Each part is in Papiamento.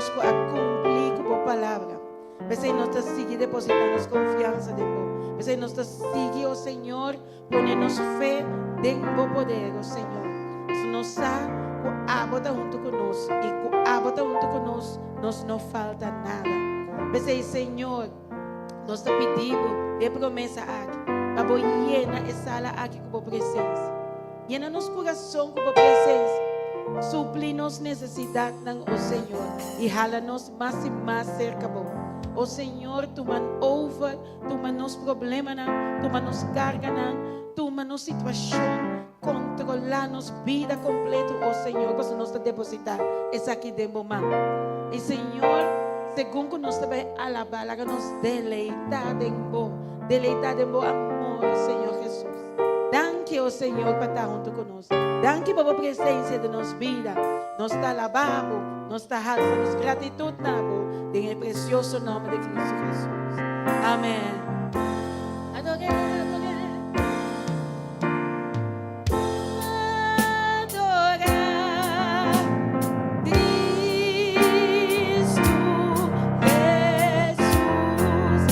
Dios ku a kumpli ku bo palabra. P'esei nos ta sigui depositá nos konfiansa den bo. P'esei nos ta sigui, o Señor, pone nos fe den bo poder, o Señor. Pasobra nos sa ku abo ta huntu ku nos i ku abo ta huntu ku nos, nos no falta nada. P'esei, Señor, nos ta pidi bo den e promesa aki pa bo yena e sala aki ku bo presensia. Yena nos kurason ku bo presensia. Supli nos nesesidatnan, o Señor, i hala nos mas i mas serka bo. O Señor, tuma over, tuma nos problemanan, tuma nos karganan, tuma nos situashon, kontrolá nos bida kompleto, o Señor, pasobra nos ta depositá esaki den bo man. I Señor, segun ku nos ta bai alabá, laga nos deleitá den bo, deleitá den bo amor, Señor Jesus. Danki, o Señor, pa ta huntu ku nos. Danki pa bo presensia den nos bida. Nos ta alabá bo, nos ta halsa nos gratitut na bo den e presioso nòmber di Cristo Jesus. Amèn. Ador'é, ador'é. Adorá Cristo Jesus.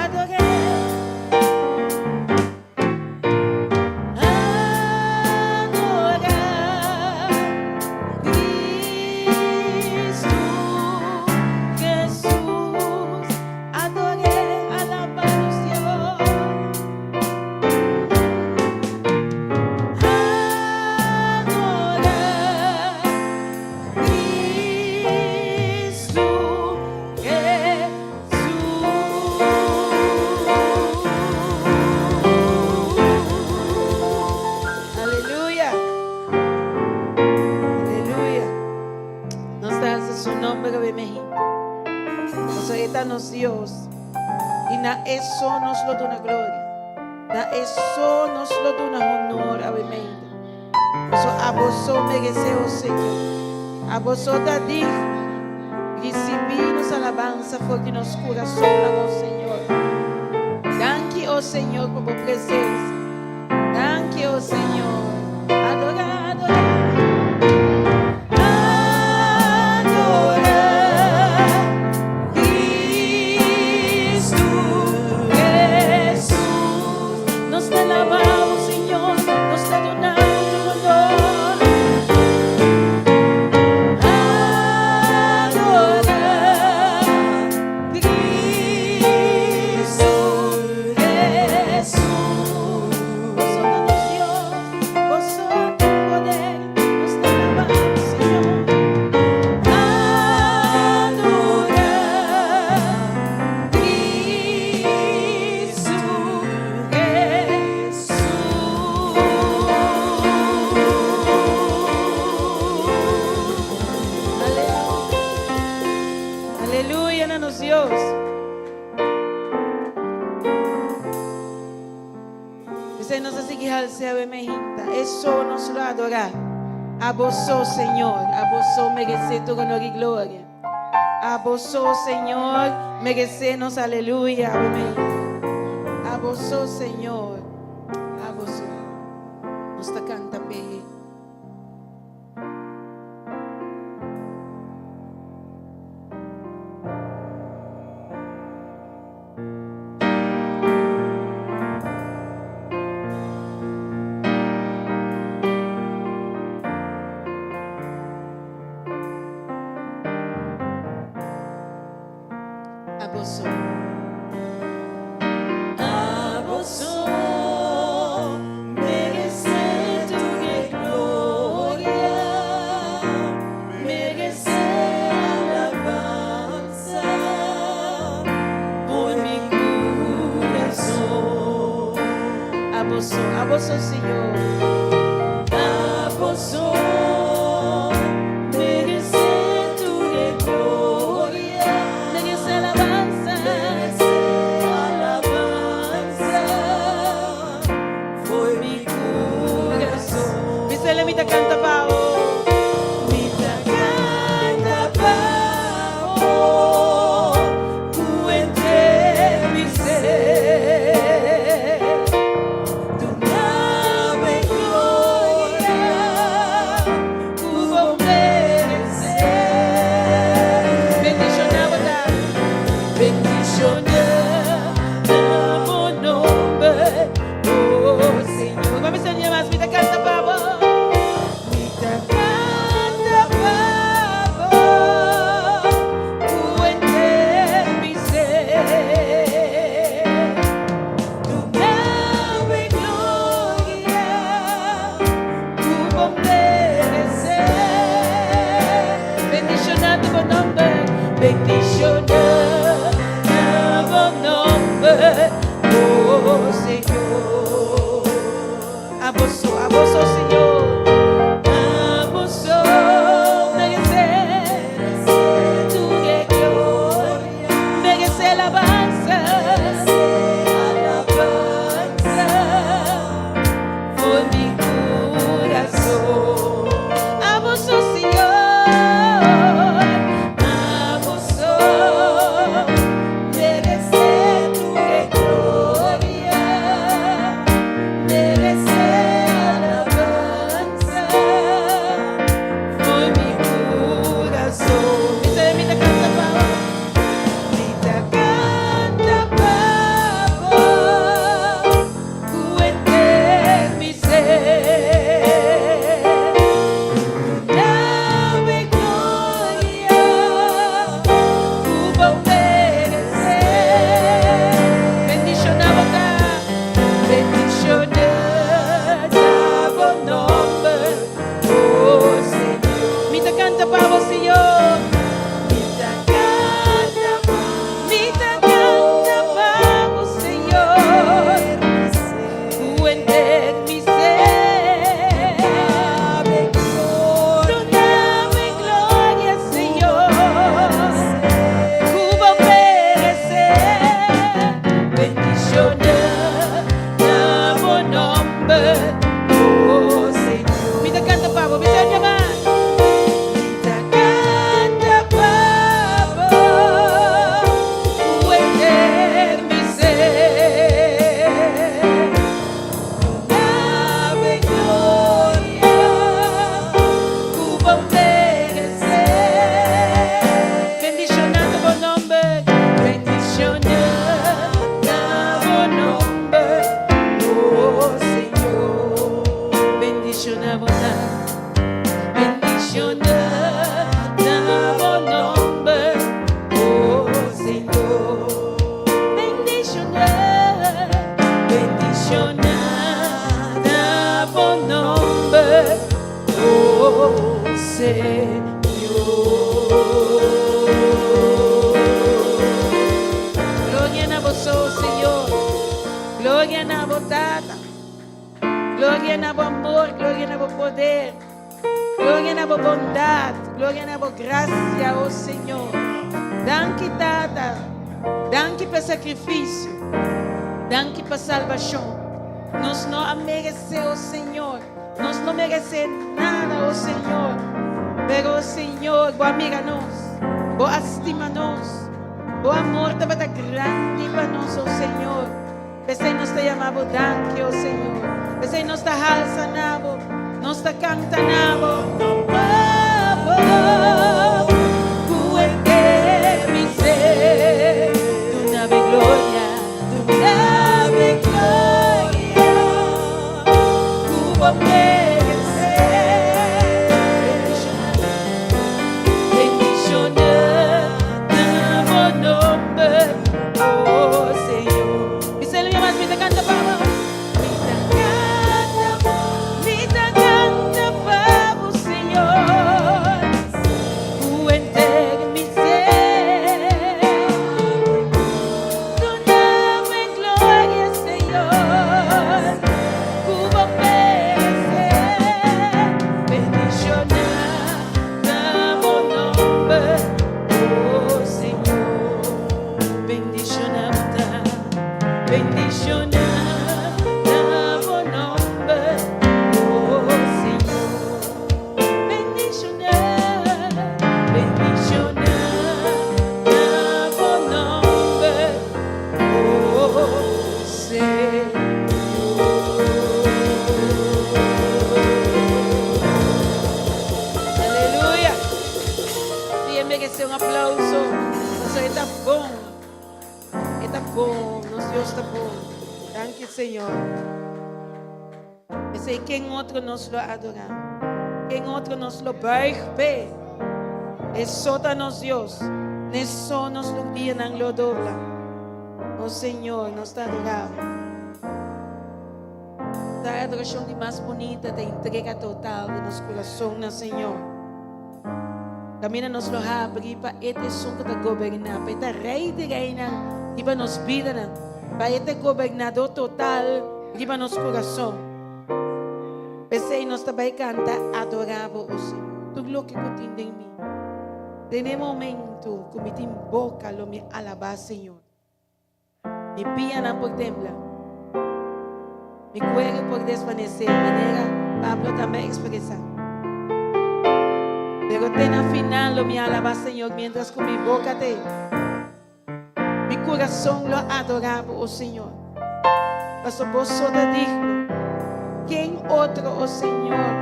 Ador'é. Adorá Cristo Jesus. Ador'é, alabá nos Dios. Adorá Cristo Aleluya. Aleluya. Nos ta alsa su nomber awe mehinte. Pasobra e ta nos Dios. I na e so nos lo duna gloria. Na e so nos lo duna honor awe mehinte. Pasobra abo so meresé, o Señor. Abo so ta digno. Risibí nos alabansa for di nos kurasonnan, o Señor. Danki, o Señor, pa bo presensia. Danki, o Señor. Adorá, adorá. Adorá Cristo Jesús. Nos ta alabá bo, Señor. Nos ta duna bo tur honor. Adorá Cristo Jesús. Boso ta nos Dios, boso ta poder, nos ta alabá bo, Señor. Adorá Cristo Jesús. Aleluya na nos Dios. P'esei nos a sigui hals'é awe meinta. E so nos lo adorá. Abo so, Señor. Abo so meresé tur honor i gloria. Abo so, Señor, meresé nos aleluya awe meinta. Abo so, Señor. Abo so. Nos ta kanta p'e. Abo so. Abo so meresé tur e gloria, meresé alabansa por mi kurason. Abo so, abo so, Señor. Abo so meresé tur e gloria, meresé alabansa. bo meresé. Bendishoná ta bo nòmber, bendishoná ta bo nòmber, oh Señor. Bendishoná bo ta, bendishoná ta bo nòmber, oh Señor. Bendishoná, bendishoná ta bo nòmber, oh Señor. Gloria na bo, Señor. Gloria na bo Tata. Gloria na bo amor, gloria na bo poder. Gloria na bo bondat, gloria na bo grasia, oh Señor. Danki Tata. Danki pa sakrifisio. Danki pa salbashon. Nos no a meresé, oh Señor. Nos no meresé nada, oh Señor. Pero, oh Señor, bo a mira nos. Bo a stima nos. Bo amor tabata grandi pa nos, oh Señor. P'esei nos ta yama bo danki, oh Señor. P'esei nos ta halsa na bo. Nos ta kanta na bo. Abo, ku henter mi ser. Duna mi gloria, duna mi gloria. Ku bo meresé. Bendishoná, bendishoná ta bo nòmber, oh Señor. Bis'é mas, mi ta kanta pa bo. Mi ta kanta, mi ta kanta pa bo, Señor. Ku henter mi ser. Duna mi gloria, Señor. Ku bo meresé. Bendishoná ta bo nòmber, oh Señor. Bendishoná ta, bendishoná ta bo nòmber, oh Señor. Bendishoná, bendishoná ta bo nòmber, oh Señor. Aleluya. Si, meresé un aplouso. Pasobra e ta bon. E ta bon. Nos Dios ta bon. Danki, Señor. P'esei ken otro nos lo adorá? Ken otro nos lo buig p'e? E so ta nos Dios. N'e so nos rudianan lo dobla. Oh Señor, nos ta adorá bo. Ta adorashon di mas bunita ta entrega total di nos kurason na Señor. Kaminda nos lo habri pa e ta esun ku ta goberná, pa e ta Rei di reinan riba nos bidanan, pa e ta e gobernadó total riba nos kurason. P'esei nos ta bai kanta, Adorá bo, o Señor, tur loke ku tin den mi. Den e momentu ku mi tin boka lo mi alabá Señor. Mi pianan por tembla, mi kueru por desvanesé, manera Pablo tambe a ekspresá. Pero te na final lo mi alabá Señor miéntras ku mi boka ta ei. Mi kurason lo adorá bo, o Señor, pasobra bo so ta digno. Ken otro, o Señor?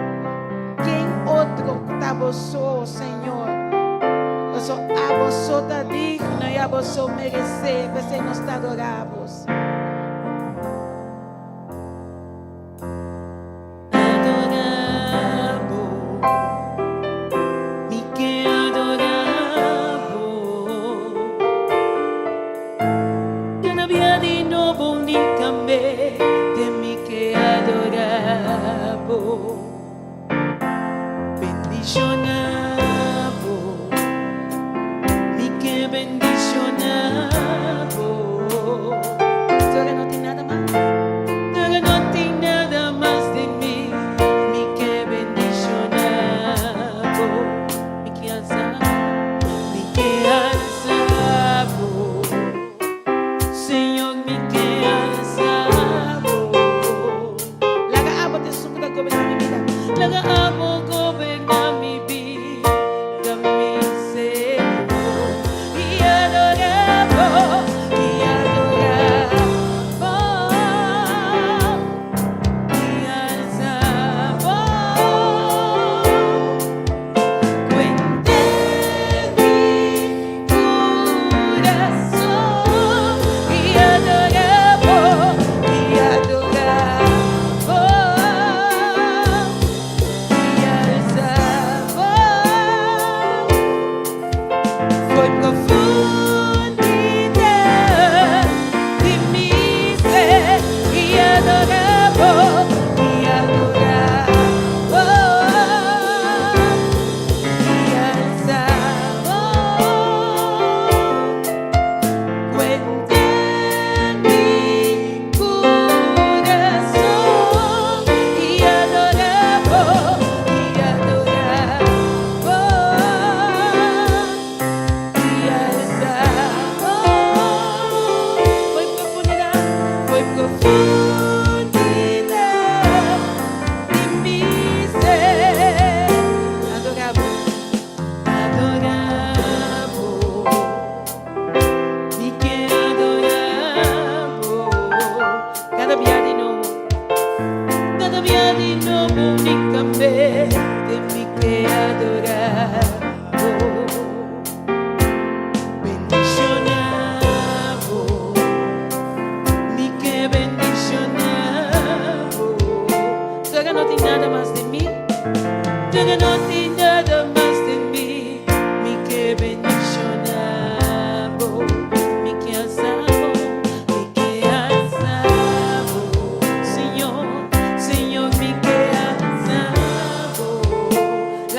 Ken otro ku ta bo so, o Señor? Pasobra abo so ta digno i abo so meresé, p'esei nos ta adorá bo. Adorá bo, mi ke adorá bo. Kada bia di nobo unikamente mi ke adorá bo. Bendishoná bo, mi ke bendishoná bo. Tòg no tin nada mas. Tòg no tin nada mas den mi, mi ke bendishoná bo. Mi ke alsa, mi ke alsa bo. Señor, mi ke alsa bo. Laga abo ta esun ku ta goberná mi bida. Laga abo goberná mi bida.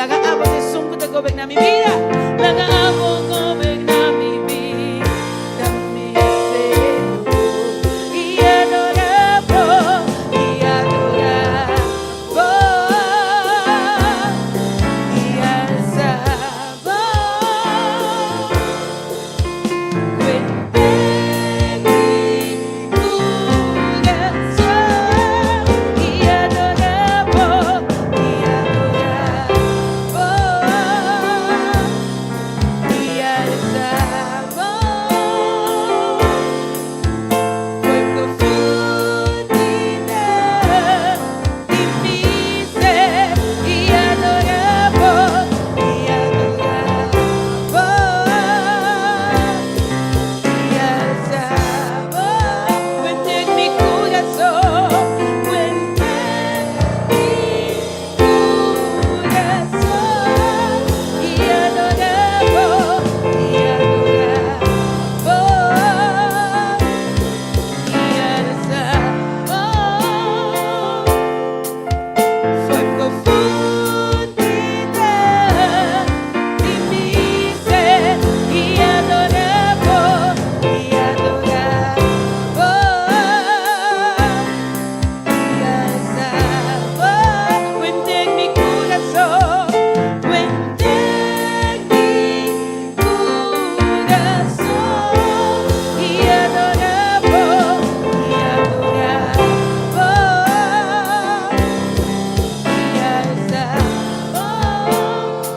Laga abo ta esun ku ta goberná mi bida. Laga abo goberná mi bida, mi Señor. I adorá bo, i adorá bo, i alsa bo. Ku henter mi kurason i adorá bo, i adorá bo, i alsa bo. Foi profundidat di mi ser i adorá bo, i adorá bo, i alsa bo. Ku henter mi kurason, ku henter mi kurason i adorá bo, i adorá bo, i alsa bo. Foi profundidat di mi ser i adorá bo, i adorá bo, i alsa bo. Ku henter mi kurason, ku henter mi kurason i adorá bo, i adorá bo, i alsa bo.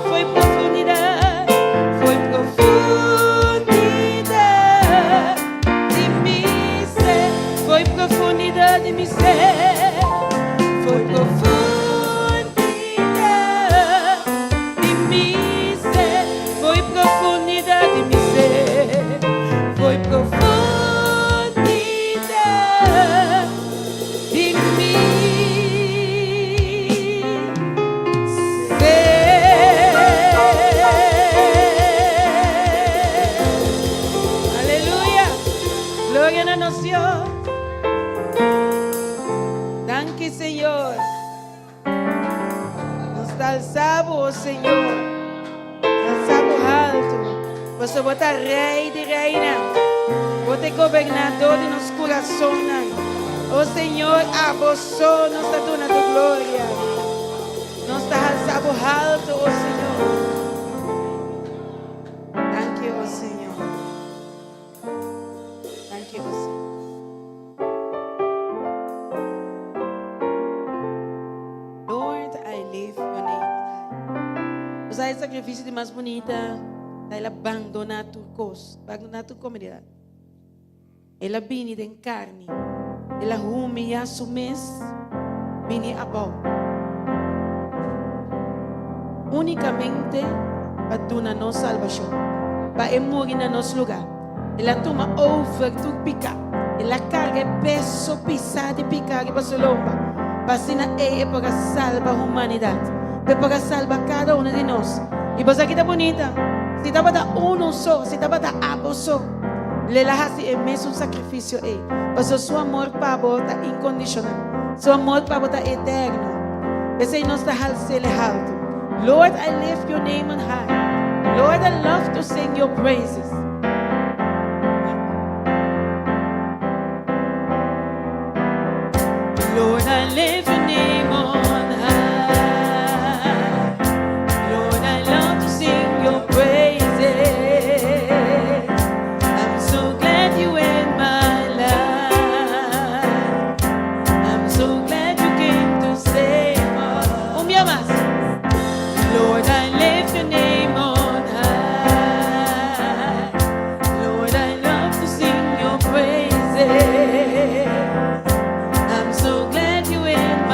Foi profundidat, foi profundidat di mi ser, foi profundidat di mi ser, foi profundidat di mi ser, foi profundidat di mi ser, foi profundidat di mi ser. Aleluya. Gloria na nos Dios. Danki, Señor. Nos ta alsa bo, Señor. Alsa bo haltu. Bo ta Rei di reinan. Bo ta gobernador di nos kurason. Oh Señor, abo so nos ta duna tur gloria. Nos ta alsa bo haltu, oh Señor. Thank you, oh Señor. Thank you, oh Señor. Lord, I lift your name on high. Usá e sakrifisio di mas bunita, el a bandoná tur kos, bandoná tur komodidat. El a bini den karni. El a humiliá su mes, bini abou. Únikamente pa duna nos salbashon, pa e muri na nos lugá. El a tuma over tur piká. El a karga e peso pisá di piká riba su lomba. Pa asina e por salba humanidat. Pa por salba kada un di nos. I bo sa ki ta bunita. Si tabata un so, si tabata abo so. Lo el a hasi e mesun sakrifisio ei. Paso su amor pa bo ta inkondishonal. Su amor pa bo ta eterno. P'esei nos ta hals'é haltu. Lord, I lift your name on high. Lord, I love to sing your praises. Lord, I lift your name on high. Lord, I love to sing your praises. I'm so glad you in my life. I'm so glad you came to save us. Un dia mas. Lord, I lift your name on high. Lord, I love to sing your praises. I'm so glad you in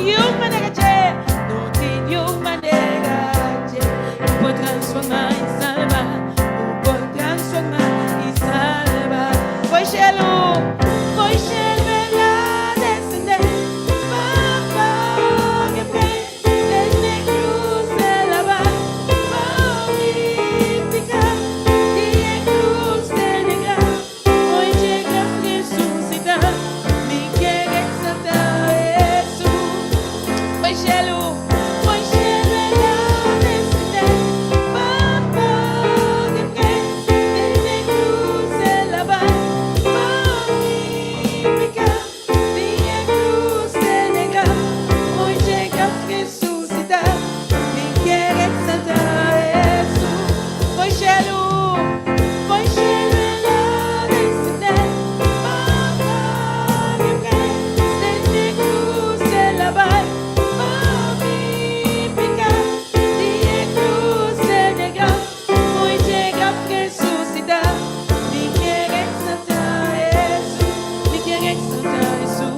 niun manera dje, no tin niun manera dje ku por transformá i salba, ku por transformá i salba. Fo'i shelu, fo'i shelu el a desendé, pa paga e preis, den e krus el a bai, pa mi piká, di e krus denegrá. Hoy llega resucitá, mi kier exaltá Hesus. Fo'i shelu, fo'i shelu el a desendé, pa paga e preis, den e krus el a bai, pa mi piká, di e krus denegrá. Hoy llega resucitá, mi kier exaltá Hesus. Fo'i shelu, fo'i shelu el a desendé, pa paga e preis, den e krus el a bai, pa mi piká, di e krus denegrá. Hoy llega resucitá, mi kier exaltá Hesus, mi kier exaltá Hesus,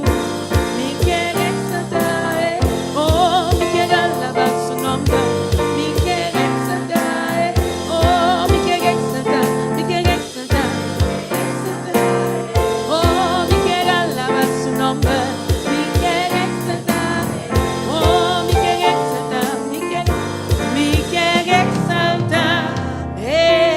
mi kier exaltá, oh, mi kier alabá su nòmber, mi kier exaltá, oh, mi kier exaltá, mi kier exaltá, exaltá, oh, mi kier alabá su nòmber, mi kier exaltá, oh, mi kier exaltá, mi kier exaltá Hesus.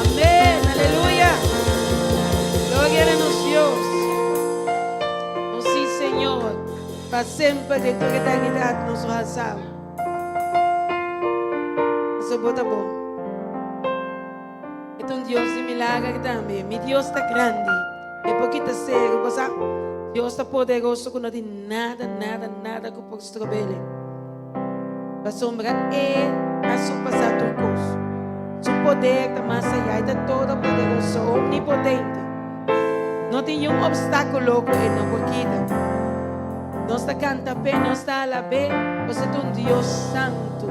Amèn, aleluya. Gloria na nos Dios. Oh, sí, Señor. Pa semper di tur eternidat nos alsa. Esei ta bon. E ta un Dios di milager tambe. Mi Dios ta grandi. E por kita seru. Dios ta poderoso ku no tin nada, nada, nada ku por strob'é. Pasobra e a surpasá tur kos. Su poder ta mas ayá, e ta todopoderoso, omnipotente. No tin ningun opstákulo ku e no por kita. Nos ta kanta p'e, nos ta alab'é, pasobra e ta un Dios santu.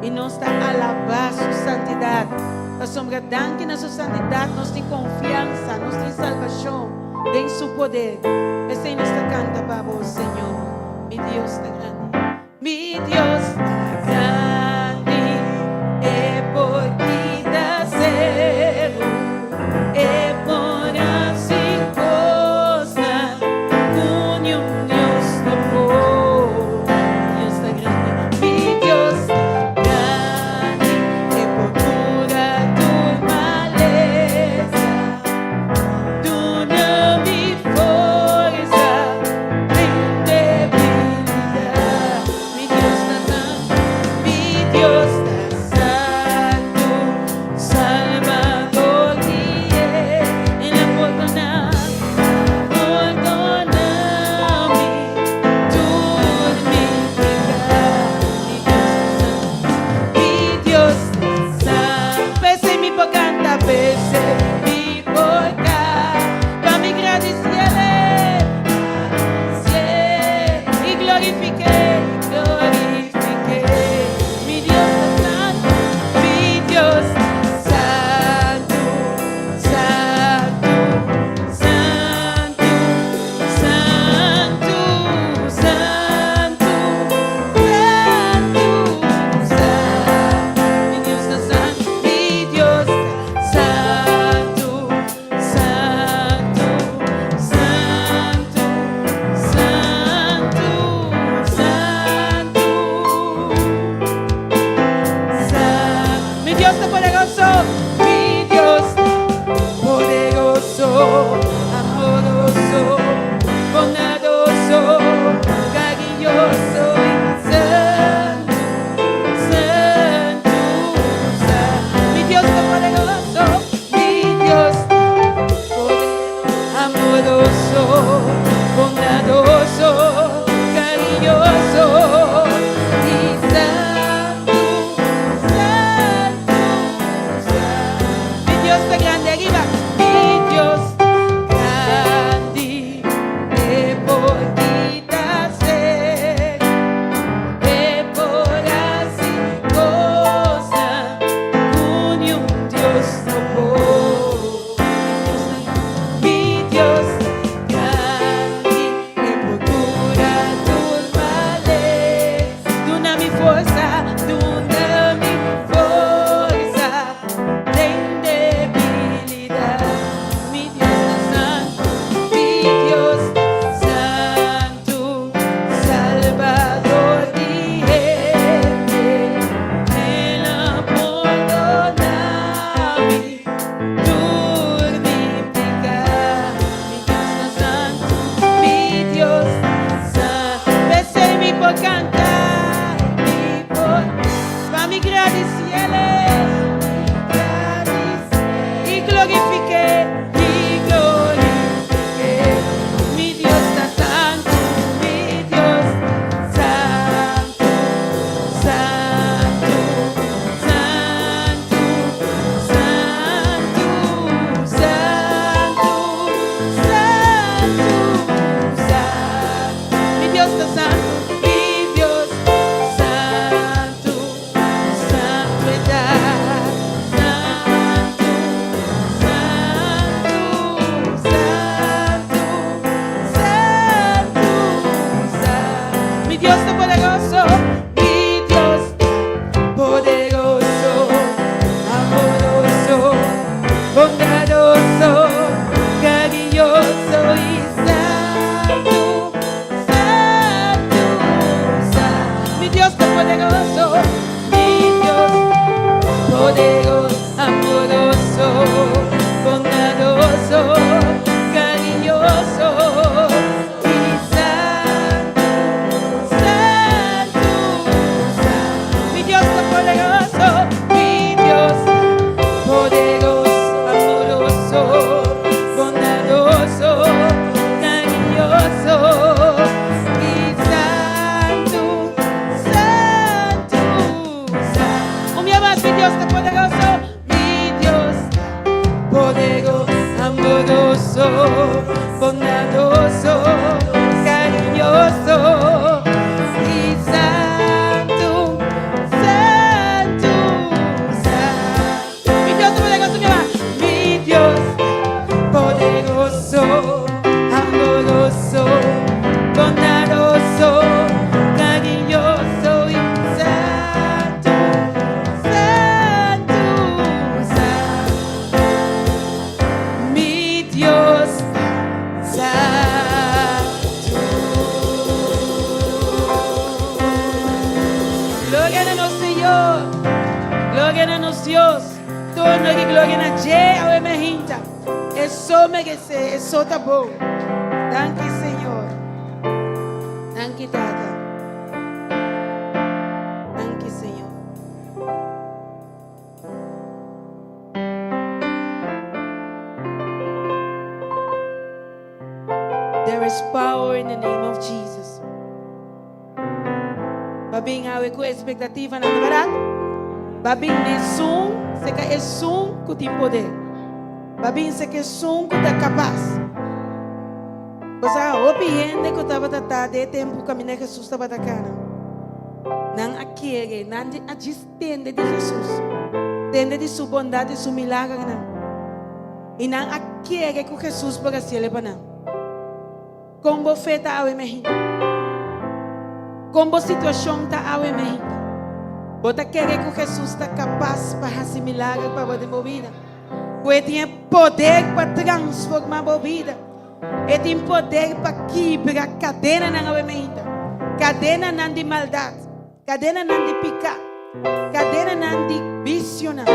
I nos ta alabá su santidat. Pasobra danki na su santidat, nos tin konfiansa, nos tin salbashon den su poder. Esei nos ta kanta pa bo, Señor. Mi Dios ta grandi. Mi Dios ta grandi, e por kita seru, e por hasi kos ku ningun Dios no por. Dios ta grandi, mi Dios ta grandi, e por kura tur malesa. Duna mi forsa, den debilidat. Mi Dios ta grandi. Amoroso, kariñoso i santu, santu, santu. Mi Dios ta poderoso, mi Dios poderoso, amoroso, bondadoso, kariñoso i santu, santu, santu. Mi Dios ta poderoso, mi Dios poderoso, amoroso, bondadoso, kariñoso i santu, santu, santu. Un biaha mas, mi Dios ta poderoso, mi Dios poderoso, amoroso, bondadoso, kariñoso i santu, santu, santu. Mi Dios poderoso, mi ama. Mi Dios poderoso, amoroso, bondadoso, kariñoso i santu, santu, santu. Mi Dios santu. Gloria na nos Señor. Gloria na nos Dios. Tur honor i gloria na dje awe mainta. E so meresé, e so ta bon. Danki Señor. Danki Tata. Danki Señor. There is power in the name of Jesus. B'a bin awe ku ekspektativa nan, ta bèrdat? B'a bin esun, serka esun ku tin poder. B'a bin serka esun ku ta kapas. Bo sa, hopi hende ku tabata ta den e tempu kaminda Jesus tabata kana, nan a kere, nan a djis tende di Jesus, tende di su bondat i su milagernan, i nan a kere ku Jesus por hasiel pa nan. Kon bo fe ta awe mehita? Kon bo situashon ta awe mehita? Bo ta kere ku Jesus ta kapas pa hasi milager pa bo den bo bida? Ku e tin e poder pa transformá bo bida? E tin poder pa kibra kadenanan awe mehita, kadenanan di maldat, kadenanan di piká, kadenanan di bisionan,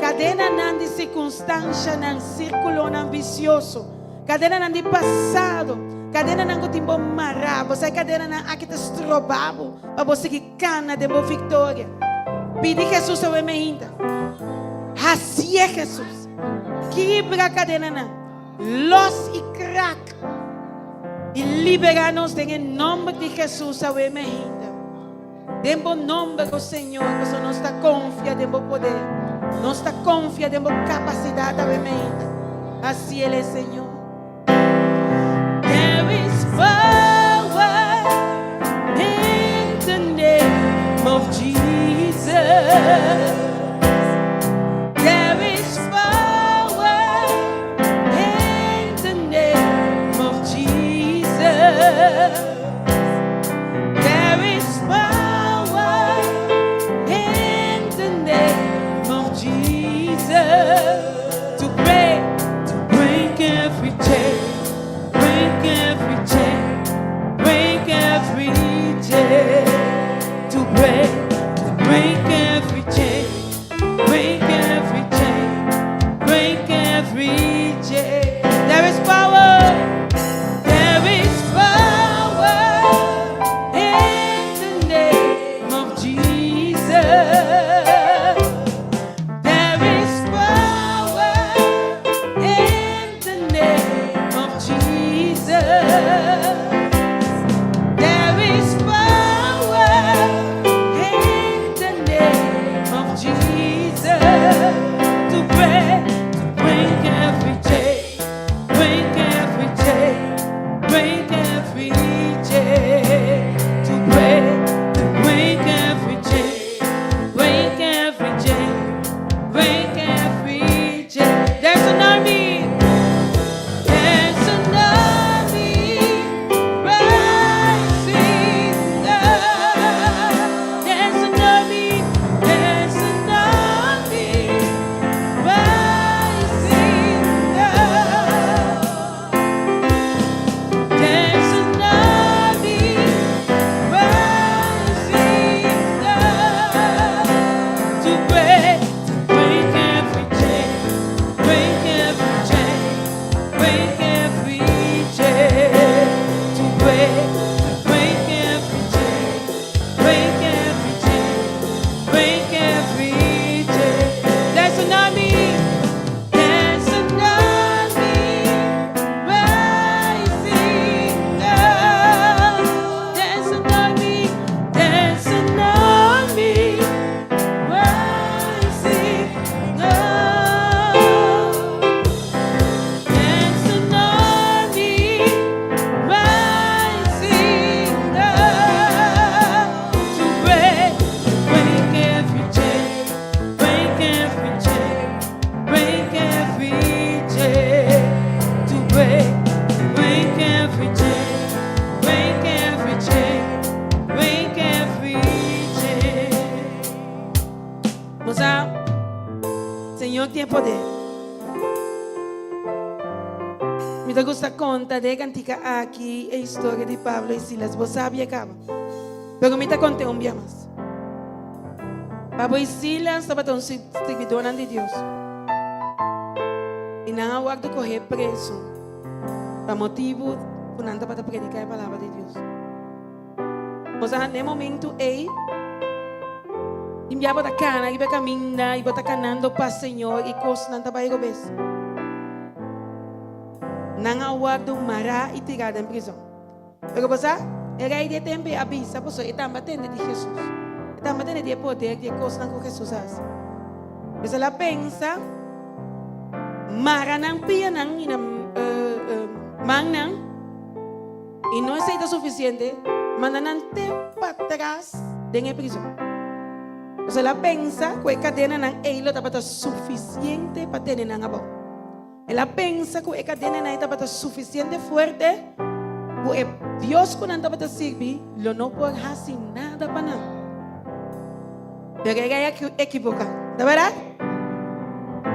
kadenanan di sirkunstanshanan, sirkulonan bisioso, kadenanan di pasado, kadenanan ku tin bo mará. Bo sa e kadenanan aki ta stroba bo pa bo sigui kana den bo viktoria. Pidi Jesus awe meinta. Hasié Jesus. Kibra kadenanan, los i krak i liberá nos den e nòmber di Jesus awe meinta. Den bo nòmber, o Señor, pasobra nos ta konfia den bo poder. Nos ta konfia den bo kapasidat awe meinta. Hasiel e, Señor. There is power in the name of Jesus. There is power in the name of Jesus. There is power in the name of Jesus to break every chain, break every chain, break every chain, to break every chain, break every chain, break every chain. There is power. There is power in the name of Jesus. There is power in the name of Jesus. There is power in the name of Jesus to break every chain. Mi ta gusta konta den e kantika aki e historia di Pablo i Silas. Bo sabi e kaba. Pero mi ta kont'é un bia mas. Pablo i Silas tabata un sirbidónan di Dios. I nan a wòrdu kohé preso pa motibu ku nan tabata prediká e palabra di Dios. Bo sa, na e momentu ei, tin bia bo ta kana riba e kaminda i bo ta kanando pa Señor i kosnan ta bai robes. Nan a wòrdu mará i tirá den prizòn. Pero bo sa, e rei di e tempu ei a bisa pasobra e tambe a tende di Hesus. E tambe a tende di e poder di e kosnan ku Hesus a hasi. Pues el a pensa mara nan pianan i nan mannan. I no esei ta sufisiente, manda nan te patras den e prizon. Pasobra el a pensa ku e kadenanan ei lo tabata sufisiente pa tene nan abou. El a pensa ku e kadenanan ei tabata sufisiente fuerte ku e Dios ku nan tabata sirbi lo no por hasi nada pa nan. Pero e rei a ekiboká, ta bèrdat?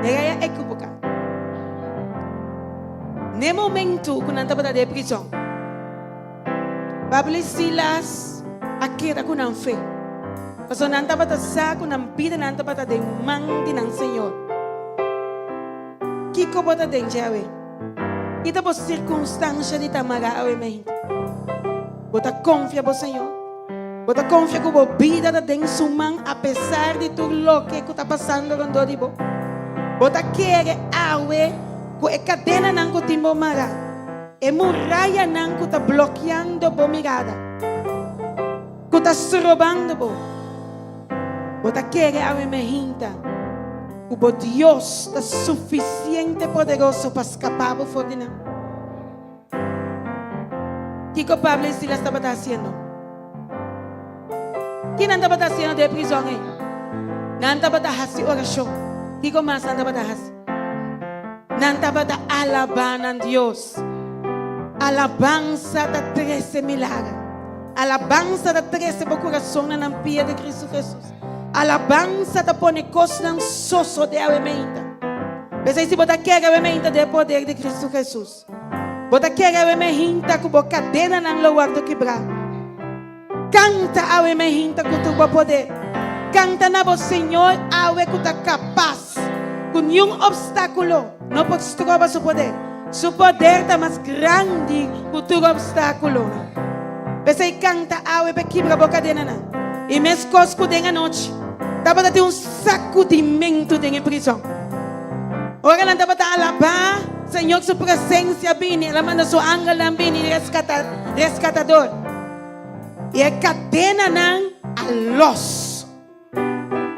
E rei a ekiboká. N'e momentu ku nan tabata den prizòn, Pablo i Silas a keda ku nan fe, pasobra nan tabata sa ku nan bidanan tabata den man di nan Señor. Kiko bo ta den dje awe? Ki ta bo sirkunstansha di ta mará awe mainta? Bo ta konfia bo Señor? Bo ta konfia ku bo bida ta den Su man apesar di tur loke ku ta pasando rondó di bo? Bo ta kere awe ku e kadenanan ku tin bo mará, e murayanan ku ta blokiando bo mirada, ku ta strobando bo? Bo ta kere awe mehinta ku bo Dios ta sufisiente poderoso pa skapá bo for di nan? Kiko Pablo i Silas tabata hasiendo? Ki nan tabata hasiendo den e prizòn ei? Nan tabata hasi orashon. Kiko mas nan tabata hasi? Nan tabata alabá nan Dios. Alabansa ta trese milager. Alabansa ta trese bo kurason na nan pia di Kristu Hesus. Alabansa ta pone kosnan sosodé awe meinta. P'esei si bo ta kere awe meinta den e poder di Kristu Hesus. Bo ta kere awe me hinta ku bo kadenanan lo wòrdu kibrá. Kanta awe me hinta ku tur bo poder. Kanta na bo Señor awe ku ta kapas, ku niun opstákulo no por stroba su poder. Su poder ta mas grandi ku tur opstákulonan. P'esei kanta awe p'e kibra bo kadenanan. I meskos ku den anochi tabata tin un sakudimentu den e prizòn. Ora nan tabata alabá Señor su presencia bini, el a manda su angelnan bini rescata, rescatador. I e cadenanan a los.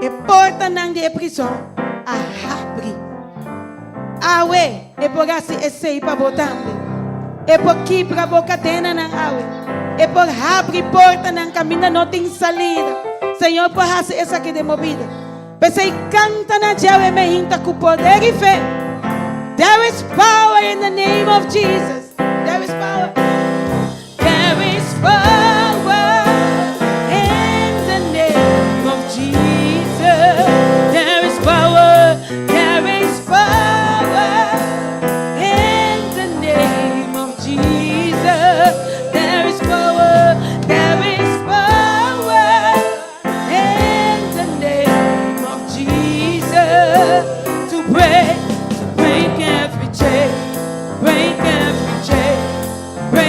E portanan di e prison a habri. Awe e por haci esey pa bo tambe. E por kibra bo cadenanan awe. E por habri portanan caminda no tin salida. Señor por haci esaki den bo bida. P'esei kanta na Yahweh mehinta ku poder i fe. There is power in the name of Jesus. There is power. There is power in the name of Jesus. There is power. There is power in the name of Jesus. There is power. There is power. In the name of Jesus, to break, to break every chain, break every chain, break.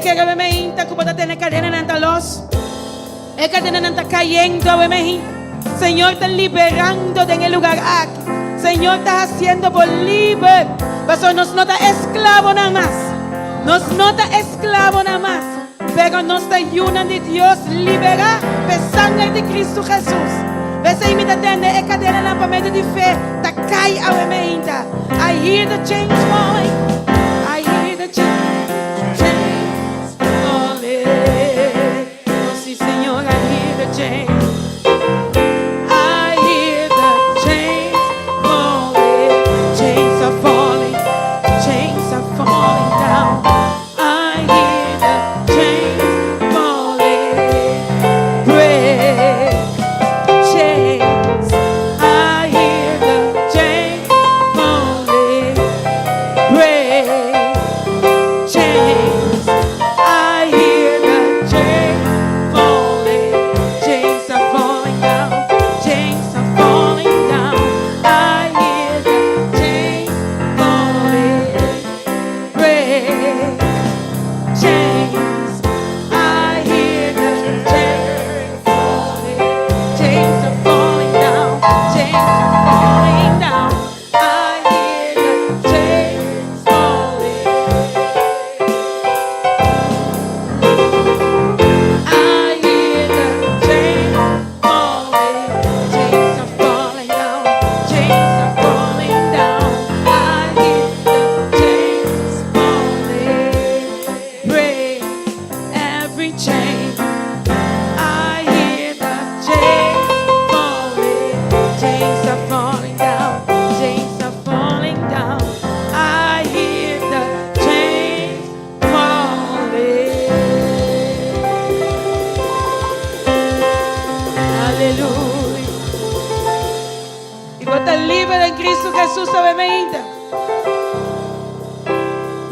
kere awe mainta ku bo ta tene kadenanan ta los? E kadenanan ta kayendo awe mainta. Señor ta liberando den e lugar aki. Señor ta hasiendo bo liber. Pasobra nos no ta esklabonan mas. Nos no ta esklabonan mas. Pero nos ta yunan di Dios liberá p'e sanger di Cristo Jesus. P'esei mi ta tende e kadenanan pa medio di fe ta kai awe meinta. I hear the chains falling. I hear the chains falling. Oh, sí, Señor, I hear the chains. I hear the chains falling. Chains are falling. Chains are falling down. I hear the chains falling. Break chains. I hear the chains falling. Break chains. I hear the chains falling. Chains are falling down. Chains are falling down. I hear the chains falling. Break chains. I hear the chains falling. Chains are falling down. Chains are falling down. I hear the chains falling. I hear the chains falling. Chains are falling down. Chains are falling down. I hear the chains falling. Break every chain. I hear the chains falling. Chains are falling down. Chains are falling down. I hear the chains falling. Aleluya. I bo ta liber den Kristu Hesus awe mainta.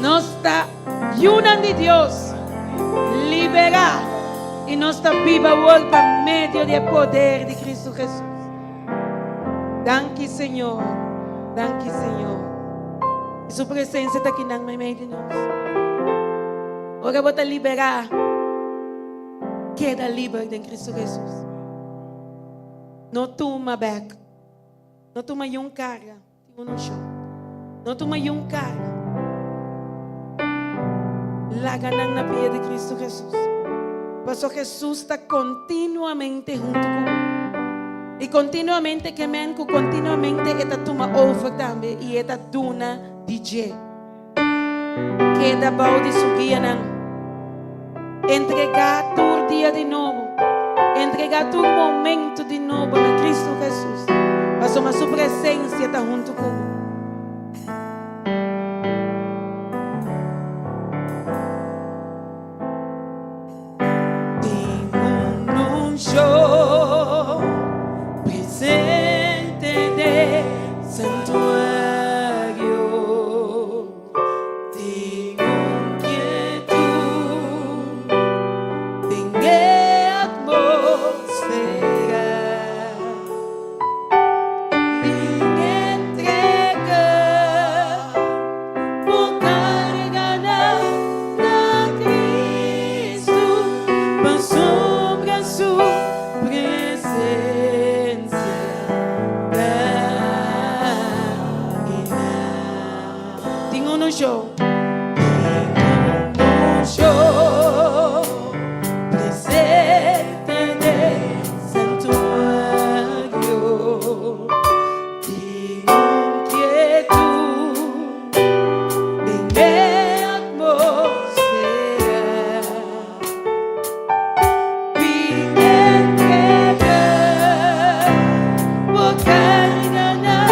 Nos ta yunan di Dios liberá i nos ta biba awor pa medio di e poder di Kristu Hesus. Danki Señor. Danki Señor. I su presensia ta akinan meimei di nos. Ora bo ta liberá, keda liber den Kristu Hesus. No tuma bèk. No tuma yun karga. Tin un unshon. No tuma yun karga. Laga nan na pia di Kristu Hesus. Paso Hesus ta kontinuamente huntu ku bo. I kontinuamente ke men ku kontinuamente e ta tuma over tambe i e ta duna di dje. Keda bou di su guianan. Entregá tur dia di nobo. Entregá tur momento di nobo na Kristu Hesus, pasobra su presensia ta huntu ku bo. Tin un unshon presente den santuario. Tin un kietud den e atmosfera. Bin entrega bo karganan na Kristu, pasobra su presensia ta akinan. Tin un unshon. Tin un unshon presente den santuario. Tin un kietud den e atmosfera. Bin entrega bo karganan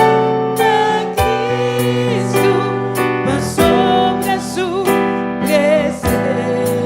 na Kristu, pasobra su presensia.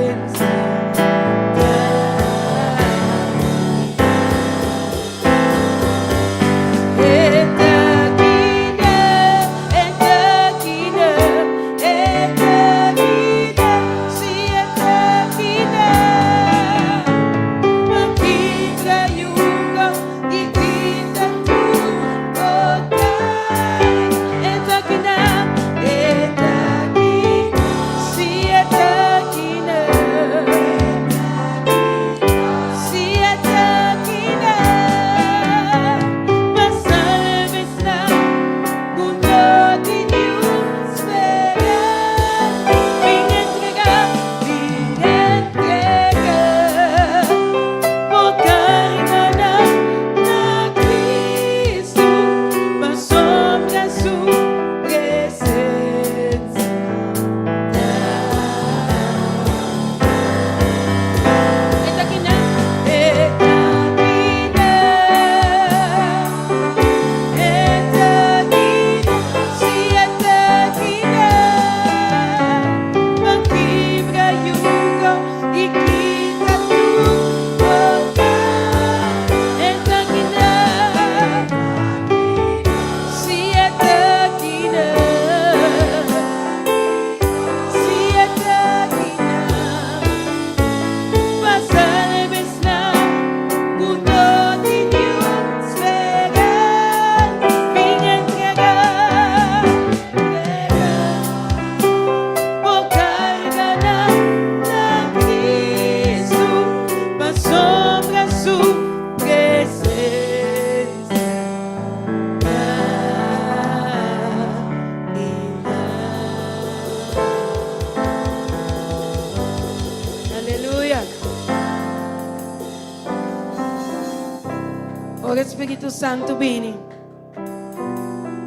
Ora Spiritu Santu bini,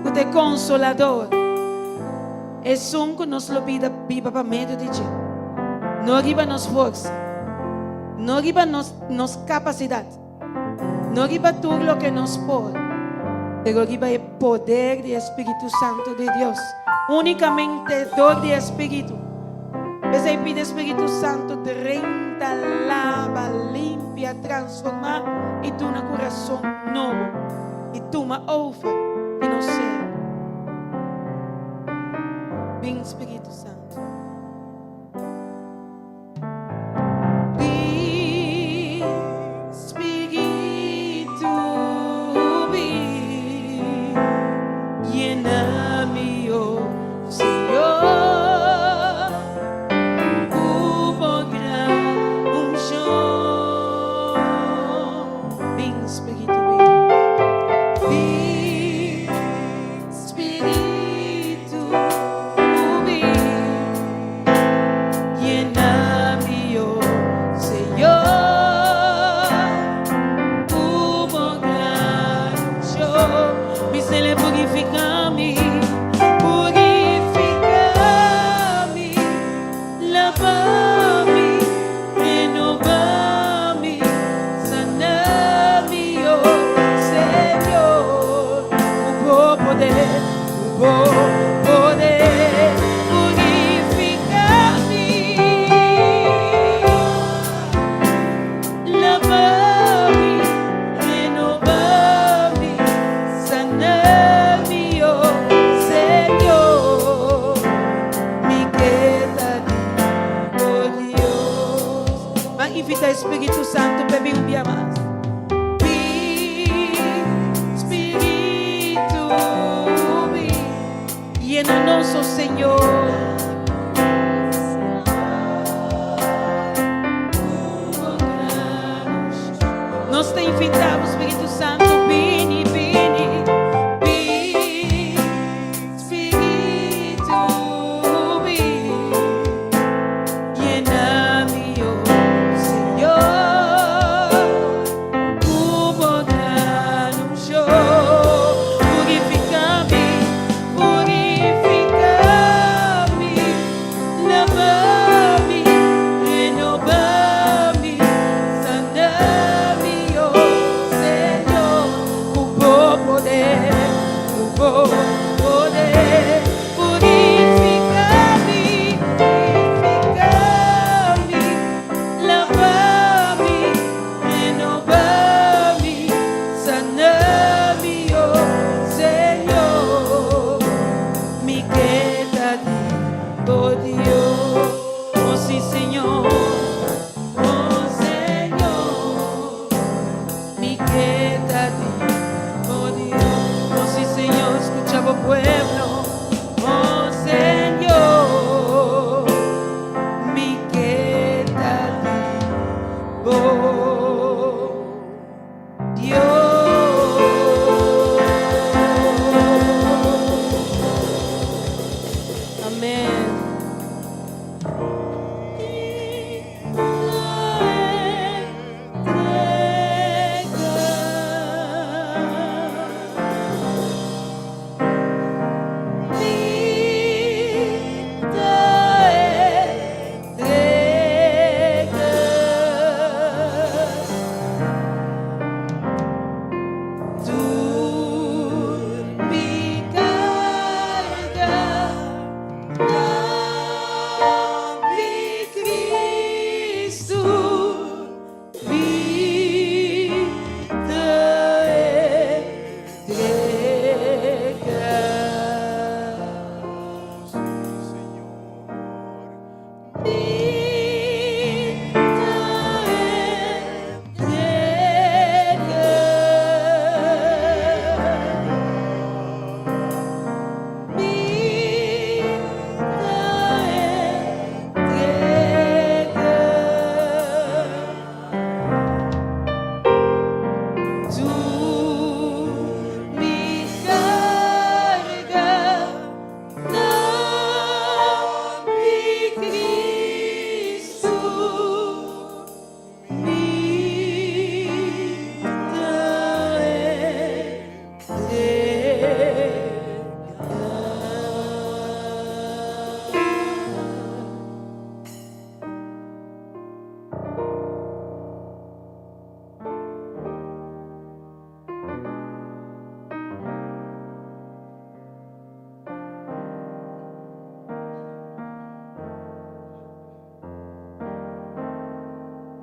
ku ta e Konsolador, esun ku nos lo bida biba pa medio di dje, no riba nos forsa, no riba nos nos kapasidat, no riba tur loke nos por, pero riba e poder di e Spiritu Santu di Dios, únikamente dor di e Spiritu. P'esei pidi e Spiritu Santu drenta, laba, limpia, transformá i duna kurason nobo i tuma over di nos ser. Bin Spiritu Santu. Bin Spiritu bin, yena mi oh Señor, ku bo gran unshon. Bin Spiritu bin. Bin Spiritu bin, yena mi oh Señor, ku bo gran unshon. Bis'é purifiká mi, purifiká mi, laba mi, renobá mi, sana mi, oh Señor, ku bo poder, ku bo poder, purifiká mi, laba mi, renobá mi, sana mi, oh Señor, mi ke ta di bo Dios. Ban invitá Spiritu Santu pa bin un dia mas. Bin, Spiritu, bin, yena nos, oh Señor. Nos ta invitá Spiritu Santu, bini, bini, bin, Spiritu, bin, yena mi, oh Señor, ku bo gran unshon. Purifiká mi, purifiká mi, laba mi, renobá mi, sana mi, oh Señor, ku bo poder, ku bo poder, purifiká mi, purifiká mi, laba mi, renobá mi, sana mi, oh Señor, mi ke ta di bo Dios, oh sí Señor, oh Señor, mi ke ta di bo Dios, oh sí Señor, skucha bo pueblo, oh Señor, mi ke ta di bo Dios. Amèn.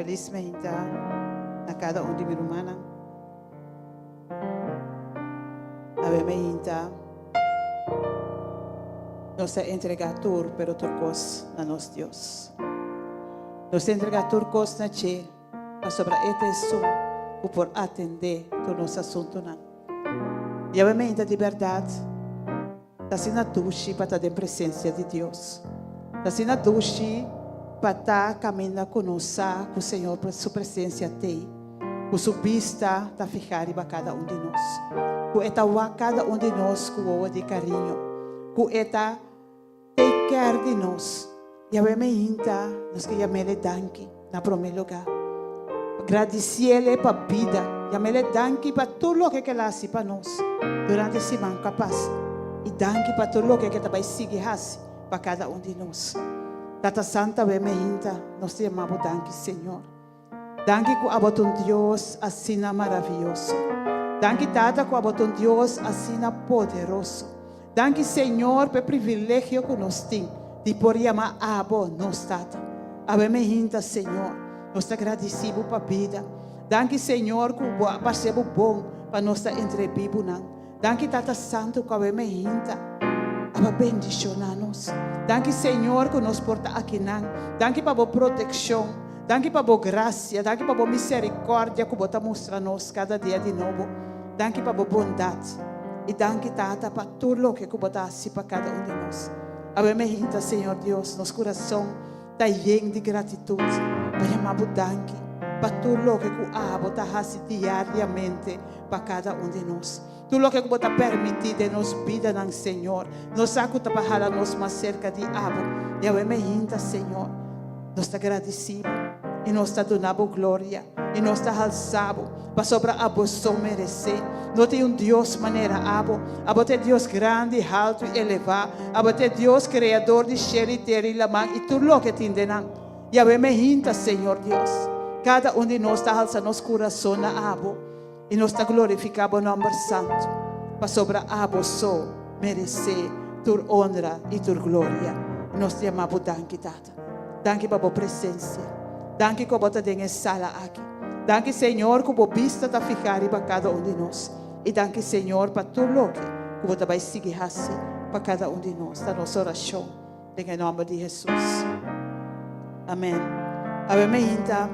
Felis meinta na kada un di mi rumannan. Awe meinta nos ta entregá tur pero tur kos na nos Dios. Nos ta entregá tur kos na dje pasobra e ta esun ku por atendé tur nos asuntunan. I awe meinta di bèrdat Ta asina dushi pa ta den presencia di Dios. Ta asina dushi pa ta caminda cu nos sa cu Señor su presencia t'ey, cu su bista ta fiha riba cada un di nos, cu e ta wak cada un di nos cu wowo di cariño, cu e ta take care di nos. Yahweh me hinta nos ke yam'Ele danki na prome lugar. Gradisi'Ele pa bida. Yam'Ele danki pa tur loke ke el a hasi pa nos durante siman ku a pasa. I danki pa tur loke ke ta bai sigui hasi pa kada un di nos. Tata Santu awe me hinta nos ta yama bo danki Señor. Danki ku abo ta un Dios asina maravioso. Danki Tata ku abo ta un Dios asina poderoso. Danki Señor pa e privilegio ku nos tin di por yama abo nos Tata. Awe me hinta Señor, nos ta gradisi bo pa bida. Danki Señor ku bo a parse bo bon pa nos ta entre bibunan. Danki Tata Santu ku awe me hinta aba bendishona nos. Danki Señor ku nos por ta akinan. Danki pa bo protekshon. Danki pa bo grasia. Danki pa bo miserikòrdia ku bo ta mustra nos kada dia di nobo. Danki pa bo bondat. I danki Tata pa tur loke ku bo ta hasi pa kada un di nos. Awe me hinta Señor Dios nos kurason ta yen di gratitut pa yama bo danki pa tur loke ku abo ta hasi diariamente pa kada un di nos. Tur loke ku bo ta permití den nos bidanan, Señor, nos sa ku ta pa hala nos mas serka di abo. Yahweh me hinta, Señor, nos ta gradisí bo i nos ta duna bo gloria i nos ta halsá bo, pasobra abo so meresé. No tin un Dios manera abo. Abo ta e Dios grandi, haltu i elevá. Abo ta e Dios kreador di shelu i tera i laman i tur loke tin den nan. Yahweh me hinta, Señor Dios. Kada un di nos ta halsa nos kurason na abo. I nos ta glorifiká bo nòmber santu, pasobra abo so meresé tur onra i tur gloria. I nos ta yama bo danki, Tata. Danki pa bo presensia. Danki ku abo ta den e sala aki. Danki, Señor, ku bo bista ta fihá riba kada un di nos. I danki, Señor, pa tur loke ku bo ta bai sigui hasi pa kada un di nos. Ta nos orashon den e nòmber di Hesus. Amèn. Awe meinta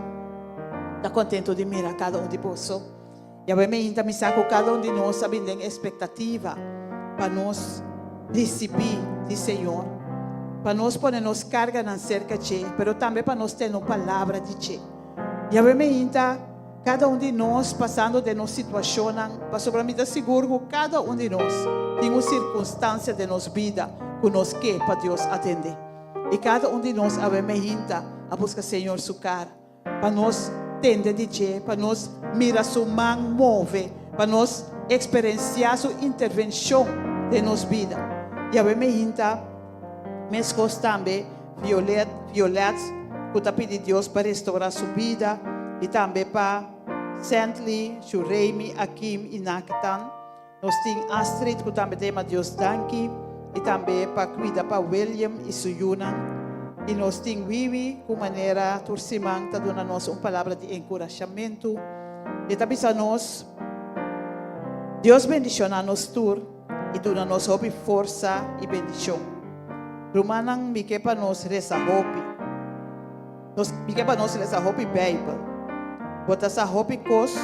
ta kontentu di mira kada un di boso. I awe meinta mi sa ku kada un di nos a bin den espektativa pa nos risibí di Señor, pa nos pone nos karganan serka dje, pero tambe pa nos tene un palabra di dje. I awe meinta kada un di nos pasando den nos situashonnan, pasobra mi ta sigur ku kada un di nos tin un sirkunstansia den nos bida ku nos ke pa Dios atendé. I kada un di nos awe meinta a buska Señor su kara, pa nos tende di dje, pa nos mira su man move, pa nos eksperensiá su intervenshon den nos bida. I awe meinta meskos tambe Violet, Violet, ku ta pidi Dios pa restourá su bida, i tambe pa Sently, Shureimi, Akim i Naktan. Nos tin Astrid ku tambe ta yama Dios danki i tambe pa kuida pa William i su yunan. I nos tin Wiwi ku manera tur siman ta duna nos un palabra di enkurashamentu. E ta bisa nos, Dios bendishoná nos tur i duna nos hopi forsa i bendishon. Rumannan mi ke pa nos resa hopi. Nos mi ke pa nos lesa hopi Beibel. Bo ta sa hopi kos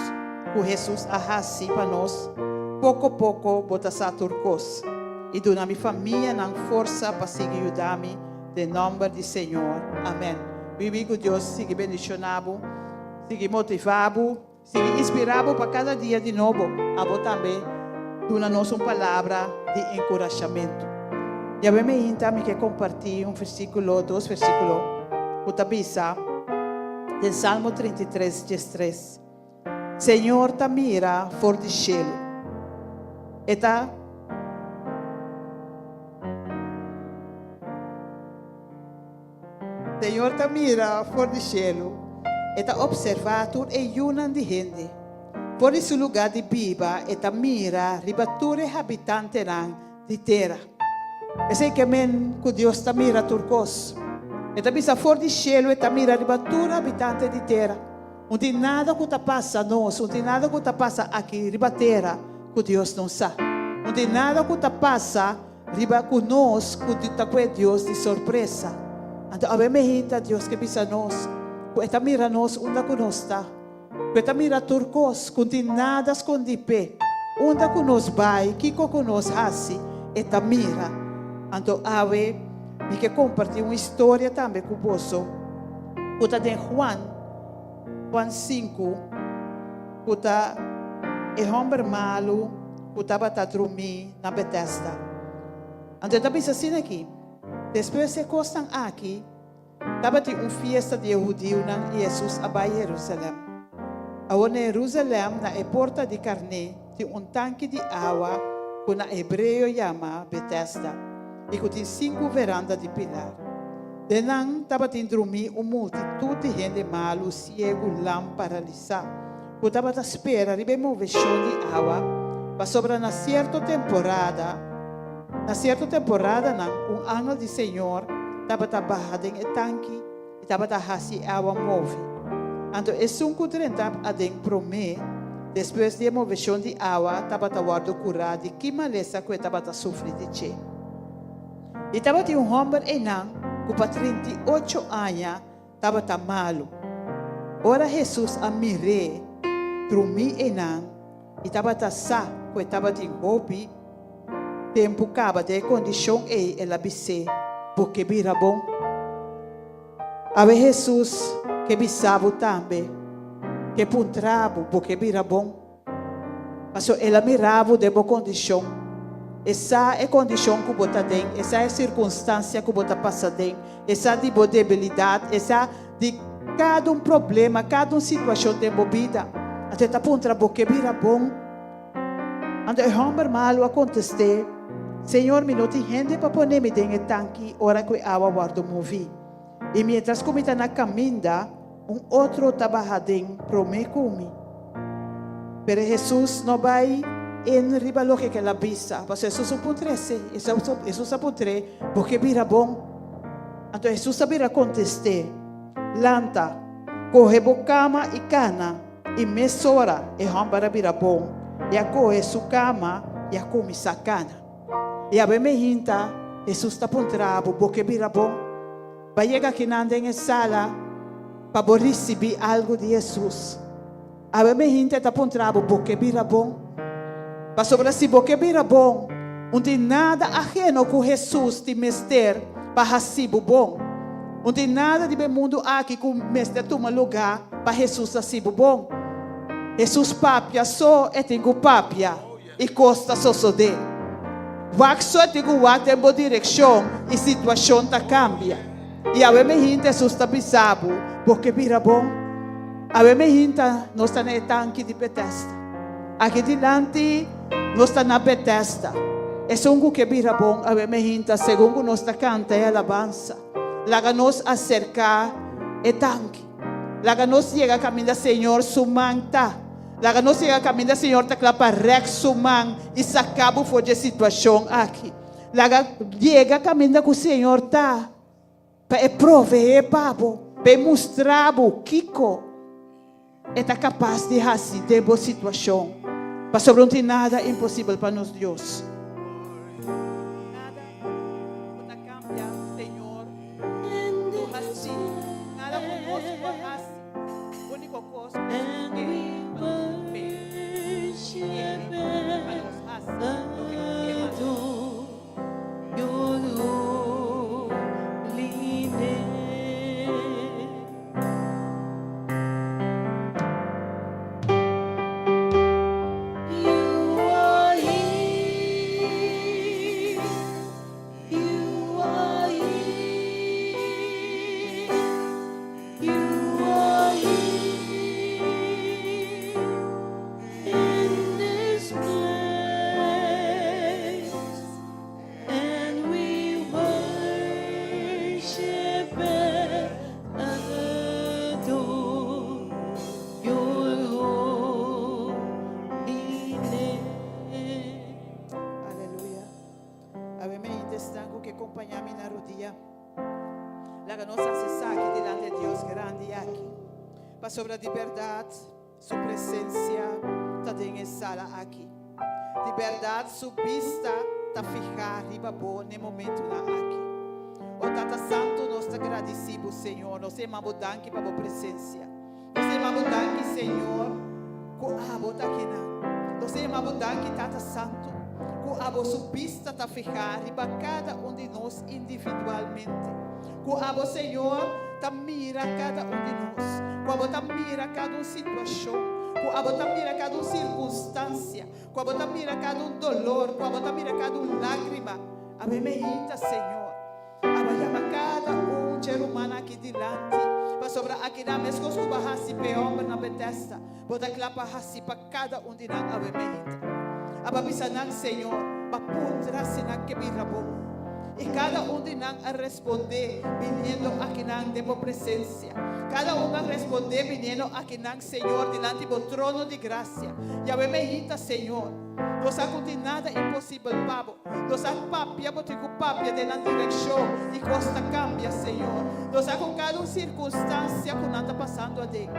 ku Hesus a hasi pa nos. Poko poko bo ta sa tur kos. I duna mi famianan forsa pa sigui yuda mi den nòmber di Señor. Amen. Bibi ku Dios sigui bendishoná bo, sigui motivá bo, sigui inspirá bo pa kada dia di nobo abo tambe duna nos un palabra di enkurashamentu. Yahweh me hinta mi ke kompartí un versíkulo, dos versíkulo, ku ta bisa den Salmo 33, 13, Señor ta mira for di shelu, e ta. Señor ta mira for di shelu, e ta opservá tur e yunan di hende. For di su lugá di biba e ta mira riba tur e habitantenan di tera. Esei ke men ku Dios ta mira tur kos. E ta bisa for di shelu e ta mira riba tur habitante di tera. Un tin nada ku ta pasa nos, un tin nada ku ta pasa aki riba tera ku Dios no sa. Un tin nada ku ta pasa riba ku nos ku ta kue Dios di sorpresa. Anto awe mehinta Dios ke bisa nos ku e ta mira nos unda ku nos ta. Ku e ta mira tur kos, ku un tin nada skondí p'e. Unda ku nos bai, kiko ku nos hasi, e ta mira. Anto awe mi ke kompartí un historia tambe ku boso ku ta den Juan, Juan sinku, ku ta e hòmber malu ku tabata drumí na Betesda. Anto e ta bisa asina aki, Despues di e kosnan aki, Tabatin un fiesta di e hudiunan i Hesus a bai Herusalèm. Awor na Herusalèm, na e Porta di Karné, tin un tanki di awa ku na hebreo yama Betesda i ku tin sinku veranda di pilar. Den nan tabatin drumí un multitut di hende malu, siegu, lam, paralisá, ku tabata spera riba e moveshon di awa, pasobra na sierto temporada, Na sierto temporadanan un angel di Señor tabata baha den e tanki i tabata hasi e awa move. Anto esun ku drenta aden promé, despues di e moveshon di awa, tabata wòrdu kurá di ki malesa ku e tabata sufri di dje. I tabatin un hòmber einan ku pa 38 aña tabata malu. Ora Hesus a mir'é drumí einan i tabata sa ku e tabatin hopi tempu kaba den e kondishon ei, el a bis'é, Bo ke bira bon? Awe Hesus ke bisa bo tambe, ke puntra bo, Bo ke bira bon? Pasobra el a mira bo den bo kondishon. E sa e kondishon ku bo ta den, e sa e sirkunstansia ku bo ta pasa den, e sa di bo debilidat, e sa di kada un problema, kada un situashon den bo bida. Anto e ta puntra, Bo ke bira bon? Anto e hòmber malu a kontest'é, Señor, mi no tin hende pa pone mi den e tanki ora ku e awa wòrdu moví. I miéntras ku mi ta na kaminda, un otro ta baha den promé ku mi. Pero Hesus no bai en riba loke ku el a bisa, pasobra Hesus a puntra esei. Hesus a puntr'é, Bo ke bira bon? Anto Hesus a bira kontest'é, Lanta, kohe bo kama i kana. I mesora e hòmber a bira bon i a kohe su kama i a kuminsá kana. I awe mehinta Hesus ta puntra bo, Bo ke bira bon? Ba yega akinan den e sala pa bo risibí algu di Hesus. Awe mehinta e ta puntra bo, Bo ke bira bon? Pasobra si bo ke bira bon, un tin nada aheno ku Hesus tin mester pa hasi bo bon. Un tin nada riba e mundu aki ku mester tuma lugá pa Hesus hasi bo bon. Hesus papia so e tin ku papia. I kos ta sosodé. Wak so e tin ku wak den bo direkshon i situashon ta kambia. I awe mehinta Hesus ta bisa bo, Bo ke bira bon? Awe mehinta nos ta na e tanki di Betesda. Aki dilanti nos ta na Betesda. Esun ku ke bira bon awe mehinta segun ku nos ta kanta e alabansa, laga nos aserká e tanki. Laga nos yega kaminda Señor su man ta. Laga nos yega kaminda Señor ta kla pa rèk su man i saka bo for dje situashon aki. Laga yega kaminda ku Señor ta pa e proveé pa bo, pa e mustra bo kiko e ta kapas di hasi den bo situashon. Pasobra no tin nada imposibel pa nos Dios. Nada ku ta kambia Señor ku hasi, nada ku nos por hasi. Úniko kos ku nos ke pa nos fe, nos kere pa nos hasi loke nos ke hasi. Laga nos hasi esaki dilanti Dios grandi aki. Pasobra di bèrdat, Su presensia ta den e sala aki. Di bèrdat Su bista ta fihá riba bo n'e momentunan aki. O Tata Santu, nos ta gradisí Bo, Señor. Nos ta yama Bo danki pa Bo presensia. Nos ta yama Bo danki, Señor, ku Abo ta akinan. Nos ta yama Bo danki, Tata Santu, ku Abo su bista ta fihá riba kada un di nos individualmente. Ku Abo, Señor, ta mira kada un di nos. Ku Abo ta mira kada un situashon. Ku Abo ta mira kada un sirkunstansia. Ku Abo ta mira kada un dolor. Ku Abo ta mira kada un lágrima. Awe mehita, Señor. Abo a yama kada un dje rumannan aki dilanti, pasobra akinan meskos ku bo a hasi p'e hòmber na Betesda, bo ta kla pa hasi pa kada un di nan awe mehita. Abo a bisa nan, Señor, bo a puntra si nan ke bira bon. I kada un di nan a respondé biniendo akinan den bo presensia. Kada un a respondé biniendo akinan, Señor, dilanti bo trono di grasia. I awe mehita, Señor, nos a ku tin nada imposibel pa bo. Nos a papia, bo tin ku papia den nan direkshon i kos ta kambia, Señor. Nos a ku kada un sirkunstansia ku nan ta pasando aden.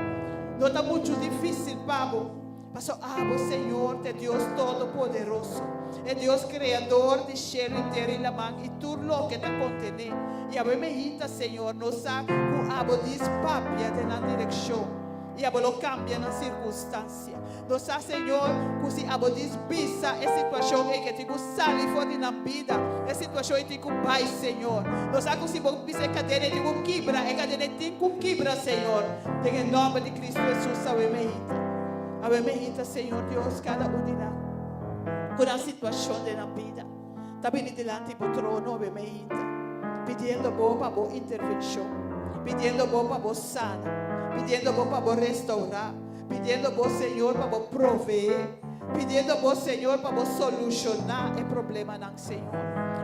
No ta muchu difísil pa bo, paso abo, Señor, ta e Dios Todopoderoso, e Dios Kreador di shelu i tera i laman i tur loke ta kontené. I awe mehita, Señor, nos sa ku abo dis papia den nan direkshon i abo lo kambia nan sirkunstansia. Nos sa, Señor, ku si abo dis bisa e situashon ei ke tin ku sali for di nan bida, e situashon ei tin ku bai, Señor. Nos sa ku si bo bisa e kadena ei tin ku kibra, e kadena ei tin ku kibra, Señor. Den e nòmber di Kristu Hesus awe mehita. Awe mehita, Señor Dios, kada un di nan ku nan situashon den nan bida ta bini dilanti bo trono awe mehita, pidiendo bo pa bo intervenshon, pidiendo bo pa bo sana, pidiendo bo pa bo restourá. Pidiendo Bo, Señor, pa Bo proveé. Pidiendo Bo, Señor, pa Bo solushoná e problemanan, Señor.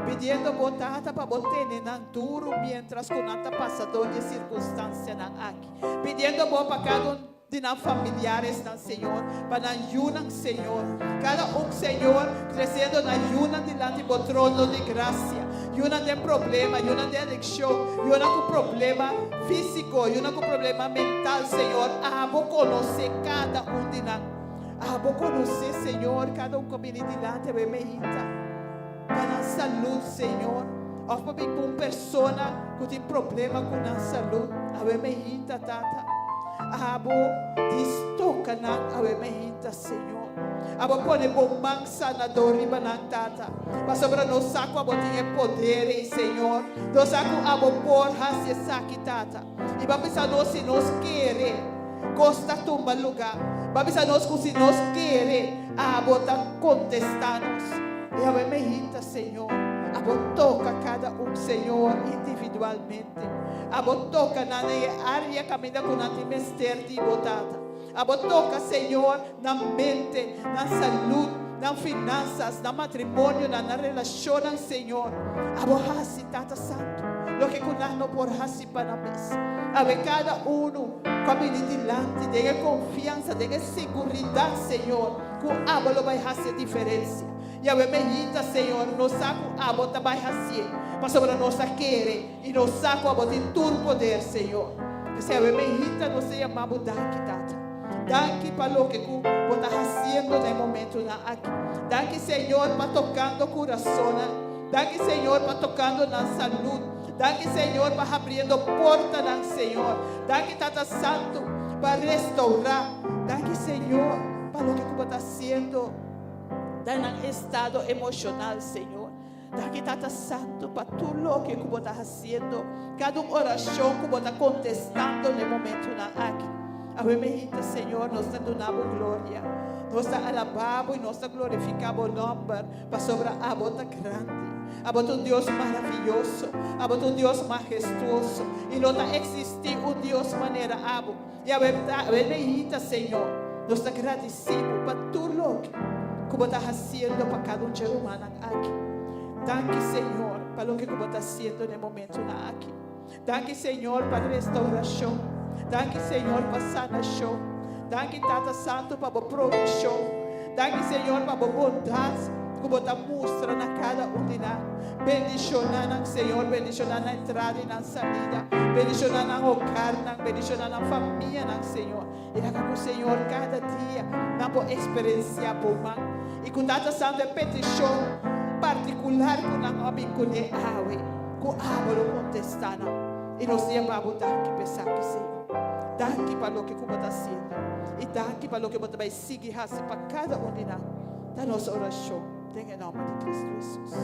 Pidiendo Bo, Tata, pa Bo tene nan duru miéntras ku nan ta pasa dor di e sirkunstansianan aki. Pidiendo Bo pa kada un di nan familiaresnan, Señor, pa nan yunan, Señor. Kada un, Señor, tresiendo nan yunan dilanti Bo trono di grasia. Yunan den problema, yunan den adikshon, yunan ku problema físiko, yunan ku problema mental, Señor, abo konosé kada un di nan. Abo konosé, Señor, kada un ku a bini dilanti awe meinta pa nan salud, Señor, òf pa bin ku un persona ku tin problema ku nan salud awe meinta, Tata. Abo dis toka nan awe meinta, Señor. Abo pone bo man sanador riba nan, Tata. Pasobra nos sa ku abo tin e poder ei, Señor. Nos sa ku abo por hasi esaki, Tata. I bo a bisa nos si nos kere, kos ta tumba lugá. Bo a bisa nos ku si nos kere, abo ta kontestá nos. I awe mehita, Señor, abo toka kada un, Señor, individualmente. Abo toka nan den e área kaminda ku nan tin mester di bo, Tata. Abo toka, Señor, nan mente, nan salud, nan finansas, nan matrimonionan, nan relacionnan, Señor. Abo haci, Tata Santo, loke cu nan no por haci pa nan mes. Awe cada uno cu a bini dilanti den e confiansa, den e seguridad, Señor, cu Abo lo bay haci e diferencia. Y awe mehita, Señor, nos sa cu Abo ta bay hacié, pasobra nos a kere y nos sa cu Abo tin tur poder, Señor. P'esei awe mehita nos ta yama Bo danki, Tata. Danki pa loke ku Bo ta hasiendo na e momentunan aki. Danki, Señor, pa tokando kurasonnan. Danki, Señor, pa tokando nan salud. Danki, Señor, pa habriendo portanan, Señor. Danki, Tata Santu, pa restourá. Danki, Señor, pa loke ku Bo ta hasiendo den nan estado emoshonal, Señor. Danki Tata Santu pa tur loke ku bo ta hasiendo, kada un orashon ku bo ta kontestando na e momentunan aki. Awe mehita, Señor, nos ta duna bo gloria, nos ta alabá bo i nos ta glorifiká bo nòmber, pasobra abo ta grandi. Abo ta un Dios maravioso, abo ta un Dios mahestuoso, i no ta eksistí un Dios manera abo. I awe awe mehita, Señor, nos ta gradisí bo pa tur loke ku bo ta hasiendo pa kada un dje rumannan aki. Danki, Señor, pa loke ku bo ta hasiendo na e momentunan aki. Danki, Señor, pa restaurashon. Danki, Señor, pa sanashon. Danki, Tata Santu, pa bo provishon. Danki, Señor, pa bo bondat. ku Bo ta mustra na kada un di nan. Bendishoná nan, Señor, bendishoná nan entrada i nan salida. Bendishoná nan hogarnan, bendishoná nan famianan, Señor. I laga ku, Señor, kada dia nan por eksperensiá Bo man. I ku Tata Santu e petishon partikular ku nan a bin kuné awe, ku abo lo kontestá nan. I nos ta yama Bo danki pa esaki, Señor. Danki pa loke ku Bo ta hasiendo. I danki pa loke Bo ta bai sigui hasi pa kada un di nan. Ta nos orashon den e nòmber di Kristu Hesus.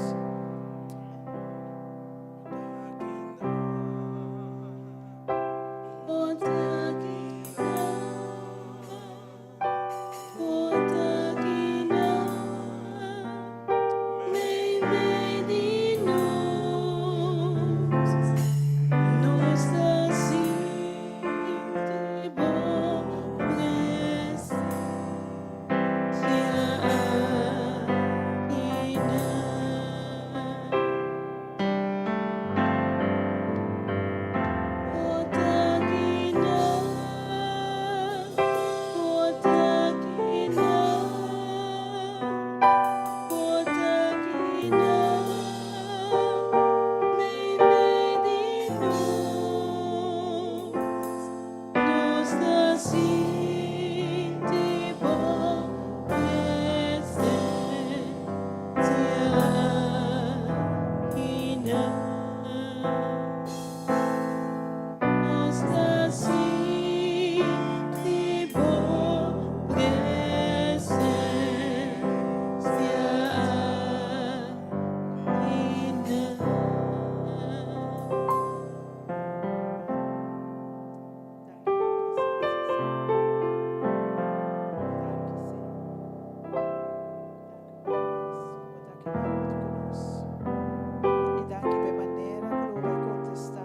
I danki pa e manera ku lo bo bai kontestá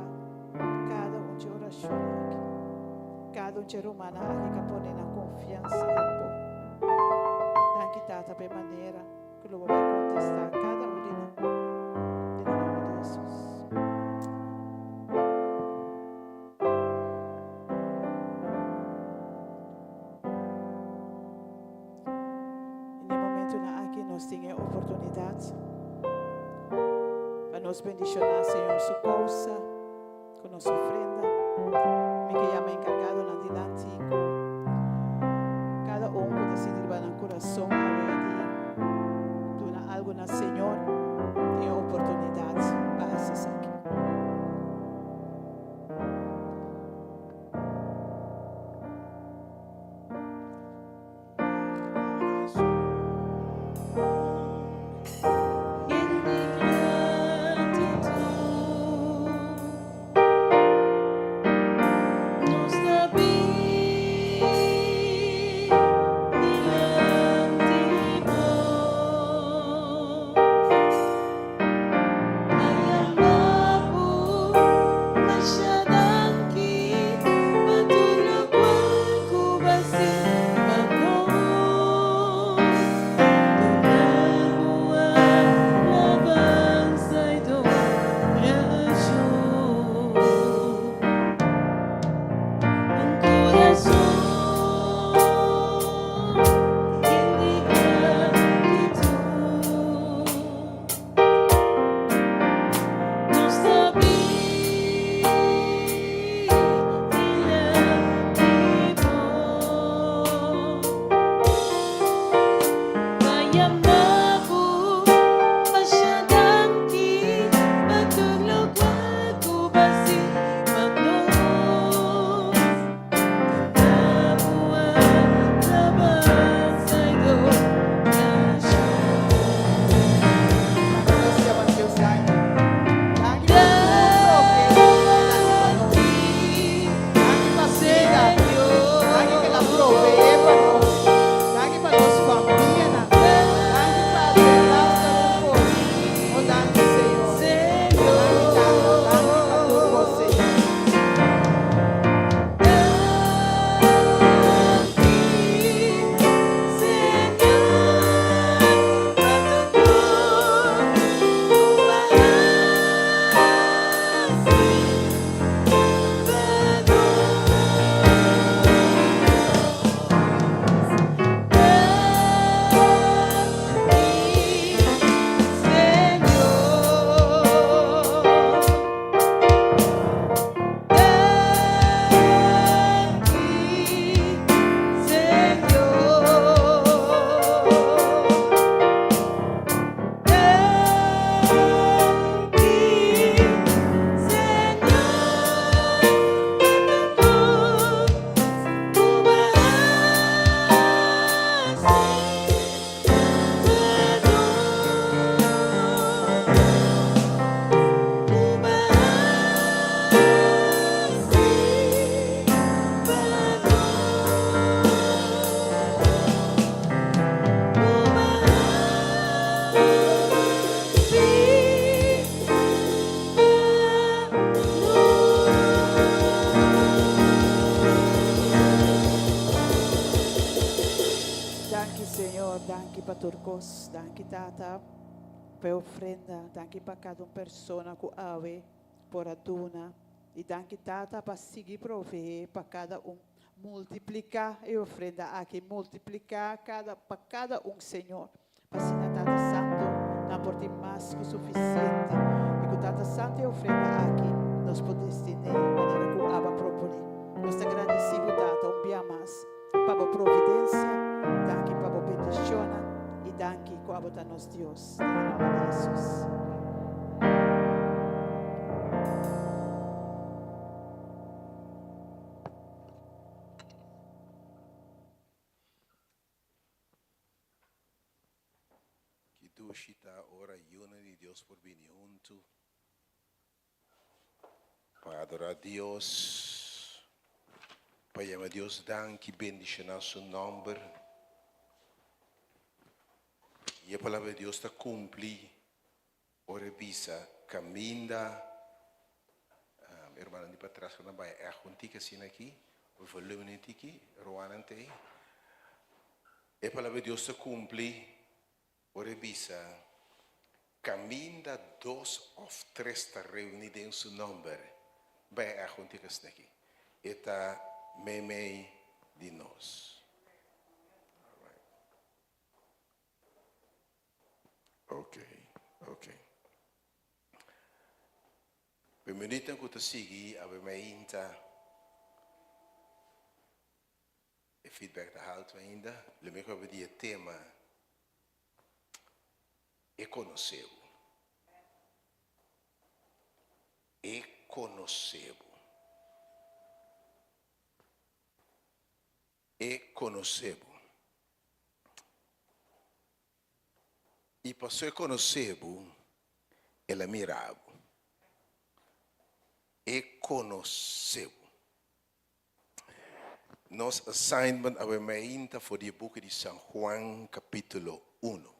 kada un dje orashonnan aki. Kada un dje rumannan aki ku a pone nan konfiansa den bo. Danki, Tata, pa e manera ku lo bo bai kontestá kada un di nan. Den e nòmber di Hesus. I na e momentunan aki nos tin e oportunidat pa nos bendishoná Señor su kousa ku nos ofrenda. Mi ke yama enkargadonan dilanti ku kada un ku ta sinti riba nan kurason awe di duna algu na Señor tin e oportunidat pa hasi esaki. tur kos. Danki Tata pa e ofrenda. Danki pa kada un persona ku awe por a duna. I danki Tata pa sigui proveé pa kada un. Multipliká e ofrenda aki. Multipliká kada pa kada un Señor. Pa asina Tata Santu nan por tin mas ku sufisiente i ku Tata Santu e ofrenda aki nos por destin'é manera ku Abba proponé. Nos ta gradisí bo Tata un bia mas pa bo providensia, danki pa bo bendishonnan i danki ku abo ta nos Dios. Den e nòmber di Hesus. Ki dushi ta ora yunan di Dios por bini huntu pa adorá Dios, pa yama Dios danki, bendishoná su nòmber. I e Palabra di Dios ta kumpli ora e bisa, Kaminda, e rumannan di patras ku nan bai ègt un tiki asina aki, e volumen un tiki, rumannan t'ei. E Palabra di Dios ta kumpli ora e bisa, Kaminda dos òf tres ta reuní den su nòmber, bai ègt un tiki asina aki, e ta meimei di nos. Ok, ok. Pe minuutnan ku ta sigui awe mainta e feedback ta haltu ainda. Lo mi papia di e tema E konosé bo. E konosé bo. E konosé bo. I paso e konosé bo, el a mira bo. E konosé bo. Nos assignment awe mainta for di e buki di San Juan kapítulo uno.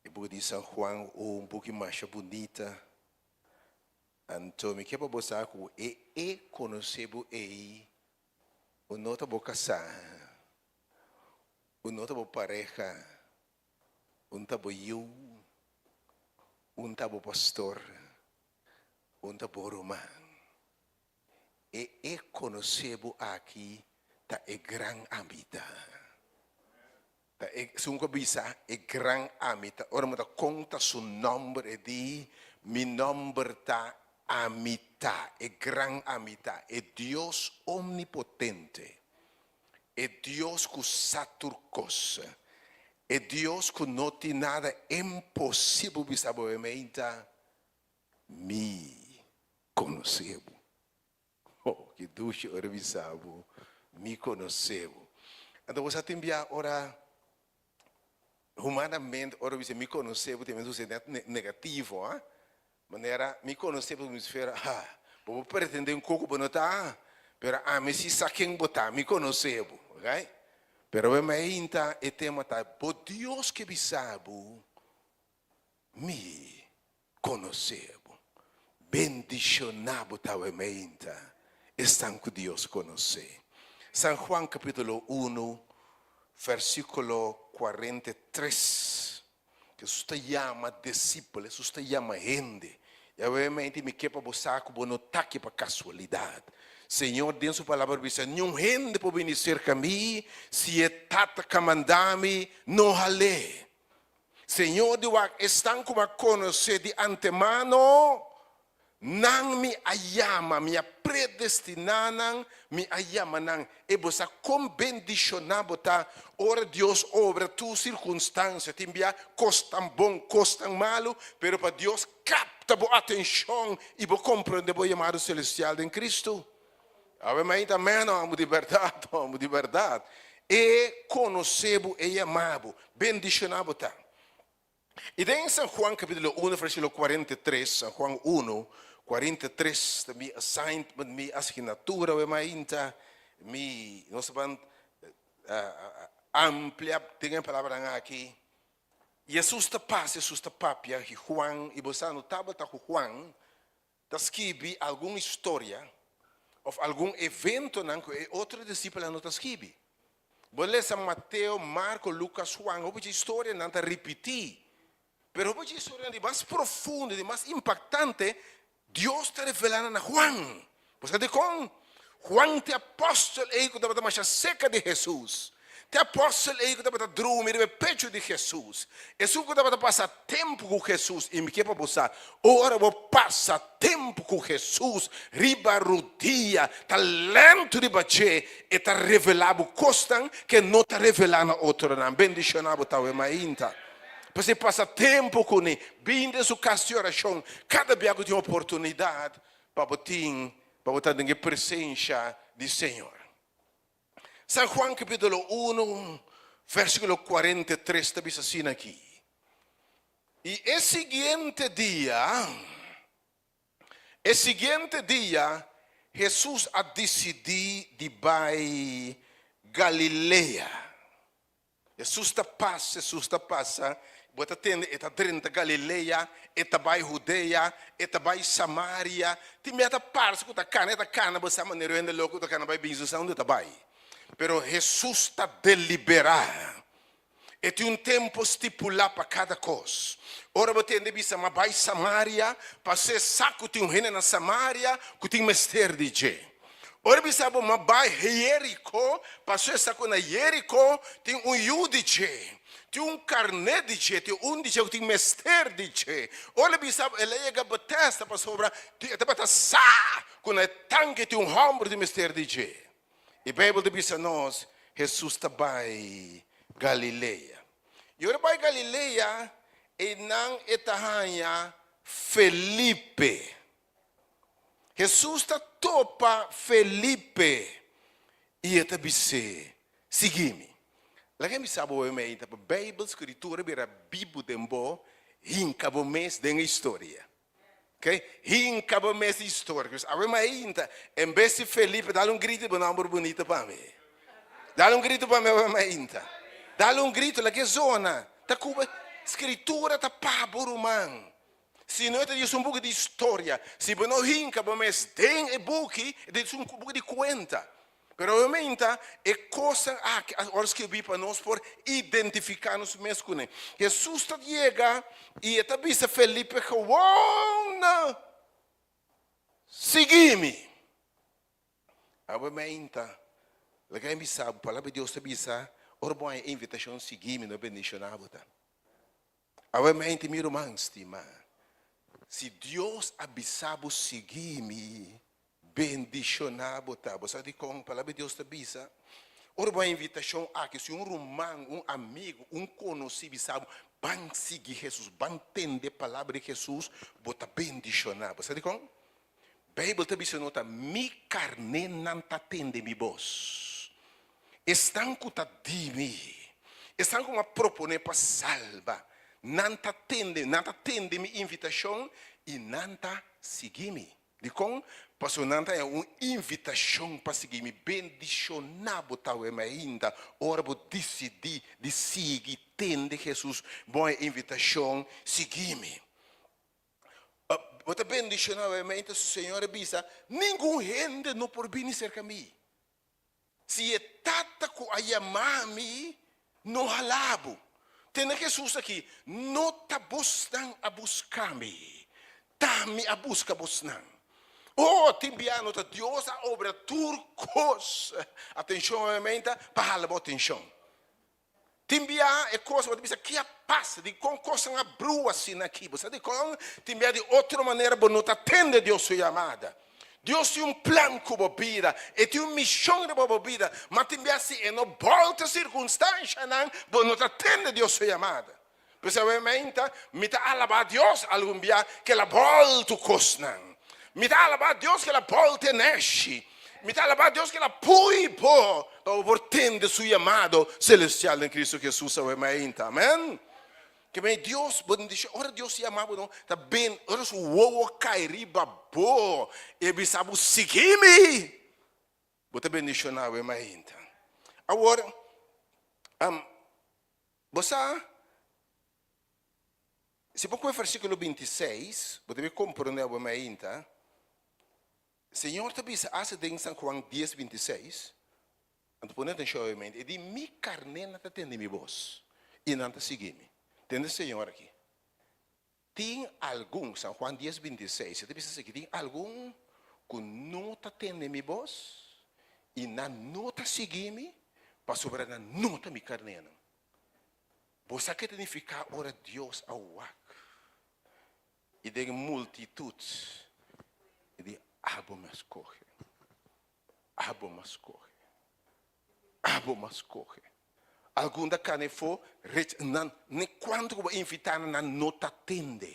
E buki di San Juan un buki masha bunita. Anto mi ke pa bo sa ku e e konosé bo ei, bo no ta bo kasá, bo no ta bo pareha, un ta bo yu, un ta bo pastor, un ta bo ruman. E e konosé bo aki ta e gran amita. Ta e, segun ku a bisa, e gran amita. Ora mi ta konta su nòmber, e di, Mi nòmber ta Amita, e gran Amita, e Dios omnipotente, e Dios ku sa tur kos, e Dios ku no tin nada imposibel bisa bo e meinta, Mi konosé bo. Oh, ki dushi ora bisa bo, Mi konosé bo. Anto bo sa tin bia ora humanamente ora bisa mi konosé bo tin mester usa net negativo, ha? Manera mi konosé bo mi sfera, ha, bo por pretendé un koko bo no ta, pero ami si sa ken bo ta, mi konosé bo, okay? Pero awe mainta e tema ta, bo Dios ke bisa bo, Mi konosé bo. Bendishoná bo ta awe meinta, esnan ku Dios konosé. San Juan kapítulo unu, versíkulo 43. Hesus ta yama disipel, Hesus ta yama hende. I awe meinta mi ke pa bo sa ku bo no ta aki pa kasualidat. Señor den su palabra bisa, Niun hende por bini serka mi si e Tata ka manda mi no hal'é. Señor di wak esnan ku mi a konosé di antemano, nan mi a yama, mi a predestiná nan, mi a yama nan. E bo sa kon bendishoná bo ta ora Dios obra tur sirkunstansia. Tin bia kos tan bon, kos tan malu, pero pa Dios kapta bo atenshon i bo komprondé bo yamado selestial den Kristu. Awe mainta amén amo di bèrdat, amo di bèrdat. E konosé bo, e yama bo, bendishoná bo ta. I den San Juan kapítulo uno versíkulo 43, San Juan uno, 43, ta mi assignment, mi asignatura awe mainta, mi, nos ta ban amplia den e palabranan aki. Jesus ta pasa, Jesus ta papia, i Juan, i bo sa no tabata ku Juan, ta skibi algun historia of algun eventonan ku e otro disipelnan no ta skibi. Bo lesa Mateo, Marko, Lukas, Juan, hopi dje historianan ta ripití. Pero hopi dje historianan di mas profundo, di mas impaktante, Dios ta revelá nan na Juan. Bo sa dikon? Juan ta e apòstel ei ku tabata masha seka di Hesus. Ta e apòstel ei ku tabata drumi riba e pechu di Hesus. Esun ku tabata pasa tempu ku Hesus. I mi ke pa bo sa, ora bo pasa tempu ku Hesus riba rudia, ta lèntu riba dje, e ta revelá bo kosnan ku e no ta revelá na otronan. Bendishoná bo ta awe mainta. P'esei pasa tempu kuné, bin den su kas di orashon kada bia ku tin oportunidat pa bo tin pa bo ta den e presensha di Señor. San Juan kapítulo unu vèrsikulo 43 ta bisa asina aki, I e siguiente dia, e siguiente dia Hesus a disidí di bai Galilea. Hesus ta pasa, Hesus ta pasa, bo ta tende e ta drenta Galilea, e ta bai Hudea, e ta bai Samaria, tin bia ta parse ku ta kana, e ta kana bo sa manera un hende loko ta kana bai bin su sa unda e ta bai. Pero Hesus ta deliberá. E tin un tempu stipulá pa kada kos. Ora bo tende bisa ma bai Samaria, pasó e sa ku tin un hende na Samaria ku tin mester di dje. Ora bisa bo ma bai Jeriko, paso e sa ku na Jeriko tin un yu di dje, tin un karné di dje, tin un di dje ku tin mester di dje. Ora bisa bo el a yega Betesda pasobra e tabata sa ku na e tanke tin un hòmber ku tin mester di dje. E Beibel ta bisa nos, Hesus ta bai Galilea. I ora e bai Galilea, einan e ta haña Felipe. Hesus ta topa Felipe i e ta bis'é, Sigui mi. Laga mi sa bo hopi ainda pa Beibel Skritura bira bibu den bo, hinka bo mes den e historia. Ok? Hinka bo mes den historia. Pues awe mainta, en bes di Felipe, dal un grito di bo nomber bunito pa mi. Dal un grito pa mi awe mainta. Dal un grito, laga e zona. Ta kuba, Skritura ta pa bo ruman. Si no e ta djis un buki di historia. Si bo no hinka bo mes den e buki, e ta djis un buki di kuenta. Pero obviamente e kosnan aki a wòrdu skirbí pa nos por identifiká nos mes kuné. Hesus ta yega i e ta bisa Felipe gewoon, Sigui mi. Obviamente, laga mi bisa bo, Palabra di Dios ta bisa, ora bo haña e invitashon sigui mi, no bendishoná bo ta. Awe mente mi ruman stimá, si Dios a bisa bo sigui mi, bendishoná bo ta. Bo sa dikon? Palabra di Dios ta bisa, ora bo haña invitashon aki, si un ruman, un amigu, un konosí bisa bo, ban sigui Hesus, ban tende palabra di Hesus, bo ta bendishoná. Bo sa dikon? Beibel ta bisa no ta mi karnénan ta tende mi bos. Esnan ku ta di mi, esnan ku mi a proponé pa salba, nan ta tende, nan ta tende mi invitashon i nan ta sigui mi. Dikon? Pasobra nan ta haña un invitashon pa sigui mi. Bendishoná bo ta wema ainda ora bo disidí di sigui tende Hesus. Bo haña invitashon, sigui mi. Bo ta bendishoná obviamente su Señor a bisa, Ningun hende no por bini serka mi, si e Tata ku a yama mi no hala bo. Tende Hesus aki, No ta bosnan a buska mi, ta mi a buska bosnan. Oh, tin bia no ta Dios a obra tur kos, atenshon obviamente, pa hala bo atenshon. Tin bia e kos bo ta bisa ki a pasa, dikon kosnan a brua asina aki? Bo sa dikon? Tin bia di otro manera bo no ta tende Dios su yamada. Dios tin un plan ku bo bida, e tin un mishon riba bo bida, ma tin bia si e no bòlta sirkunstanshanan bo no ta tende Dios su yamada. P'esei awe meinta mi ta alabá Dios algun bia ku el a bòltu kosnan. Mi ta alabá Dios ku el a bòlta e nèshi. Mi ta alabá Dios ku el a pui bo pa bo por tende su yamado selestial den Cristo Jesus awe meinta. Amèn. Ke mei Dios bendishon. Ora Dios yama bo no ta ben ora su wowo kai riba bo i e bisa bo sigui mi. Bo ta bendishoná awe meinta. Awor Bo sa, si bo kohe versíkulo 26, bo debe komprondé awor mainta, Señor ta bisa hasta den San Juan 10, 26. Anto pone atenshon obviamente. E di, Mi karnénan ta tende mi bos i nan ta sigui mi. Tende Señor aki. Tin algun, San Juan dies binti i seis, e ta bisa esaki, tin algun ku no ta tende mi bos i nan no ta sigui mi pasobra nan no ta mi karnénan. Bo sa ke ta nifiká ora Dios a wak i den e multitut e di, Abo mi a skohe, abo mi a skohe, abo mi a skohe. Algun ta kana efo rech nan ni kuantu ku bo invitá nan, nan no ta tende.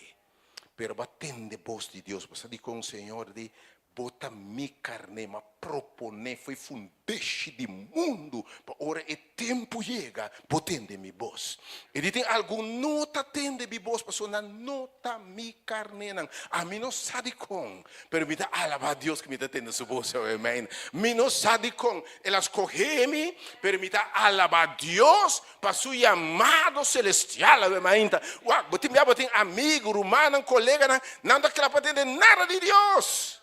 Pero bo a tende bos di Dios. Bo sa dikon Señor di, Bo ta mi karné, m'a proponé fo'i fundeshi di mundu pa ora e tempu yega bo tende mi bos. E di tin algun no ta tende mi bos pasobra nan no ta mi karnénan. Ami no sa dikon, pero mi ta alabá Dios ku mi ta tende su bos. Amen. Mi no sa dikon el a skohé mi, pero mi ta alabá Dios pa su yamado selestial. Amen. Wak, bo tin bia bo tin amigu, rumannan, koleganan, nan ta kla pa tende nada di Dios.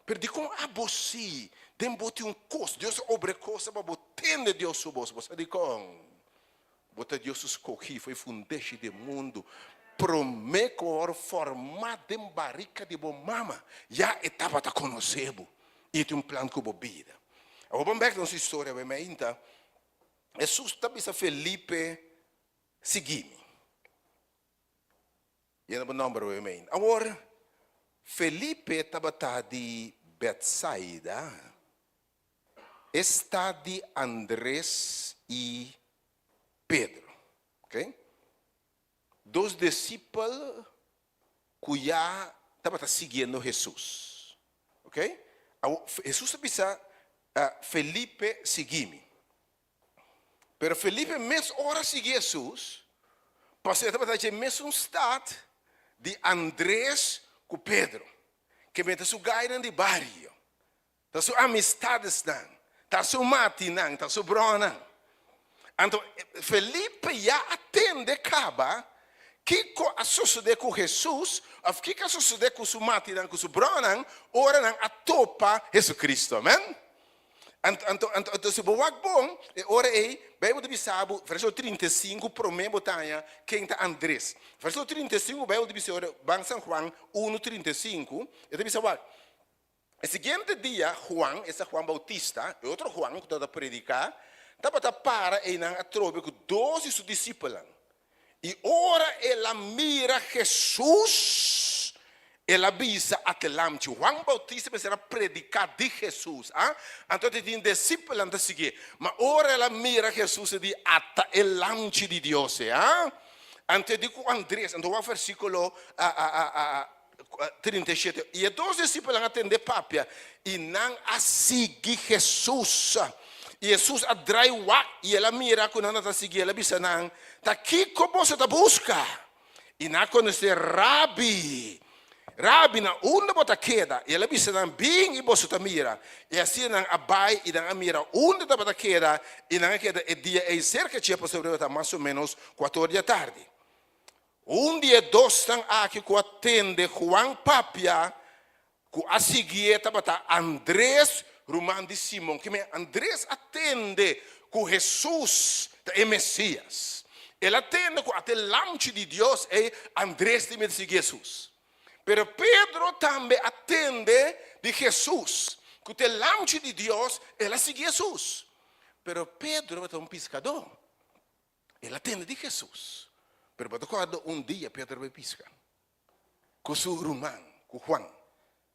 Pero dikon abo si den bo tin un kos, Dios a obra e kos pa bo tende Dios su bos. Bo sa dikon? Bo ta Dios su skohí for e fundeshi di e mundu. Promé ku bo wòrdu formá den barika di bo mama, ya e tabata konosé bo i e tin un plan ku bo bida. Awor ban bèk na nos historia wei mainta. Hesus ta bisa Felipe, Sigui mi. Yena bo nòmber wei mainta. Awor, Felipe tabata di Bètsaida, e stat di Andres i Pedro. Ok. Dos disipel ku ya tabata siguiendo Hesus. Ok. Awor, Hesus a bisa Felipe, Sigui mi. Pero Felipe mes ora a sigui Hesus, pasobra e tabata dje mesun stat di Andres ku Pedro, ke mete su gainan di bario. Ta su amistadesnan, ta su matinan, ta su bronan. Anto Felipe ya a tende kaba kiko a sosodé ku Hesus òf kiko a sosodé ku su matinan, ku su bronan ora nan a topa Hesukristu. Amèn. Anto, anto, anto, anto si bo wak bon, e ora ei Beibel ta bisa bo, versíkulo 35, promé bo ta haña ken ta Andres. Versíkulo 35 Beibel ta bisa ora, ban San Juan 1, 35, e ta bisa wak, E siguiente dia, Juan, esta Juan Bautista, e otro Juan ku tabata prediká, tabata para einan atrobe ku dos di su disipelnan. I ora el a mira Hesus, el a bisa atelamchi. Juan Bautista mester a prediká di Hesus, a? Anto e tin disipelnan ta siguié. Ma ora el a mira Hesus, e di, Ata e Lamchi di Dios e, a? Anto e di ku Andres, anto wak versíkulo 37, I e dos disipelnan a tende papia, i nan a sigui Hesus. I Hesus a drai wak, i el a mira ku nan ta sigui, el a bisa nan, Ta kiko boso ta buska? I nan a kontest'é, Rabi, Rabi, na unda bo ta keda? I el a bisa nan, Bin i boso ta mira. I asina nan a bai, i nan a mira unda tabata keda, i nan a keda e dia ei serka dje, pasobra tabata mas o ménos kuator di atardi. Un di e dosnan aki ku a tende Juan papia ku a siguié tabata Andres, ruman di Simon. Kimen Andres a tende ku Hesus ta e Mesias. El a tende ku ata e Lamchi di Dios ei, Andres ta mester sigui Hesus. Pero Pedro tambe a tende di Hesus ku ta e Lamchi di Dios, el a sigui Hesus. Pero Pedro tabata un piskadó. El a tende di Hesus, pero bo ta kòrda un dia Pedro a bai piska ku su ruman, ku Juan.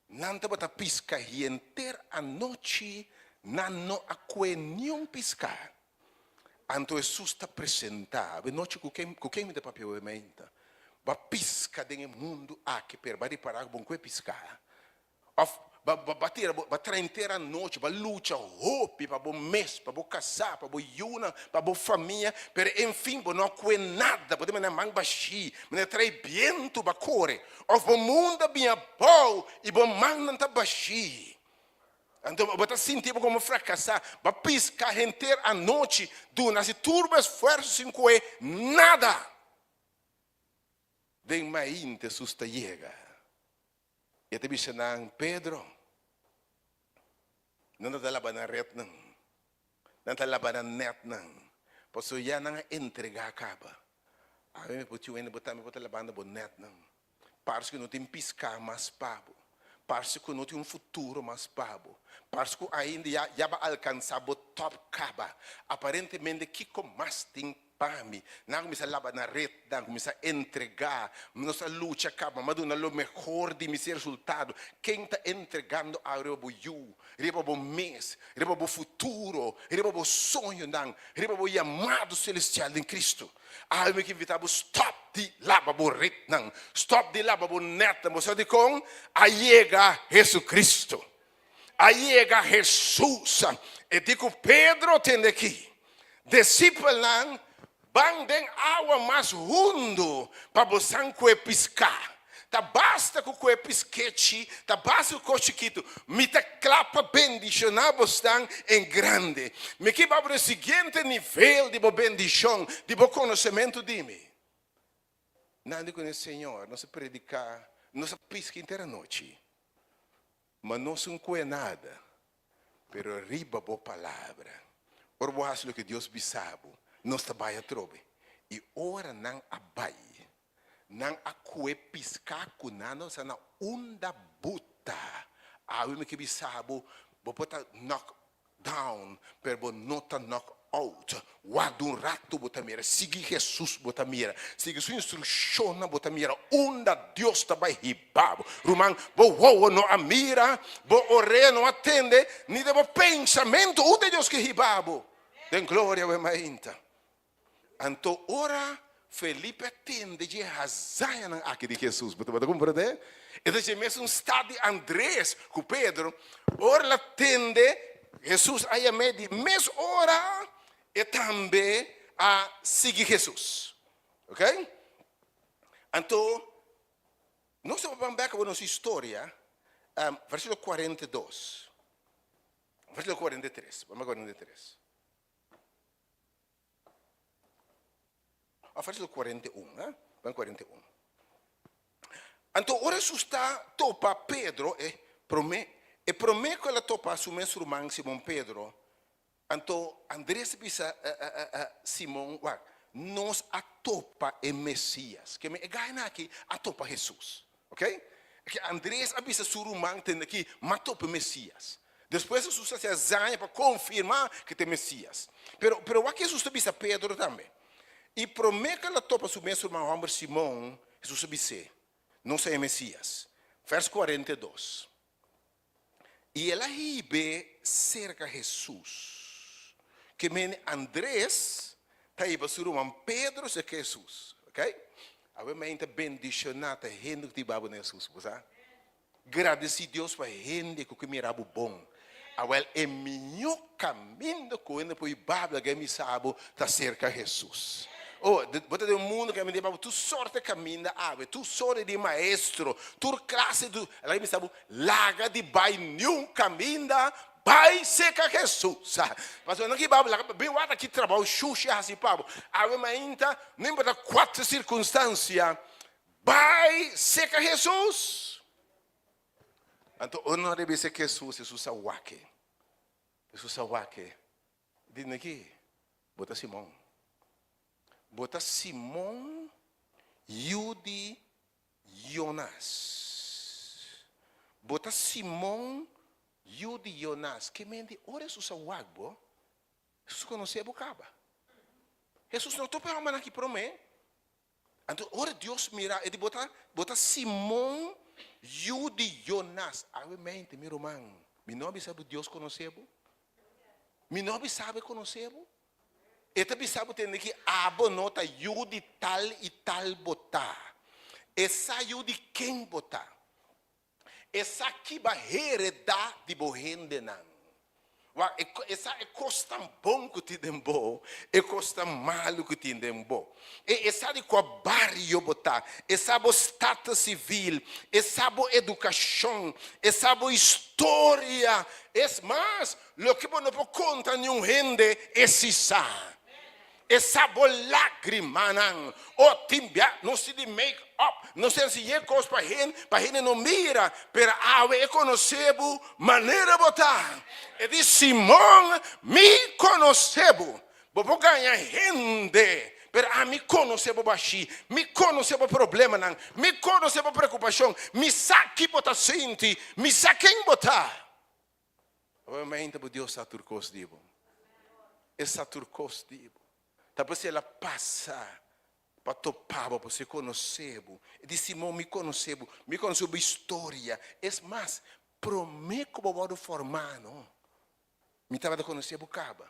Nan tabata piska henter anochi, nan no a kue niun piská. Anto Hesus ta presentá, Awe nochi ku ken, ku ken mi ta papia awe mainta? Bo a piska den e mundu aki, pero bo a ripará ku bo no kue piská. Of ba ba tira bo ba traha henter anochi, ba lucha hopi pa bo mes, pa bo kasá, pa bo yunan, pa bo famia, pero en fin bo no a kue nada, bo ta manda man bashí, manera trae bientu ba kore, of bo mundu a bin abou i bo mannan ta bashí. Anto bo ta sinti bo komo frakasá, ba piska henter anochi, duna hasi tur bo esfuerso sin kue nada. Den mainte Hesus ta yega. E ta bisa nan, Pedro, nan ta laba nan retnan. Nan ta laba nan nètnan, pasobra ya nan a entregá kaba. Awe mi por tin wende bo tambe por ta labando bo nètnan. Parse ku no tin piská mas pa bo. Parse ku no tin un futuro mas pa bo. Parse ku ainda ya ya bo a alkansá bo tòp kaba. Aparentemente kiko mas tin Pa mi, nan a kuminsá laba nan ret, nan a kuminsá entregá. Nos a lucha kaba, mi a duna lo mehor di mi si resultado. Ken ta entregando awe riba bo yu, riba bo mes, riba bo futuro, riba bo soñonan, riba bo yamado selestial den Cristo? Awe mi ke invitá bo stòp di laba bo retnan, stòp di laba bo nètnan. Bo sa dikon? A yega Jesucristo. A yega Hesus, e di ku Pedro, Tende aki, disipelnan, ban den awa mas hundu pa bosan kue piská. Ta basta ku kue piskechi, ta basta ku kos chikitu. Mi ta kla pa bendishoná bosnan en grandi. Mi ke bai bo den siguiente nivel di bo bendishon, di bo konosementu di mi. Nan di kuné, Señor, nos a prediká, nos a piska henter anochi. Ma nos un kue nada, pero riba bo palabra. Ora bo hasi loke Dios bisa bo, nos ta bai atrobe. I ora nan a bai, nan a kue piská ku nan no sa na unda buta. Awe mi ke bisa bo, bo por ta knock Down, pero bo no ta knock out. Warda un rato bo ta mira. Sigui Hesus bo ta mira. Sigui su instrukshonnan bo ta mira unda Dios ta bai hiba bo. Ruman, bo wowo no a mira, bo orea no a tende, ni den bo pensamentu unda Dios ke hiba bo. Den gloria awe mainta. Anto ora Felipe a tende dje hazañanan aki di Hesus, bo tabata komprendé? E ta dje mesun stat di Andres ku Pedro. Ora el a tende Hesus a yam'é, di mes ora e tambe a sigui Hesus. Oke? Anto nos ta ban bèk awor nos historia, versíkulo 42, versíkulo 43, ban bai 43. Versíkulo 41, eh? Ban 41. Anto ora Hesus ta topa Pedro, e promé, e promé ku el a topa su mes ruman Simon Pedro, anto Andres a bisa Simon, wak, nos a topa e Mesías. Ke men e gainan aki a topa Hesus. Ok? Ke Andres a bisa su ruman tende ki, M'a topa e Mesías. Despues Hesus a hasi hazaña pa konfirmá ku ta e Mesías. Pero, pero wak Hesus ta bisa Pedro tambe. I promé ku el a topa su mes ruman hòmber Simon, Hesus a bis'é, Nos a e Mesías. Vèrs 42. I el a hib'é serka Hesus. Ke mende Andres ta hiba su ruman Pedro serka Hesus. Ok? Awe mei ta bendishoná ta hende ku ta hiba bo na Hesus, bo sa? Gradisí Dios pa hende ku ke mira bo bon. Awèl, e mihó kaminda ku hende por hiba bo laga e misa bo ta serka Hesus. Oh, bo ta den un mundu ku a mira bo tur sorte kaminda awe, tur sorte di maestro, tur klase di laga e misa bo, laga di bai niun kaminda, bai serka Hesus. Pasobra nan ke hiba bo laga bin wak ki trabou shushi a hasi pa bo. Awe mainta, no importa kua ta sirkunstansia, Bai seka Hesus. Anto ora nan a debe seka Hesus, Hesus a wak e. Hesus a wak e. Di niki, bo ta Simon. Bo ta Simon, yu di Jonas. Bo ta Simon, yu di Jonas. Ke mende ora Hesus a wak bo, Hesus konosé bo kaba. Hesus no topa e hòmbernan aki promé. Anto ora Dios mira, e di, Bo ta, bo ta Simon, yu di Jonas. Awe mente, mi ruman, mi no a bisa bo Dios konosé bo? Mi no a bisa bo e konosé bo? E ta bisa bo tende ki abo no ta yu di tal i tal bo ta. E sa yu di ken bo ta. Esaki ba heredá di bo hendenan. Wak, e sa e kosnan bon ku tin den bo, e kosnan malu ku tin den bo. E e sa di kua bario bo ta, e sa bo status sivil, e sa bo edukashon, e sa bo historia. Es mas, loke bo no por konta niun hende, e si sa. E sa bo lágrimanan. O tin bia nos tin di make up, nos tin hasi ye kos pa hende, pa hende no mira, pero awe e konosé bo manera bo ta. E di, Simon, mi konosé bo. Bo por gaña hende, pero ami konosé bo bashí, mi konosé bo problemanan, mi konosé bo preokupashon, mi sa ki bo ta sinti, mi sa ken bo ta. Obviamente bo Dios sa tur kos di bo. E sa tur kos di bo. Ta p'esei el a pasa pa topa bo, pasobra e konosé bo. E di, Simon, mi konosé bo, mi konosé bo historia. Es mas, promé ku bo wòrdu formá no, mi tabata konosé bo kaba.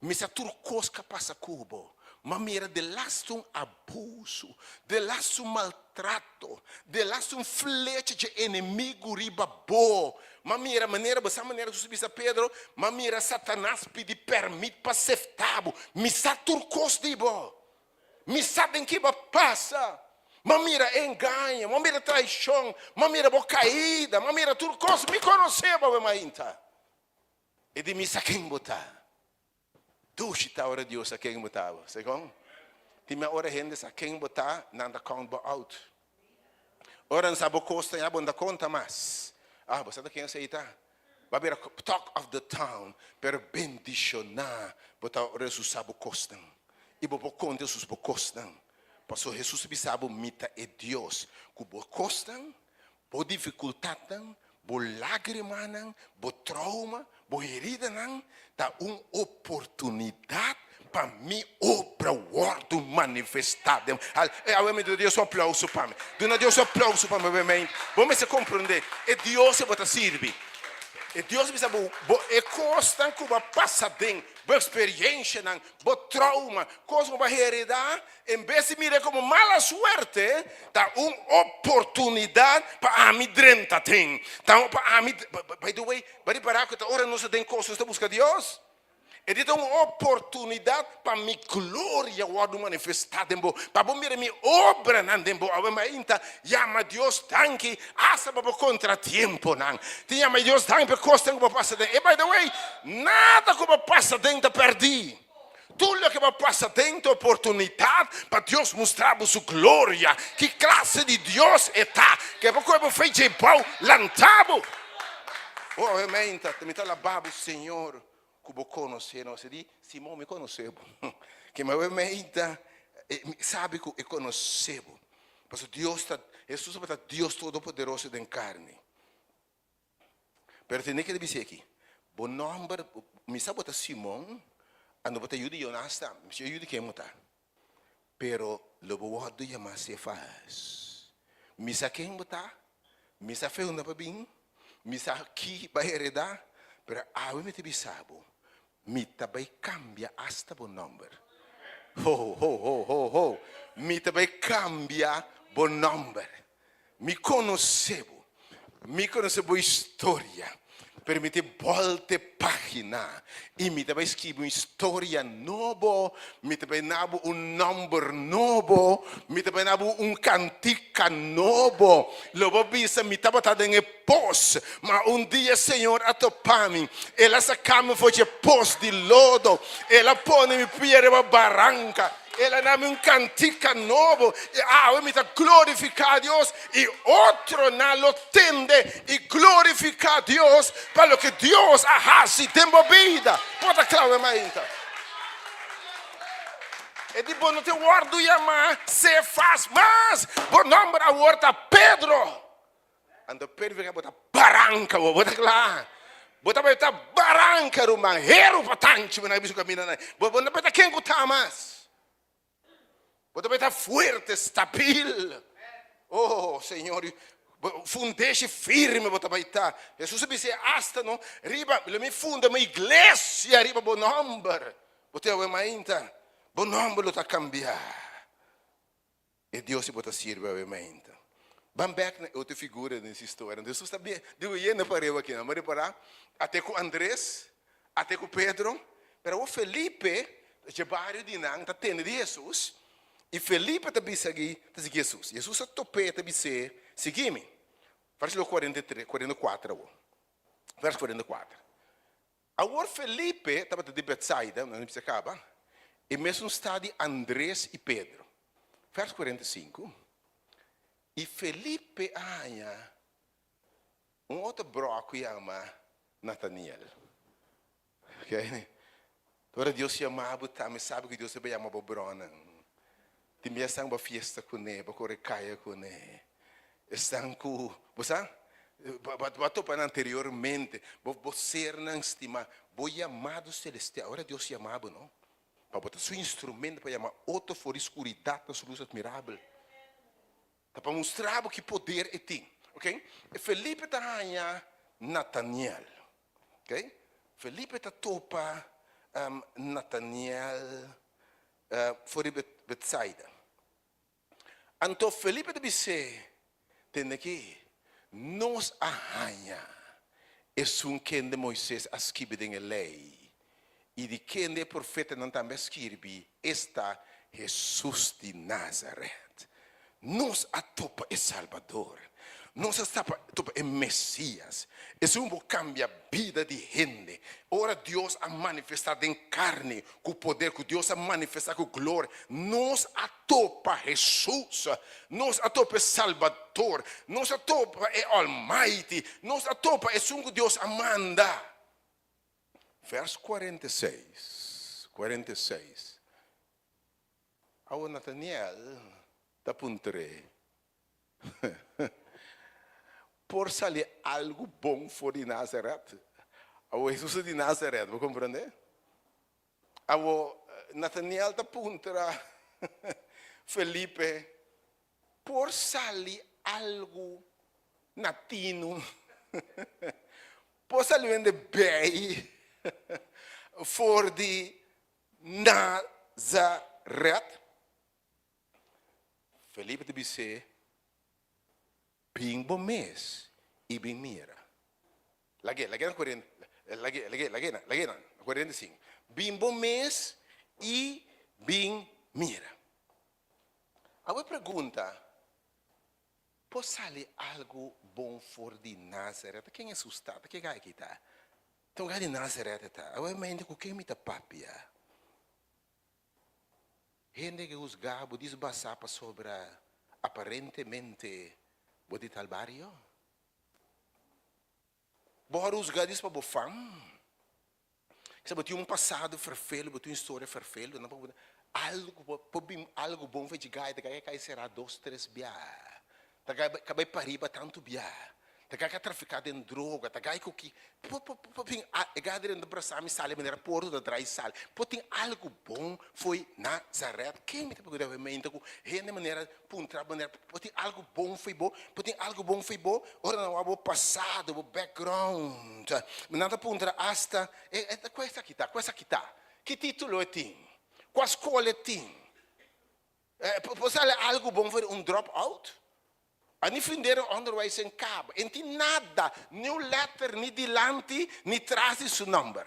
Mi sa tur kos ka pasa ku bo. M'a mira delaste un abusu, delaste un maltrato, delaste un flecha dje enemigu riba bo. M'a mira manera bo sa manera Jesus bisa Pedro, M'a mira Satanas pidi permit pa sefta bo. Mi sa tur kos di bo. Mi sa den ki bo a pasa. M'a mira engaño, m'a mira traishon, m'a mira bo kaida, m'a mira tur kos. Mi konosé bo, mainta. E di mi sa ken bo ta. Dushi ta ora Dios sa ken bo ta. Sa kon? Tin mei ora hende sa ken bo ta, nan ta count bo out. Ora nan sa bo kos ta ya, bo no ta konta mas. Ah, bo sa ta ken esei ta. Bo a bira talk of the town. Pero bendishoná bo ta ora Hesus sa bo kosnan. I bo por konta Hesus bo kosnan. Pasobra Hesus a bisa bo, Mi ta e Dios ku bo kosnan Bo difikultatnan, bo lágrimanan, bo trauma, bo heridanan ta un oportunidat pa mi obra wòrdu manifestá den bo. Awe mi duna Dios un aplauso pa mi. Duna Dios un aplauso pa mi awe. Bo mester komprondé e Dios ku bo ta sirbi. E Dios bisa bo, bo e kosnan ku bo a pasa den, bo eksperiencianan, bo trauma, kos ku bo a heredá, En bes di mir'é komo mala suerte, ta un oportunidat pa ami drenta den. Ta pa ami, by the way, bo a ripará ku ta ora nos ta den kos nos ta buska Dios? E di ta un oportunidat pa mi gloria wòrdu manifestá den bo, pa bo mira mi obranan den bo. Awe mainta yama Dios danki asta pa bo kontratiemponan. Tin yama Dios danki pa e kosnan ku bo pasa den. E by the way, nada ku bo pasa den ta pèrdí. Tur loke bo pasa den ta oportunidat pa Dios mustra bo su gloria. Ki klase di Dios e ta? Ke bo kohe bo fe dje bou lanta bo. Oh gemeente, mi ta laba bo Señor ku bo konosé nos. E di, Simon, mi konosé bo. Ke mi gemeente sabi ku e konosé bo. Pasobra Dios ta, Hesus tabata Dios Todopoderoso den karni. Pero tende ke ta bisa aki, Bo nòmber, mi sa bo ta Simon, anto bo ta yu di Jonas tambe, mi sa yu di ken bo ta, pero lo bo wòrdu yamá Sefas. Mi sa ken bo ta, mi sa fe unda bo a bin, mi sa ki bo a heredá, pero awe mi ta bisa bo, mi ta bai kambia asta bo nòmber. Ho, ho, ho, ho, ho! Mi ta bai kambia bo nòmber. Mi konosé bo. Mi konosé bo historia. Pero mi ta bòlta e página i mi ta bai skibi un historia nobo. Mi ta bai na bo un nòmber nobo. Mi ta bai na bo un kantika nobo. Lo bo bisa, Mi tabata den e pos. Ma un dia Señor a topa mi. El a saca mi for dje pos di lodo. El a pone mi pia riba baranca. El a na mi un cantica nobo. I awe mi ta glorifica Dios, i otronan lo tende i glorifica Dios pa loke Dios a haci den bo bida. Bo ta cla awe mainta? E di bo no tin wordo yama Cefas mas. Bo nomber awor ta Pedro. Anto Pedro fika bo ta baranka bo, bo ta kla. Bo ta bai ta baranka ruman, heru pa tanchi bo na bisu kaminda nan. Bo bo no ta ken ku ta mas. Bo ta bai ta fuerte, stabil. Oh, Señor, fundeshi firme bo ta bai ta. Jesus a bisa asta no, riba, lo mi funda mi iglesia riba bo nomber. Bo te awe mainta, bo nomber lo ta kambia. E Dios di bo ta sirbi awe mainta. Ban bek na e otro figura den su historia. Anto Hesus ta bien digo yendo pa ariba aki. Nan bo repara ate ku Andres, ate ku Pedro, pero awor Felipe dje bario di nan ta tende di Hesus i Felipe ta bisa aki ta sigui Hesus. Hesus a top'é ta bis'é, Sigui mi. Versíkulo 43, 44 awor. Vers 44. Awor Felipe tabata di Betsaida, nan bisa kaba. E mesun stad di Andres i Pedro. Vers 45. I Felipe a haña un otro brò ku yama Nataniel. Okay? Ora Dios yama bo tambe sabi ku Dios ta yama bo brònan. Tin bia esnan bo fiesta kuné, bo kore kaya kuné. Esnan ku, bo sa, bo a topa nan anteriormente, bo bo sernan stimá, bo yamado selestial. Ora Dios yama bo, no? Pa bo ta su instrumento pa yama otro for di skuridat na su lus atmirabel. Ta pa mustra bo ki poder e tin. Ok? E Felipe ta haña Nataniel. Ok? Felipe ta topa um, Nataniel uh, for di Betsaida. Anto Felipe ta bis'é, Tende aki, nos a haña esun kende Moises a skibi den e Lei, i di kende e profetanan tambe a skirbi, esta, Hesus di Nazaret. Nos a topa e Salbador. Nos a topa e Mesias, esun ku kambia bida di hende. Ora Dios a manifestá den karni ku poder, ku Dios a manifestá ku gloria, nos a topa Hesus. Nos a topa e Salbador. Nos a topa e Almighty. Nos a topa esun ku Dios a manda. Vers 46, 46. Awor Nataniel ta puntr'é, Por sali algu bon for di Nazaret? Awor Hesus ta di Nazaret, bo komprendé? Awor Nataniel ta puntra Felipe, Por sali algu na tinu? Por sali wende bei for di Nazaret? Felipe ta bis'é, Bin bo mes i bin mira. Lag'é, lag'é na kuarenta, lag'é, lag'é, lag'é na, lag'é na 45. Bin bo mes i bin mira. Awor e pregunta, Por sali algu bon for di Nazaret? Ta ken Hesus ta? Ta ke gai ki ta? Ta un gai di Nazaret e ta. Awor e mente ku ken mi ta papia? Hende ke husga bo dis basá pasobra aparentemente bo di tal bario. Bo a husga dis pa bo fam. Kisa bo tin un pasado ferfelu, bo tin un historia ferfelu, nan por algu por bin algu bon for dje gai, ta gai a kai será dos tres bia, ta gai ka bai pariba tantu bia. Ta gai ka trafiká den droga, ta gai ku ki por por por bin e gai adrenta brasa mi sali manera porto ta drai sali. Por tin algu bon fo'i Nazaret? Ken mi ta papia ku mente ku hende manera puntra manera por tin algu bon fo'i bo? Por tin algu bon fo'i bo? Ora nan wak bo pasado, bo background, nan ta puntra asta e e ku esaki ta? Ku esaki ta? Ki titulo e tin? Kua skol e tin? Por sali algu bon fo'i un drop out? A ni funderen onderwijs en kaba. E n'tin nada, ni un letter ni dilanti ni tras di su nomber.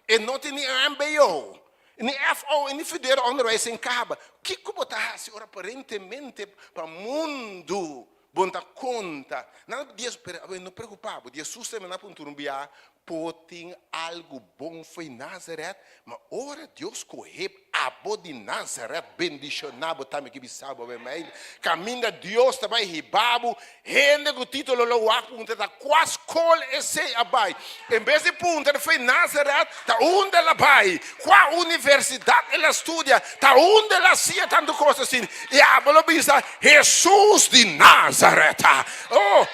E no tin ni mbo, ni FO, ni funderen onderwijs en kaba. Kiko bo ta hasi ora aparentemente pa mundu bo n'ta konta? Nan di Hesus, pero no preokupa bo, di Hesus ta manda puntra un bia, por tin algu bon fo'i Nazaret? Ma ora Dios kohe abo di Nazaret bendishoná bo tambe ki bisa bo awe mei, kaminda Dios ta bai hiba bo, hende ku título lo wak puntra ta kua skol esei a bai. En bes di puntra fo'i Nazaret ta unda el a bai, kua universidat el a studia, ta unda el a siña tantu kos asin. I abo lo bisa, Hesus di Nazaret. Oh,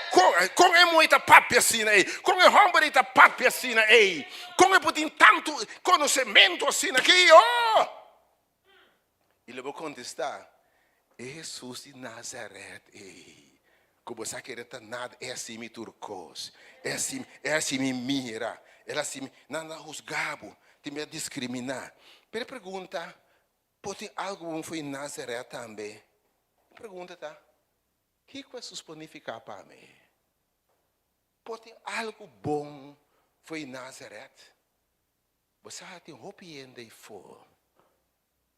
kon e muhé ta papia asina ei? Kon e hòmber ei ta papia asina ei? Kon e por tin tantu konosementu asina aki? Oh! I lo bo kontestá, E Hesus di Nazaret ei, ku bo sa kere ta nada, e hasi mi tur kos, e hasi mi, e hasi mi mira, el hasi mi. Nan a husga bo, tin bia diskriminá. Pero e pregunta, por tin algu bon fo'i Nazaret tambe? E pregunta ta, Kiko Hesus por nifiká pa mi? Por tin algu bon fo'i Nazaret? Bo sa tin hopi hende ei-fo,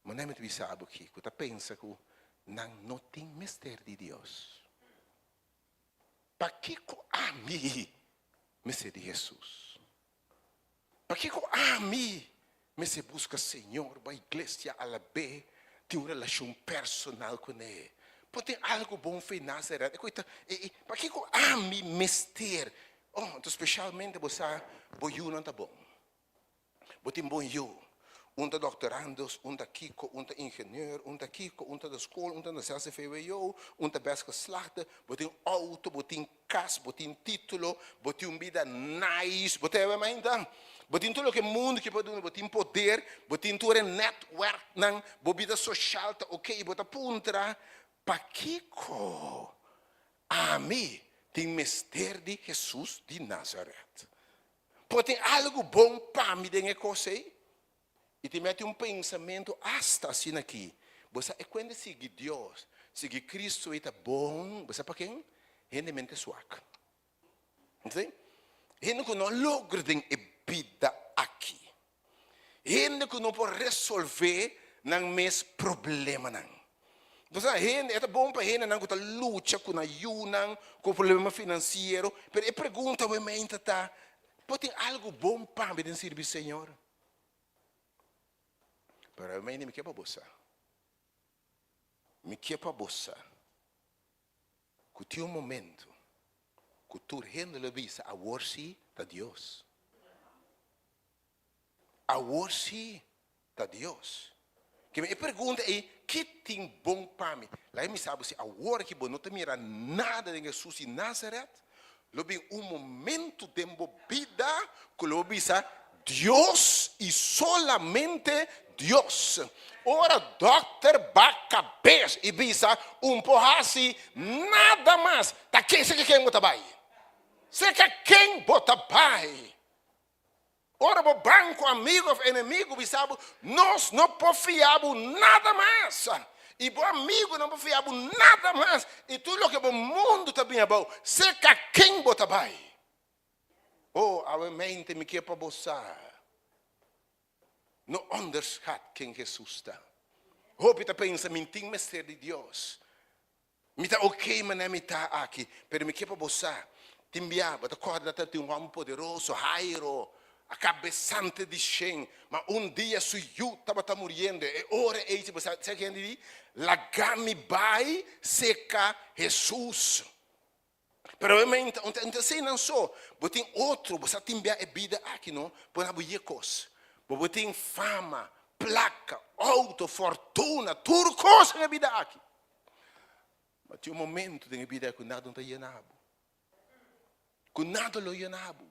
manera mi ta bisa bo aki, ku ta pensa ku nan no tin mester di Dios. Pakiko ami mester di Hesus? Pakiko ami? Mester buska Señor, bai iglesia, alab'é, tin un relashon personal kuné. Por tin algu bon fe Nazaret. E koe ta, e, e, pakiko ami mester? Oh, anto speshalmente bo sa bo yunan ta bon. Bo tin bon yu. Un ta doctorandus, un ta kiko, un ta ingenieur, un ta kiko, un ta na skol, un ta na zesde vwo, un ta best geslaagde. Bo tin auto, bo tin kas, bo tin título, bo tin un bida nice, bo ta hebe mainta? Bo tin tur loke mundu ke por duna, bo tin poder, bo tin tur e netwerknan, bo bida soshal ta ok, bo ta puntra, Pakiko ami tin mester di Hesus di Nazaret? Por tin algu bon pa mi den e kos ei? I tin mete un pensamentu asta asina aki, Bo sa e kuenta sigui Dios, sigui Cristo ei ta bon, bo sa pa ken? Hende mente swak. Ntende? Hende ku no a logra den e bida aki. Hende ku no por resolvé nan mes problemanan. Bo sa, hende, e ta bon pa hendenan ku ta lucha ku nan yunan, ku problema finansiero, pero e pregunta awe meinta ta, Por tin algu bon pa mi den sirbi Señor? Pero awe meinta mi ke pa bo sa, mi ke pa bo sa ku tin un momento ku tur hende lo bisa, Awor sí ta Dios. Awor sí ta Dios. Ke mi e pregunta ei, Ki tin bon pa mi? Laga mi sa bo si awor aki bo no ta mira nada den Hesus di Nazaret, lo bin un momento den bo bida ku lo bo bisa, Dios i solamente Dios. Ora dòkter ba kabes i bisa un por hasi nada mas, ta ken serka ken bo ta bai? Serka ken bo ta bai? Ora bo banco, amigo of enemigo bisa bo, Nos no por fia bo nada mas. I bo amigo no por fia bo nada mas. I tur loke bo mundu ta bin abou, serka ken bo ta bai? Oh, awe mente mi kier pa bo sa, no onderschat ken Jesus ta. Hopi ta pensa, Mi tin mester di Dios. Mi ta ok manera mi ta aki, pero mi ke pa bo sa, tin bia bo ta kòrda ta tin un hòmber poderoso, Jairo, a kabesante di shen, ma un dia su yu tabata muriendo, e ora ei si bo sa sa kende di, Laga mi bai seka Hesus. Pero obviamente, un ta eseinan so, bo tin otro, bo sa tin bia e bida aki no, por na bo ye kos. Bo bo tin fama, plaka, outo, fortuna, tur kos den e bida aki. Ma tin un momento den e bida ku nada no ta yena bo. Ku nada lo yena bo.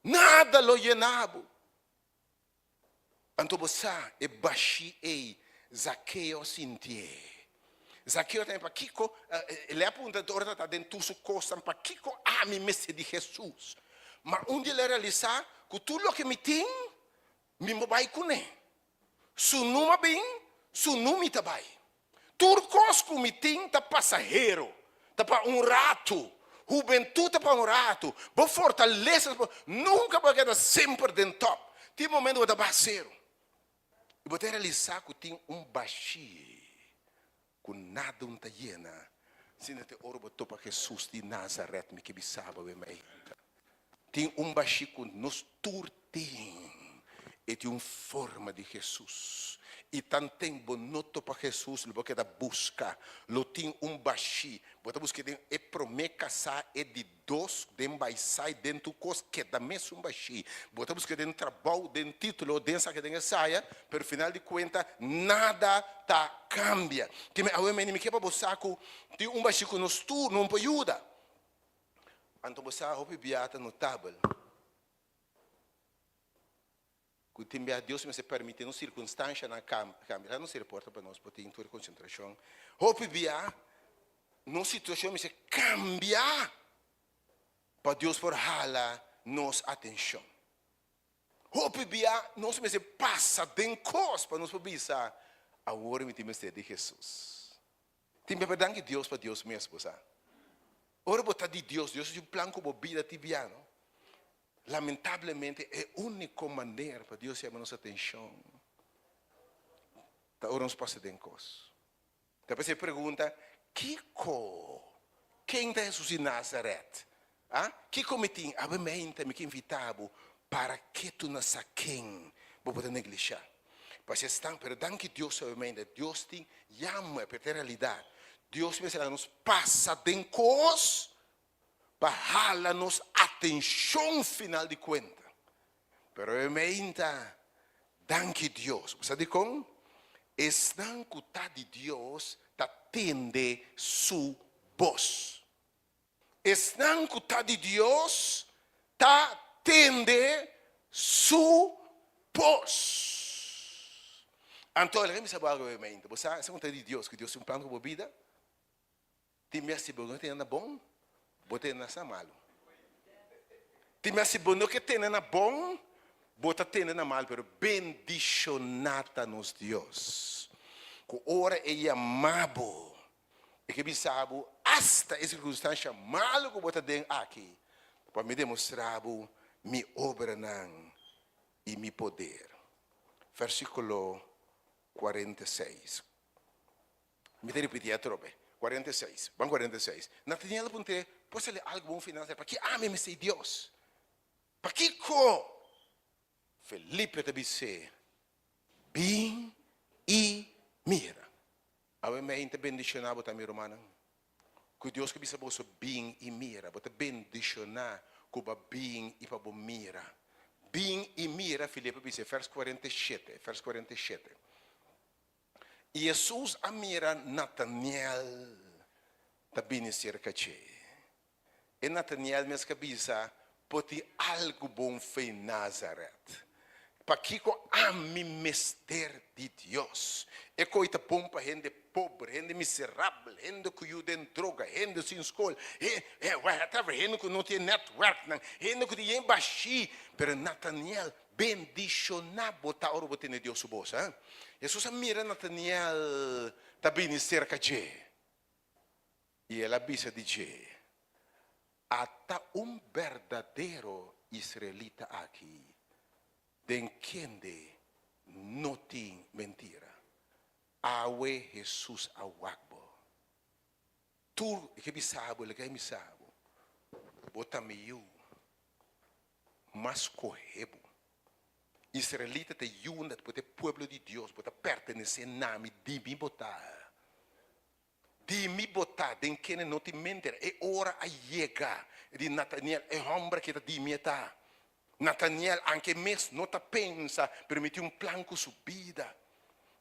Nada lo yena bo. Anto bo sa e bashí ei Zakeo a sintié. Zakeo tambe pakiko, el a puntra ora ta ta den tur su kosnan, pakiko ami mester di Hesus? Ma un dia el a realisá ku tur loke mi tin, mi bo bai kuné. Su numa bin, su numi ta bai. Tur kos ku mi tin ta pasahero, ta pa un ratu. Hubentut ta pa un ratu. Bo fortalesa ta pa, nunka bo a keda semper den tòp. Tin momento bo ta baha sero i bo ta realisá ku tin un bashí ku nada un ta yena. Sinta te ora bo topa Hesus di Nazaret, mi ke bisa bo awe mainta. Tin un bashí ku nos tur tin. E tin un forma di Hesus. I tanten bo no topa Hesus, lo bo keda buska. Lo tin un bashí. Bo ta buska den e promé kasá, e di dos, den baisai, den tur kos, keda mesun bashí. Bo ta buska den trabou, den título, den esaki, den esaya, pero final di kuenta nada ta kambia. Keme awe meni mi ke pa bo sa ku tin un bashí ku nos tur no por yuda. Anto bo sa hopi bia ta notabel ku tin bia Dios mester permiti nos sirkunstanshanan kambia. Sa nos reporta pa nos por tin tur e konsentrashon. Hopi bia nos situashon mester kambia pa Dios por hala nos atenshon. Hopi bia nos mester pasa den kos pa nos por bisa, Awor mi tin mester di Hesus. Tin bia danki Dios pa Dios mes, bo sa. Ora bo ta di Dios, Dios tin un plan ku bo bida tin bia, no? Lamentablemente e úniko manera pa Dios yama nos atenshon ta ora nos pasa den kos. Ta p'esei e pregunta, Kiko? Ken ta Hesus di Nazaret? A? Kiko mi tin? Awe meinta mi ke invitá bo para ke tu na sa ken. Bo por ta neglishá. Pasobra esnan, pero danki Dios obviamente, Dios tin yama, pero ta e realidat. Dios mester laga nos pasa den kos pa hala nos atenshon final di kuenta. Pero obviamente, danki Dios. Bo sa dikon? Esnan ku ta di Dios ta tende su bos. Esnan ku ta di Dios ta tende su bos. Anto, laga mi sa bo algu obviamente. Bo sa, esnan ku ta di Dios, ku Dios tin un plan ku bo bida, tin bes si bo no tene na bon, bo tene na sa malu. Tin bes si bo no ke tene na bon, bo ta tene na malu. Pero bendishoná ta nos Dios, ku ora e yama bo, E ke bisa bo, asta e sirkunstansha malu ku bo ta den aki, pa mi demostrá bo mi obranan i mi poder. Versíkulo 46. Mi ta ripití atrobe. 46. Ban 46. Nataniel a puntr'é, Por sali algu bon fi Nazaret? Pakiko ami mester i Dios? Pakiko? Felipe ta bis'é, Bin i mira. Awe mei ta bendishoná bo ta mi rumannan. Ku Dios ku bisa boso bin i mira, bo ta bendishoná ku bo a bin i pa bo mira. Bin i mira, Filipo bisa e vers 47, vers 47. I Hesus a mira Nataniel ta bini serka dje. E Nataniel mes ka bisa, Por tin algu bon fei Nazaret? Pakiko ami mester di Dios? E koi ta bon pa hende pober, hende miserabel, hende ku yu den droga, hende sin skol, whatever, hende ku no tin e netwerknan, hende ku tin yen bashí. Pero Nataniel, bendishoná bo ta ora bo tene Dios su bos. Hesus a mira Nataniel ta bini serka dje. I el a bisa di dje, Ata un berdadero israelita aki, den kende no tin mentira. Awe Hesus a wak bo. Tur e ke bisa bo, el a ke bisa bo, Bo ta mi yu, m'a skohe bo. Israelita ta yunda, bo ta e pueblo di Dios, bo ta pertenesé na mi, di mi bo ta. Di mi bo ta, den kende no tin menter. E ora a yega di Nataniel, e hòmber aki ta di mi e ta. Nataniel, anke e mes no ta pensa, pero mi tin un plan ku su bida.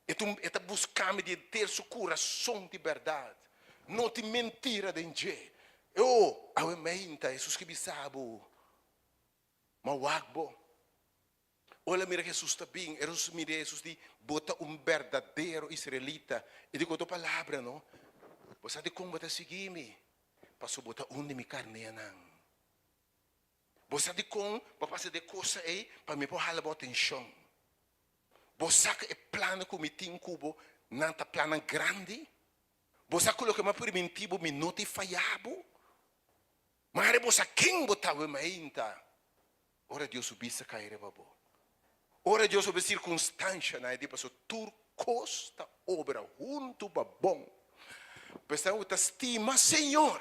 E ta e ta buska mi di henter su kurason di bèrdat. No tin mentira den dje. O, awe meinta, Hesus ke bisa bo, Ma wak bo. Ora el a mira Hesus ta bin, Hesus mir'é, Hesus di, Bo ta un berdadero israelita. I di ku otro palabra, no, bo sa dikon bo ta sigui mi? Pasobra bo ta un di mi karnénan. Bo sa dikon bo a pasa di e kosa ei? Pa mi por hala bo atenshon. Bo sa ku e plannan ku mi tin ku bo, nan ta plannan grandi? Bo sa ku loke mi a primintí bo, mi no tin fayá bo? Mare bo sa ken bo ta awe mainta ora Dios su bista kai riba bo. Ora Dios obe sirkunstanshanan e di paso tur kos ta obra huntu pa bon. Pa esnan ku ta stima Señor,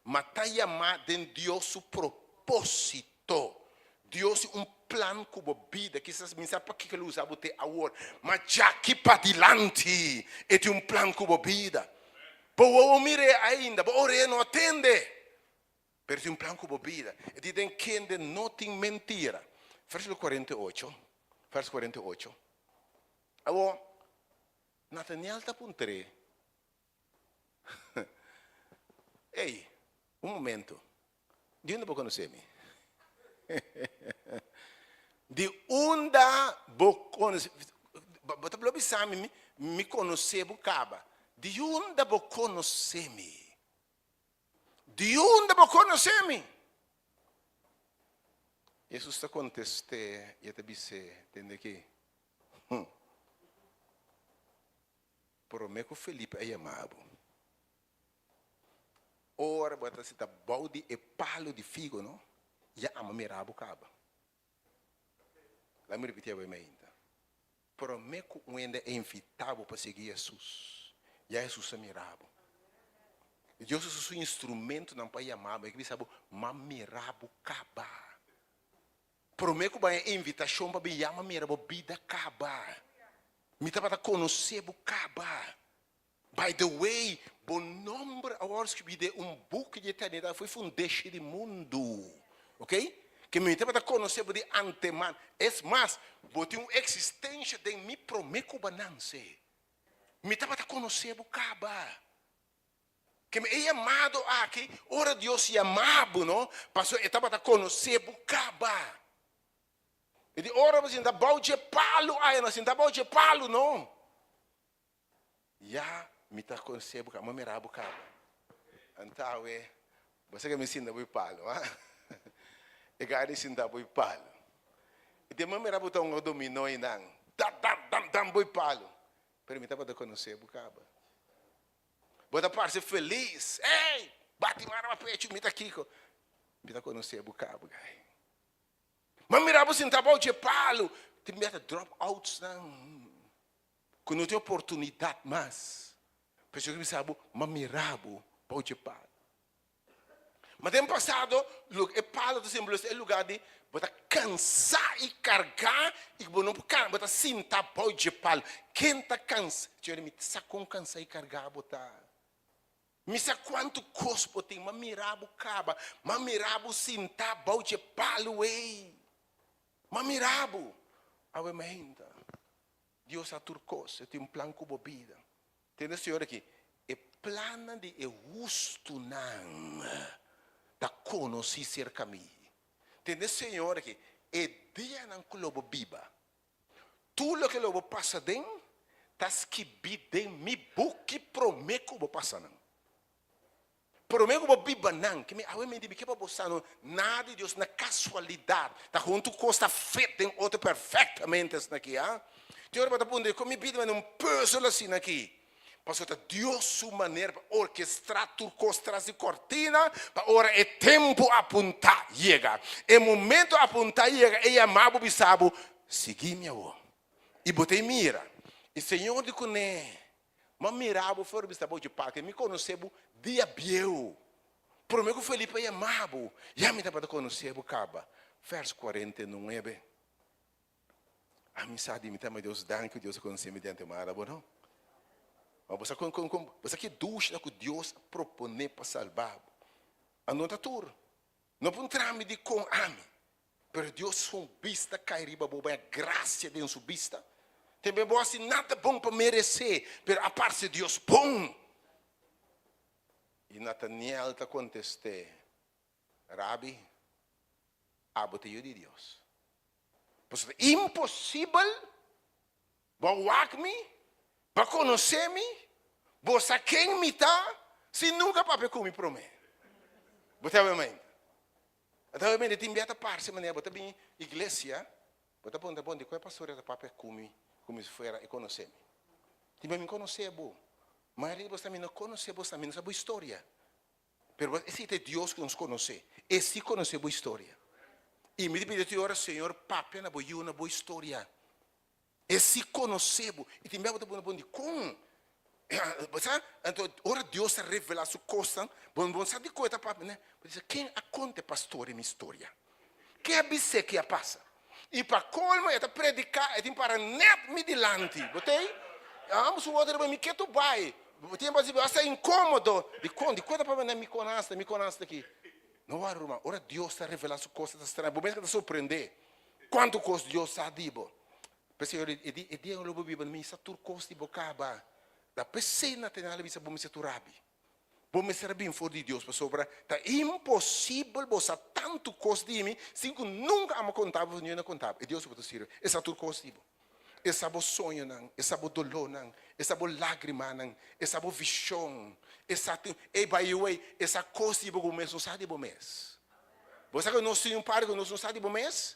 ma ta yamá den Dios su propósito. Dios tin un plan ku bo bida. Kisas mi sa pakiko el usa bo te awor, ma djaki padilanti e tin un plan ku bo bida. Bo wowo mir'é ainda, bo orea no a tende. Pero tin un plan ku bo bida. E di den kende no tin mentira. Versíkulo 48, vers 48. Awor, Nataniel ta puntr'é, Ey, un momento, di unda bo konosé mi? Di unda bo konosé mi? Bo ta bisa mi, mi konosé bo kaba. Di unda bo konosé mi? Di unda bo konosé mi? Hesus ta kontest'é i e ta bis'é, Tende aki, promé ku Felipe a yama bo, ora bo ta sita bou di e palu di figo, no, ya amo mira bo kaba. Laga mi ripití awe mainta. Promé ku un hende a invitá bo pa sigui Hesus, ya Hesus a mira bo. I Dios usa su instrumentonan pa yama bo. E ke bisa bo, M'a mira bo kaba. Promé ku bo haña invitashon pa bin yama mira bo bida kaba. Mi tabata konosé bo kaba. By the way, bo nòmber a wòrdu skibí den un buki di eternidat for e fundeshi di mundu. Ok? Ke mi tabata konosé bo di anteman. Es mas, bo tin un eksistensha den mi promé ku bo a nanse. Mi tabata konosé bo kaba. Ke mi e yamado aki, ora Dios yama bo, no, pasobra e tabata konosé bo kaba. E di ora bo sinta bou dje palu aya, no sinta bou dje palu, no. Ya mi ta konosé bo kaba, mi a mira bo kaba. Anto awe, bo sa ke mi sinta bou e palu, ha? E gana di sinta bou e palu. E di mi a mira bo ta hunga dominó einan, dam, dam, dam, dam bou e palu. Pero mi tabata konosé bo kaba. Bo ta parse felis. Ey! Bati man riba pechu, mi ta kiko. Mi ta konosé bo kaba, gai. Mi a mira bo sinta bou dje palu. Tin bia ta drop outs nan ku no tin oportunidat mas. Pero mi bisa bo, mi a mira bo bou dje palu. Ma den pasado, e palu ta simbolisa e lugar di bo ta kansa i kargá i bo no por kana, bo ta sinta bou dje palu. Ken ta kansa? Señor, mi sa kon kansa i kargá bo ta. Mi sa kuantu kos bo tin. M'a mira bo kaba. M'a mira bo sintá bou dje palu ei. M'a mira bo. Awe mainta, Dios sa tur kos. E tin un plan ku bo bida. Tende Señor aki, e plannan di e hustunan ta konosí serka mi. Tende Señor aki, e dianan ku lo bo biba, tur loke lo bo pasa den ta skibí den mi buki promé ku bo pasa nan. Promé ku bo biba nan, ke mi awe mi di mi ke pa bo sa no, nada di Dios na kasualidat, ta huntu kos ta fit den otro perfektamente asina aki, ha. Tin ora bo ta puntra, kon mi bida manda un pùzel asina aki? Pasobra ta Dios su manera pa orkestrá tur kos tras di kòrtina pa ora e tempu apuntá yega. E momento apuntá yega, e yama bo bisa bo, Sigui mi awor. I bo ta e mira. I Señor di kuné, M'a mira bo for bisa bo dje parke, mi konosé bo dia bieu. Promé ku Felipe a yama bo, ya mi tabata konosé bo kaba. Vers 49. Ami sa di mi ta ama Dios, danki ku Dios a konosé mi di antemano, abo no? Ma bo sa kon kon kon bo sa ki dushnan ku Dios a proponé pa salba bo? A no ta tur. No puntra mi dikon ami, pero Dios su bista kai riba bo, baña grasia den su bista. Tembe bo hasi nada bon pa meresé, pero a parse Dios bon. I Nataniel ta kontest'é, Rabi, abo ta Yu di Dios. Pasobra ta imposibel bo a wak mi, bo a konosé mi, bo sa ken mi ta, sin nunka papia ku mi promé. Bo ta mente? Ata obviamente tin bia ta parse manera bo ta bin iglesia, bo ta puntra, bon, di kue pastor e ta papia ku mi komo si fuera e konosé mi? Tin bia mi konosé bo, mayoria di bo sa mi no konosé bo, mi no sa bo historia. Pero bo esei ta e Dios ku nos konosé, e si konosé bo historia. I mi ta pidi tur ora, Señor, papia na bo yu na bo historia. E si konosé bo. I tin bia bo ta pone bon dikon. Bo sa, anto ora Dios ta revelá su kosnan, bo no sa dikon e ta papia, ne? Bo ta bisa, ken a konta e pastor e mi historia? Ken a bis'é ke a pasa? I pa kolmo e ta prediká, e tin para nèt mi dilanti. Bo ta ei? Ambos su otro riba mi ketu bai. Bo tin pa sibi asta inkómodo. Dikon? Dikon e ta papia nèt mi konasta, mi konasta aki? No wòri ruman, ora Dios ta revelá su kosnan ta straño. Bo mes ta sorprendé. Kuantu kos Dios sa di bo? P'esei ora e di, e dia lo bo biba mi sa tur kos di bo kaba. Ta p'esei Natanael a bisa bo mester tur rabi. Bo mester a bin for di Dios pasobra ta imposibel bo sa tantu kos di mi sin ku nunka amo konta bo, niun a konta bo. E Dios ku bo ta sirbi, e sa tur kos di bo. E sa bo soñonan, e sa bo dolónan, e sa bo lágrimanan, e sa bo vishon, e sa tur, ey by the way, e sa kos di bo ku bo mes no sa di bo mes. Bo sa ku nos tin un parti ku nos no sa di bo mes?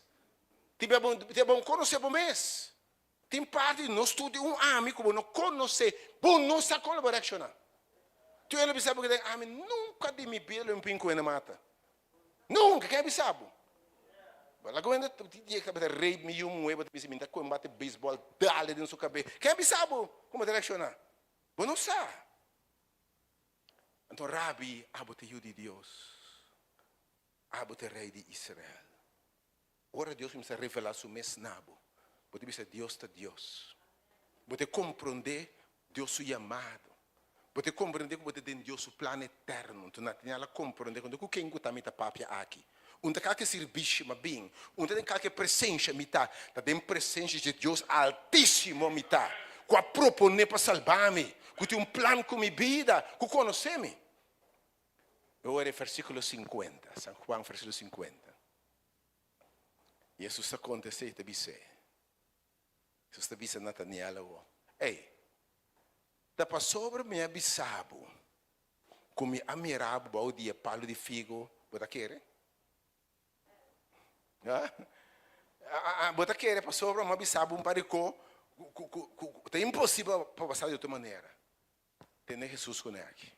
Tin bia bo tin bo konosé bo mes. Tin parti di nos tur tin un ami ku bo no konosé, bo no sa kon lo bo reakshoná. Tin un hende bisa bo ku den ami nunka di mi bida lo mi pin ku hende mata. Nunka! Ken a bisa bo? Bo laga un hende tin dia ku tabata rape mi yu muhé bo ta bisa mi ta kohe un bate beisbòl dale den su kabes. Ken a bisa bo kon bo ta reakshoná? Bo no sa. Anto Rabi, abo ta yu di Dios. Abo ta e rei di Israel. Ora Dios kuminsá revelá su mes na bo, bo ta bisa Dios ta Dios. Bo ta komprondé Dios su yamado. Bo ta komprondé ku bo ta den Dios su plan eterno. Anto Nataniel a komprondé ku ken ku ta mi ta papia aki. Un ta kalke sirbishi mi a bin, un ta den kalke presensha mi ta, ta den presensha dje Dios Altísimo mi ta, ku a proponé pa salba mi, ku tin un plan ku mi bida, ku konosé mi. Awor e versíkulo sinkuenta, San Juan versíkulo sinkuenta. Hesus ta konta esei i ta bis'é. Hesus ta bisa Nataniel awor, Ei, ta pasobra mi a bisa bo ku mi a mira bo bou di e palu di figo, bo ta kere? Bo ta kere pasobra mi a bisa bo un par di ko ku ta imposibel pa pasa di otro manera. Tene Hesus ku ne aki.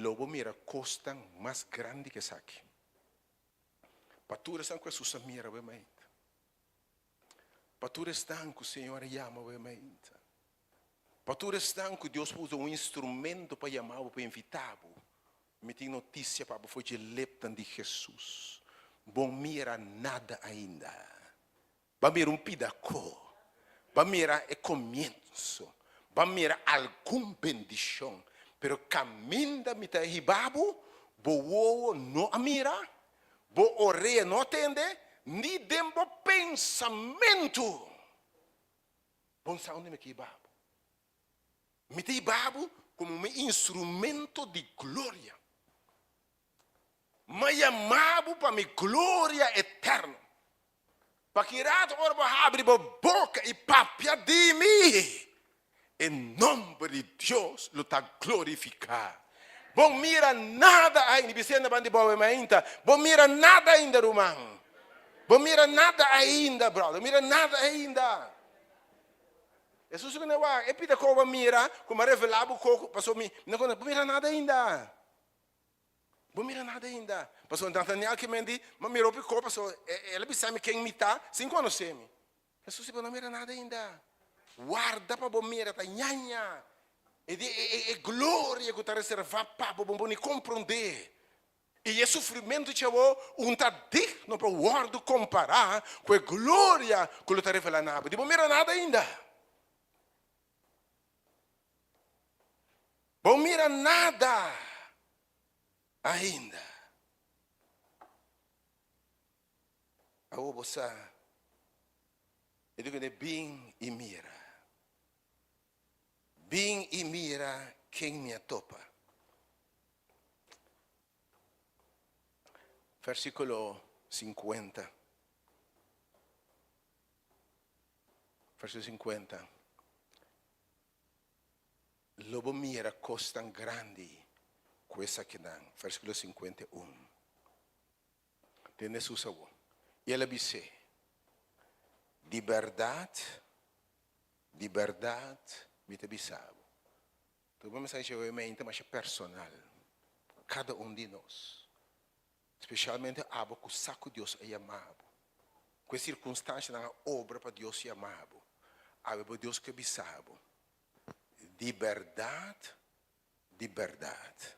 Lo bo mira kosnan mas grandi ku esaki. Pa tur esnan ku Hesus a mira bo e mainta. Pa tur esnan ku Señor a yama bo e mainta. Pa tur esnan ku Dios por usa un instrumento pa yama bo, pa invita bo. Mi tin notisia pa bo for dje lepnan di Hesus. Bo mira nada ainda. Ba mira un pida ko. Ba mira e komienso. Ba mira algun bendishon. Pero kaminda mi ta hiba bo, bo wowo no a mira, bo orea no a tende, ni den bo pensamentu bo no sa unda mi ke hiba bo. Mi ta hiba bo komo mi instrumento di gloria. M'a yama bo pa mi gloria eterno. Pa ki rato ora bo habri bo boka i papia di mi, e nomber di Dios lo ta glorifiká. Bo mira nada ainda, bis'é na banda di bou e mainta, bo mira nada ainda ruman, bo mira nada ainda brother, bo mira nada ainda. Hesus ku nan wak, e pida ku bo mira, ku mi a revelá bo koko, pasobra mi no konosé, bo mira nada ainda. Bo mira nada ainda. Pasobra Nataniel ke men di, Mi a mira hopi kos, pasobra el a bisa mi ken mi ta sin konosé mi. Hesus di, Bo no a mira nada ainda. Warda pa bo mira ta ñaña e di e gloria ku ta reservá pa bo, bo no por ni komprondé. I e sufrimentu dje awor un ta digno pa wòrdu kompará ku e gloria ku lo ta revelá na bo. Di bo mira nada ainda. Bo mira nada ainda. Awor bo sa e di kuné bin i mira. Bin i mira ken mi a topa. Versíkulo sinkuenta. Versíkulo sinkuenta. Lo bo mira kosnan grandi ku esakinan. Versíkulo 51. Tende Hesus awor. I el a bis'é, Di bèrdat, di bèrdat mi ta bisa bo. Tur bo mensahe dje awe ta masha personal pa kada un di nos. Spesialmente abo ku sa ku Dios a yama bo. Ku e sirkunstanshanan a obra pa Dios yama bo. Awe bo Dios ke bisa bo, Di bèrdat, di bèrdat.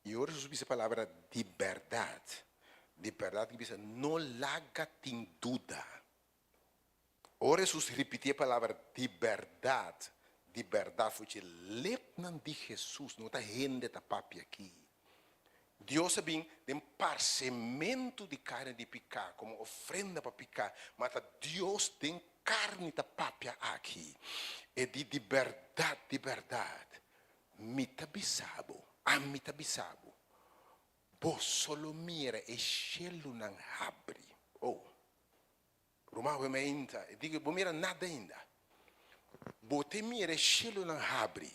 I ora Hesus bisa e palabra di bèrdat, di bèrdat ke bisa no laga tin duda. Ora Hesus ripití e palabra di bèrdat, di bèrdat, for dje lepnan di Hesus, no ta hende ta papia aki. Dios a bin den parsementu di karni di piká komo ofrenda pa piká, ma ta Dios den karni ta papia aki. E di, Di bèrdat, di bèrdat, mi ta bisa bo, ami ta bisa bo, boso lo mira e shelunan habri. Oh! Ruman awe mainta, e di, Bo mira nada ainda. Bo te mira e shelunan habri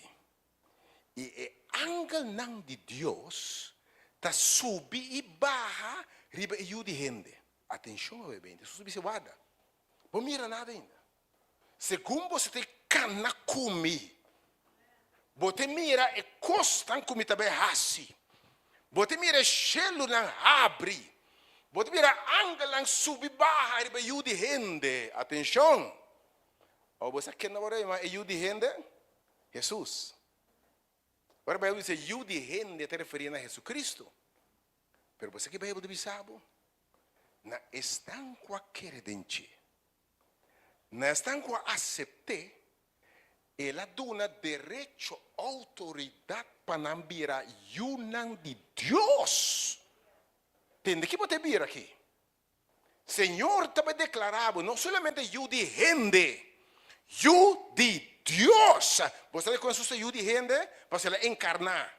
i e angelnan di Dios ta subi i baha riba e Yu di hende. Atenshon awe mainta, Hesus a bisa, Warda, bo mira nada ainda. Segun boso ta kana ku mi, bo ta mira e kosnan ku mi ta bai hasi. Bo ta mira e shelunan habri. Bo ta mira angelnan subi baha riba e Yu di hende. Atenshon! Ora bo sa ken tabata yama e Yu di hende? Hesus. Ora Beibel bisa Yu di hende e ta referí na Hesukristu. Pero bo sa ki Beibel ta bisa bo? Na esnan ku a kere den dje, na esnan ku a asept'é, el a duna derecho, outoridat pa nan bira yunan di Dios. Tende ki bo ta bira aki? Señor ta bai deklará bo no solamente yu di hende, yu di Dios. Bo sa dikon Hesus ta yu di hende? Pasobra el a enkarná.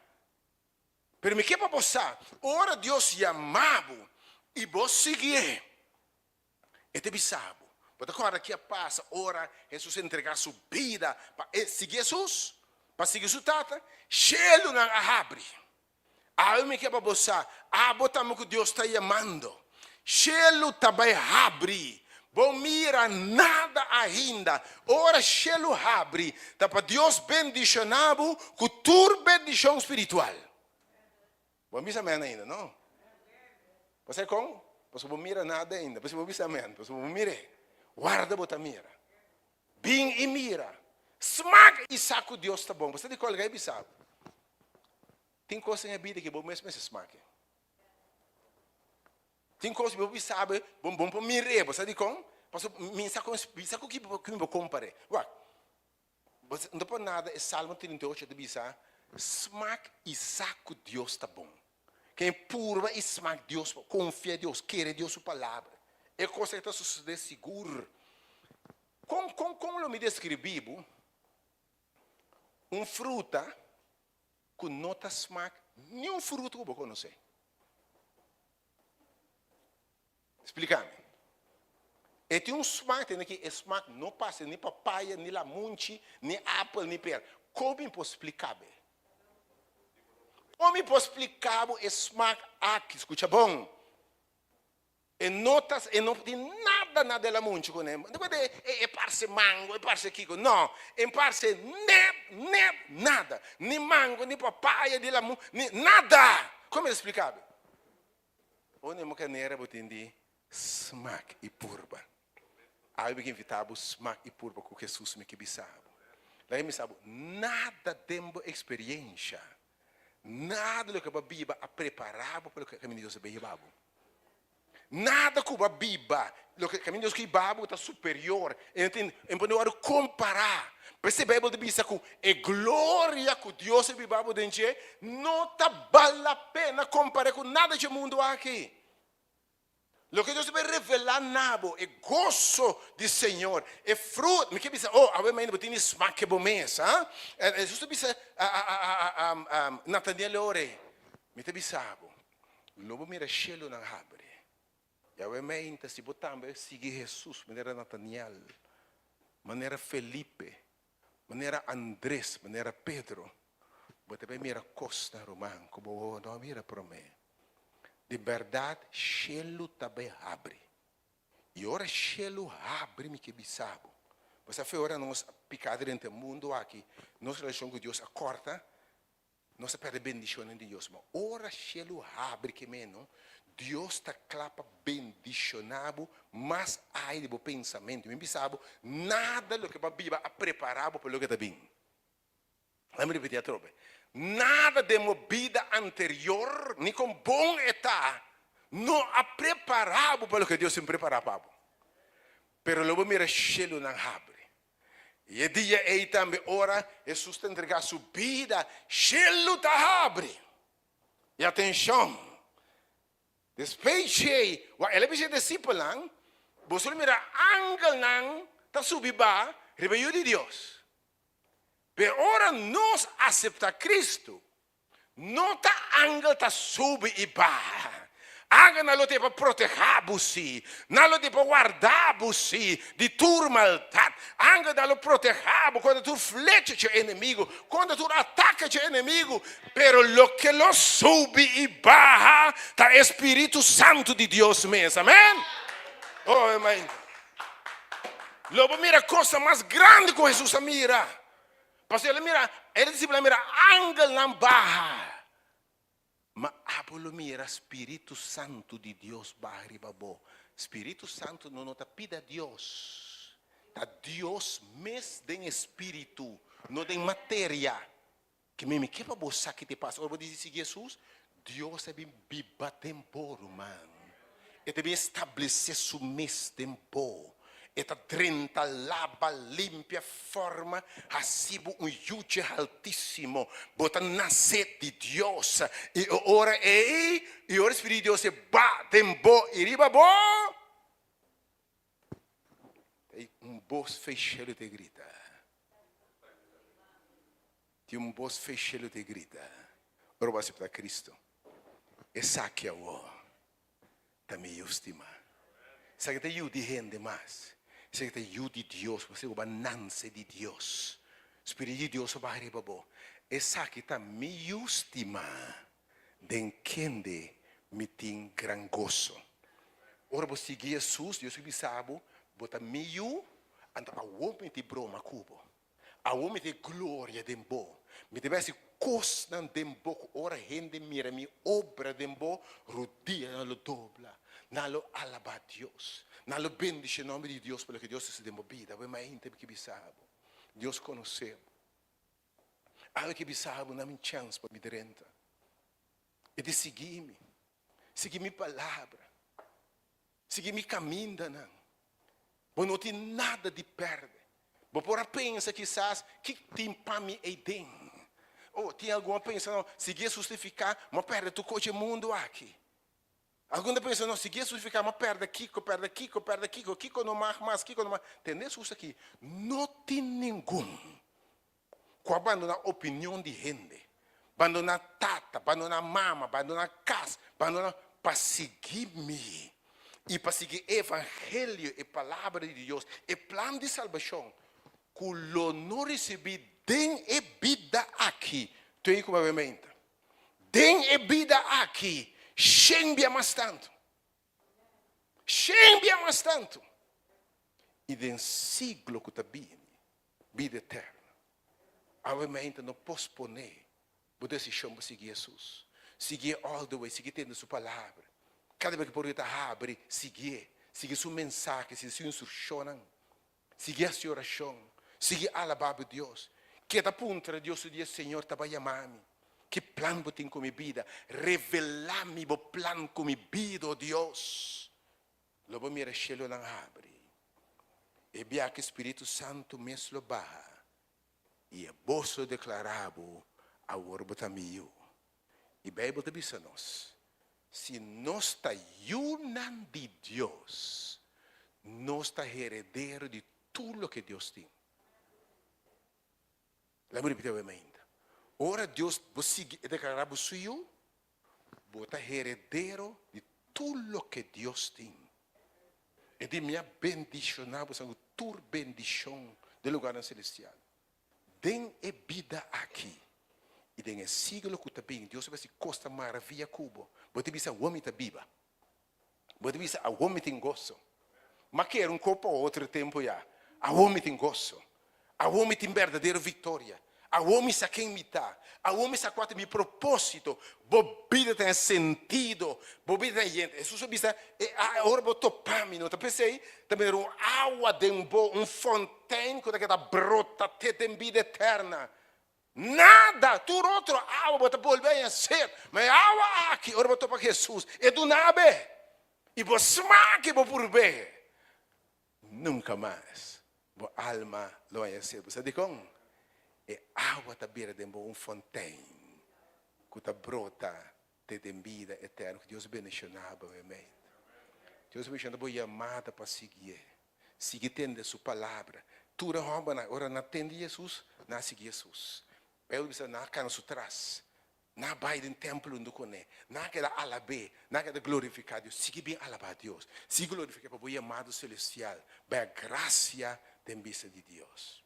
Pero mi ke pa bo sa, ora Dios yama bo i bo siguié, e ta bisa bo. Bo ta kòrda ki a pasa ora Hesus a entregá su bida pa e sigui Hesus, pa sigui su Tata? Shelunan a habri. Awe mi ke pa bo sa, abo tambe ku Dios ta yamando. Shelu ta bai habri. Bo mira nada ainda. Ora shelu habri, ta pa Dios bendishoná bo ku tur bendishon spiritual. Bo a bisa amèn ainda, no? Bo sa kon? Pasobra bo mira nada ainda. Pasobra bo bisa amèn, pasobra bo mir'é. Warda bo ta mira. Bin i mira. Smak i sa ku Dios ta bon. Bo sa di kòlga i bisa bo. Tin kos den e bida ki bo mes mester smak'e. Tin kos bo bisa bo bon bon por mir'é, bo sa dikon? Pasobra mi sa kon mi sa ku ki mi por kompar'é. Wak, bo sa no por nada e Salmo 38 ta bisa, Smak i sa ku Dios ta bon. Ken purba i smak Dios, konfia Dios, kere Dios su palabra, e kos ei ta sosodé sigur. Kon kon kon lo mi deskribí bo un fruta ku no ta smak niun fruta ku bo konosé? Splika mi. E tin un smak, tende ki e smak no parse ni papaya, ni lamunchi, ni apel, ni per. Kon mi por splika bo? Kon mi por splika bo e smak aki? Skucha bon. E no ta, e no tin nada na de lamunchi kuné. No ku e e parse mango, e parse kiko. No, e parse net, net nada. Ni mango, ni papaya, ni lamun, ni nada! Kon mi ta splika bo? Unda e makanera bo tin di smak i purba? Awe mi ke invita bo smak i purba ku Hesus mi ke bisa bo. Laga mi bisa bo, nada den bo eksperiensha, nada loke bo a biba a prepara bo pa loke kaminda Dios a bay hiba bo. Nada ku bo a biba, loke kaminda Dios ke hiba bo ta superior, e no tin, e no por wòrdu kompará. P'esei Beibel ta bisa ku e gloria ku Dios a biba bo den dje no ta bal la pena kompar'é ku nada dje mundu aki. Loke Dios ta bai revelá na bo, e goso di Señor, e frut, mi ke bisa, oh, awe mainta bo tin di smak ke bo mes, ha? Hesus ta bisa Nataniel e ora ei, Mi ta bisa bo, lo bo mira shelunan habri. I awe mainta, si bo tambe sigui Hesus manera Nataniel, manera Felipe, manera Andres, manera Pedro, bo ta bai mira kosnan, ruman, ku bo no a mira promé. Di bèrdat shelu ta bai habri. I ora shelu habri mi ke bisa bo. Bo sa fe ora nos a pika drenta e mundu aki, nos relashon ku Dios a kòrta, nos a pèrdè bendishonnan di Dios. Ma ora shelu habri ke meno, Dios ta kla pa bendishoná bo mas aya di bo pensamentu. Mi bisa bo, nada loke bo a biba a prepará bo pa loke ta bin. Laat mi repeti atrobe. Nada den bo bida anterior, ni kon bon e ta, no a prepara bo pa loke Dios tin prepara pa bo. Pero lo bo mira shelunan habri. I e dia ei tambe ora Hesus ta entrega su bida, shelu ta habri. I atenshon, despues djei, wak el a bisa e disipelnan, Boso lo mira angelnan ta subi ba riba e Yu di Dios. Pero ora nos aseptá Kristu, no ta angel ta subi i baha. Angelnan lo tin pa protehá bo sí, nan lo tin pa warda bo sí di tur maldat. Angelnan lo protehá bo kontra tur flecha dje enemigu, kontra tur atake dje enemigu. Pero loke lo subi i baha ta e spiritu santu di Dios mes. Amèn! Oh, amèn! Lo bo mira kosnan mas grandi ku Hesus a mira. Pasobra el a mira, e disipelnan a mira angelnan baha. Ma abo lo mira spiritu santu di Dios baha riba bo. Spiritu santu no no ta pida Dios. Ta Dios mes den e spiritu, no den materia. Ke mi mi ke pa bo sa ki te pasa ora bo disi sigui Hesus? Dios a bin biba den bo, ruman. E ta bin establesé su mes den bo. E ta drenta, laba, limpia, forma, hasi bo un yu dje Haltísimo. Bo ta nasé di Dios. I e ora ei, i ora Spiritu di Dios e ba den bo i riba bo, ta un bos fei shelu ta grita. Tin un bos fei shelu ta grita, ora bo aseptá Cristo, esaki awor ta mi yu stimá. Esaki ta yu di hende mas, esaki ta yu di Dios, pasobra bo a nanse di Dios. Spiritu di Dios a baha riba bo. Esaki ta mi yu stimá, den kende mi tin gran goso. Ora bo sigui Hesus, Dios a bisa bo, Bo ta mi yu, anto awor mi tin broma ku bo. Awor mi tin gloria den bo. Mi ta bai hasi kosnan den bo ku ora hende mira mi obra den bo, rudia nan lo dobla, nan lo alabá Dios, nan lo bendisha e nòmber di Dios pa loke Dios hasi den bo bida. Awor mainta mi ke bisa bo, Dios konosé bo. Awe ke bisa bo, na mi chèns pa mi drenta. E di sigui mi, sigui mi palabra, sigui mi kamindanan. Bo no tin nada di pèrdè. Bo por a pensa kisas, Ki tin pa mi eiden? Oh, tin algun a pensa, No, sigui Jesus ta fiká, mi a pèrdè tur kos dje mundu aki. Algun ta pensa, No, sigui Jesus fiká, mi a pèrdè kiko, pèrdè kiko, pèrdè kiko, kiko no mag mas, kiko no mag. Tende Jesus aki, no tin ningun ku a bandoná opinion di hende, bandoná tata, bandoná mama, bandoná kas, bandoná pa sigui mi i pa sigui e evangelio, e palabra di Dios, e plan di salbashon ku lo no risibí den e bida aki. Tei ku babia meinta. Den e bida aki shen bia mas tantu. Shen bia mas tantu. I den siglo ku ta bini, bida eterno. Awe meinta no posponé bo desishon pa sigui Hesus. Siguié all the way, sigui tende su palabra. Kada bes ku por ta habri, siguié. Sigui su mensahe, sigui su instrukshonnan. Sigui hasi orashon, sigui alabá bo Dios. Keda puntra Dios su dia, Señor ta bai yama mi. Ki plan bo tin ku mi bida? Revelá mi bo plan ku mi bida, o Dios. Lo bo mira shelunan habri. E bia ku Spiritu Santu mes lo baha i e bos lo deklará bo, Awor bo ta mi yu. I Beibel ta bisa nos, si nos ta yunan di Dios, nos ta heredero di tur loke Dios tin. Laga mi ripití awe mainta. Ora Dios bo sigui e deklará bo su yu, bo ta heredero di tur loke Dios tin. E di, Mi a bendishoná boso ku tur bendishon den lugarnan selestial. Den e bida aki i den e siglo ku ta bin, Dios ta bai hasi kos ta maravia ku bo. Bo ta bisa, Awor mi ta biba. Bo ta bisa, Awor mi tin goso. M'a kere un kos pa otro tempu ya. Awor mi tin goso. Awor mi tin berdadero viktoria. Awor mi sa ken mi ta. Awor mi sa kua ta mi propósito. Bo bida ta den sentido. Bo bida ta yente. Hesus a bisa, E ora bo topa mi, no ta p'esei ta mira un awa den bo, un fontein ku ta keda brota te den bida eterna. Nada! Tur otro awa bo ta bolbe haña set, ma e awa aki, ora bo topa Hesus, e duna be. I bo smak i bo purb'é. Nunka mas bo alma lo haña set. Bo sa dikon? E awa ta bira den bo un fontein ku ta brota te den bida eterno. Ku Dios bendishoná bo, amen. Dios bendishoná bo yamada pa siguié. Sigui tende su palabra. Tur e hòmbernan, ora nan tende Hesus, nan a sigui Hesus. Beibel bisa nan a kana su tras. Nan a bai den tèmpel huntu kuné. Nan a keda alab'é. Nan a keda glorifiká Dios. Sigui bin alabá Dios. Sigui glorifiká pa bo yamado selestial bai a grasia den bista di Dios.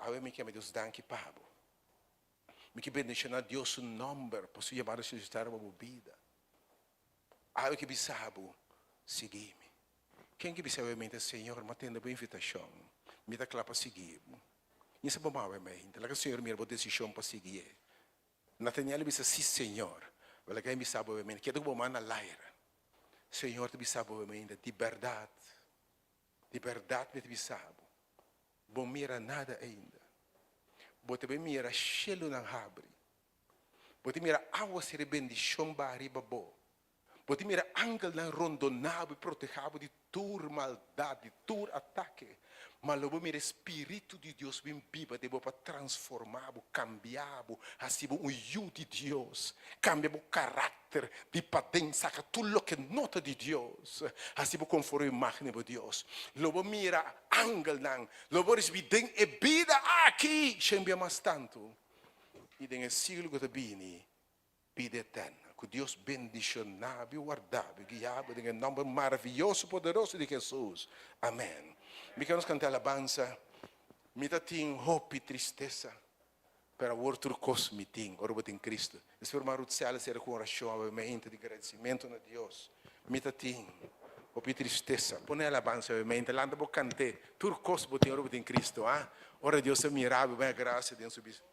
Awe mi keme Dios danki pa bo. Mi ke bendishoná Dios su nòmber pa su yamado selestial riba bo bida. Awe ke bisa bo, sigui mi. Ken ke bisa awe mente, Señor, mi a tende bo invitashon, mi ta kla pa sigui bo. Ña sa bo mawe mente, laga Señor mira bo desishon pa siguié. Nataniel a bisa, Sí, Señor. Bo laga e bisa bo awe mente, keda ku bo man na laira. Señor ta bisa bo awe mente, Di bèrdat, di bèrdat mi ta bisa bo, bo mira nada ainda. Bo ta bai mira shelunan habri. Bo ta mira awa ser e bendishon baha riba bo. Bo tin mira angelnan rondoná bo i protehá bo di tur maldat, di tur atake. Ma lo bo mira e Spiritu di Dios bin biba den bo pa transformá bo, kambiá bo, hasi bo un yu di Dios, kambia bo karakter di paden, saka tur loke no ta di Dios, hasi bo konforme imágen di bo Dios. Lo bo mira angelnan, lo bo risibí den e bida aki shen bia mas tantu i den e siglo ku ta bini. Bida eterna. Ku Dios bendishoná bo i wardá bo i guiá bo den e nòmber maravioso i poderoso di Hesus. Amèn. Mi ke nos kanta alabansa. Mi ta tin hopi tristesa, pero awor tur kos mi tin ora bo tin Cristo. Despues hermano Ruth Sales sera ku un orashon awe-mente di gradisimentu na Dios. Mi ta tin hopi tristesa. Pone alabansa awe-mente. Lanta bo kant'é. Tur kos bo tin ora bo tin Cristo. Ah, ora Dios ta mira bo, bo haña grasia den su bista.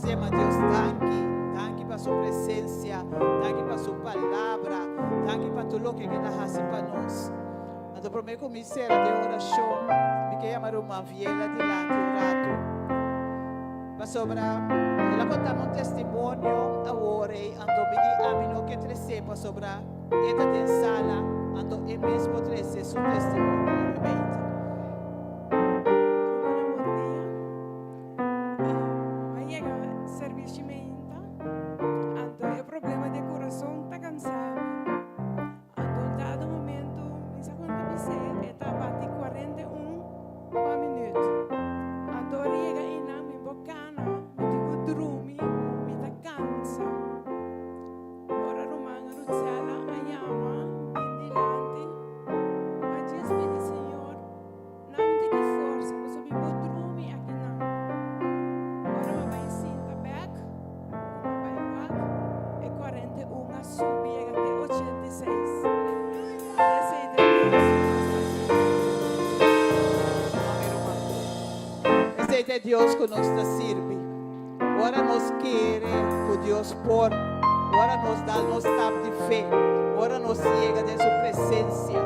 yama Dios danki. Danki pa su presensia, danki pa su palabra, danki pa tur loke ku el a hasi pa nos. Anto promé ku mi sera den orashon, mi ke yama ruman Viela dilanti un ratu. Pasobra el a konta mi un testimonio awor ei, anto mi di ami no ke tres'é pasobra e ta den sala, anto e mes por trese su testimonio obviamente. Rumannan bon dia. A yega servicio meinta, anto e problema di curason ta cansa mi. Anto un dado momento mi sa cuanta bis'é e ta bati 41 pa minuut. Anto ora yega einan mi por cana, mi tin cu drumi, mi ta cansa. Ora ruman Ruthzella a yama bin dilanti, ma djes pidi Señor, Nan no tin ki forsa, pasobra mi por drumi akinan. Ora mi a bai sinta bek, ku mi a bai wak, e 41 a subi yega te 86. Esei ta Dios ku nos ta sirbi. Mami ruman, esei ta e Dios ku nos ta sirbi. Ora nos kere ku Dios por, ora nos dal nos stap di fe, ora nos yega den su presensia,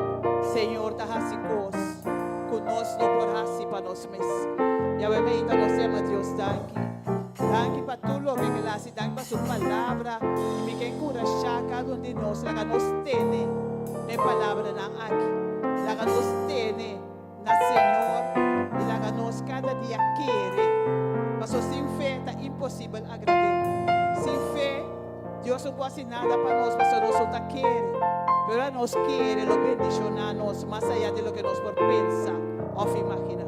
Señor ta hasi kos ku nos no por hasi pa nos mes. Yahweh meinta nos yama Dios danki. Danki pa tur loke ku el hasi, danki pa su palabra. I mi ke enkurashá kada un di nos, laga nos tene na e palabranan aki. Laga nos tene. Na Señor i laga nos kada dia kere, paso sin fe ta imposibel agrad'é. Sin fe, Dios no por hasi nada pa nos paso nos no ta kere. Pero ora nos kere, lo bendishoná nos mas ayá di loke nos por pensa òf imaginá.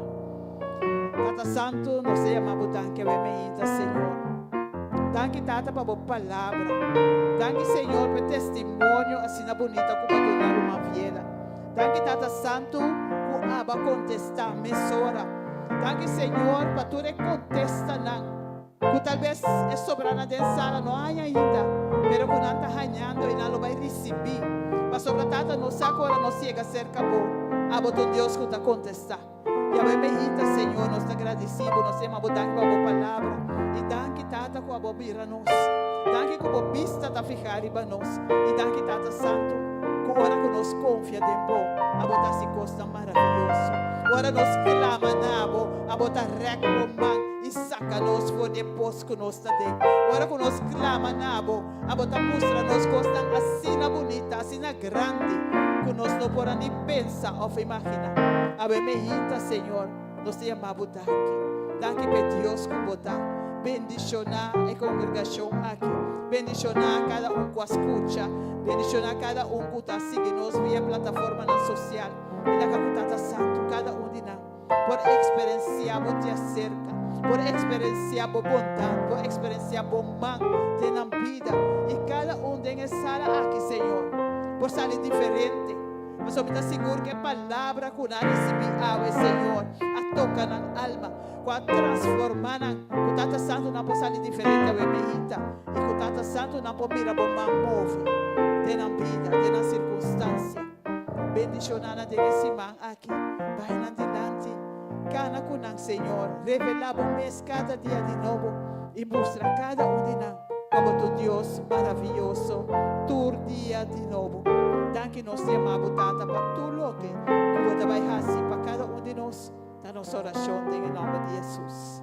Tata Santu, nos ta yama Bo danki awe meinta, Señor. Danki, Tata, pa Bo palabra. Danki, Señor, pa e testimonio asina bunita ku Bo a duna Ruman Viela. Danki Tata Santu ku abo a kontestá mesora. Danki Señor pa tur e kontestanan ku tal bes e sobranan den sala no a haña ainda, pero ku nan ta hañando i nan lo bai risibí. Pasobra Tata nos sa ku ora nos yega serka bo, abo ta un Dios ku ta kontestá. Yahweh bendita Señor, nos ta gradisí bo, nos yama bo danki pa bo palabra i danki Tata ku abo mira nos, danki ku bo bista ta fihá riba nos i danki Tata Santu ku ora ku nos konfia den bo, abo ta hasi kosnan maravioso. Ora nos klama na bo, abo ta rèk bo man i saka nos for di e pos ku nos ta den. Ora ku nos klama na bo, abo ta mustra nos kosnan asina bunita, asina grandi ku nos no por a ni pensa òf imaginá. Awe meinta, Señor, nos ta yama Bo danki. Danki p'e Dios ku Bo ta. Bendishoná e kongregashon aki. Bendishoná kada un ku a skucha. Bendishoná kada un ku ta sigui nos via plataformanan sosial. I laga ku Tata Santu kada un di nan por eksperensiá Bo diaserka, por eksperensiá Bo bondat, por eksperensiá Bo man den nan bida. I kada un den e sala aki, Señor, por sali diferente. Pasobra mi ta sigur ku e palabra ku nan a risibí awe, Señor, a toka nan alma, ku a transformá nan, ku Tata Santu nan por sali diferente awe meinta, i ku Tata Santu nan por mira Bo man move den nan bida, den nan sirkunstansia. Bendishoná nan den e siman aki. Bai nan dilanti, kana ku nan, Señor. Revelá Bo mes kada dia di nobo i mustra kada un di nan ku Abo ta un Dios maravioso tur dia di nobo. Danki nos ta yama Bo Tata pa tur loke ku Bo ta bai hasi pa kada un di nos. Ta nos orashon den e nòmber di Hesus.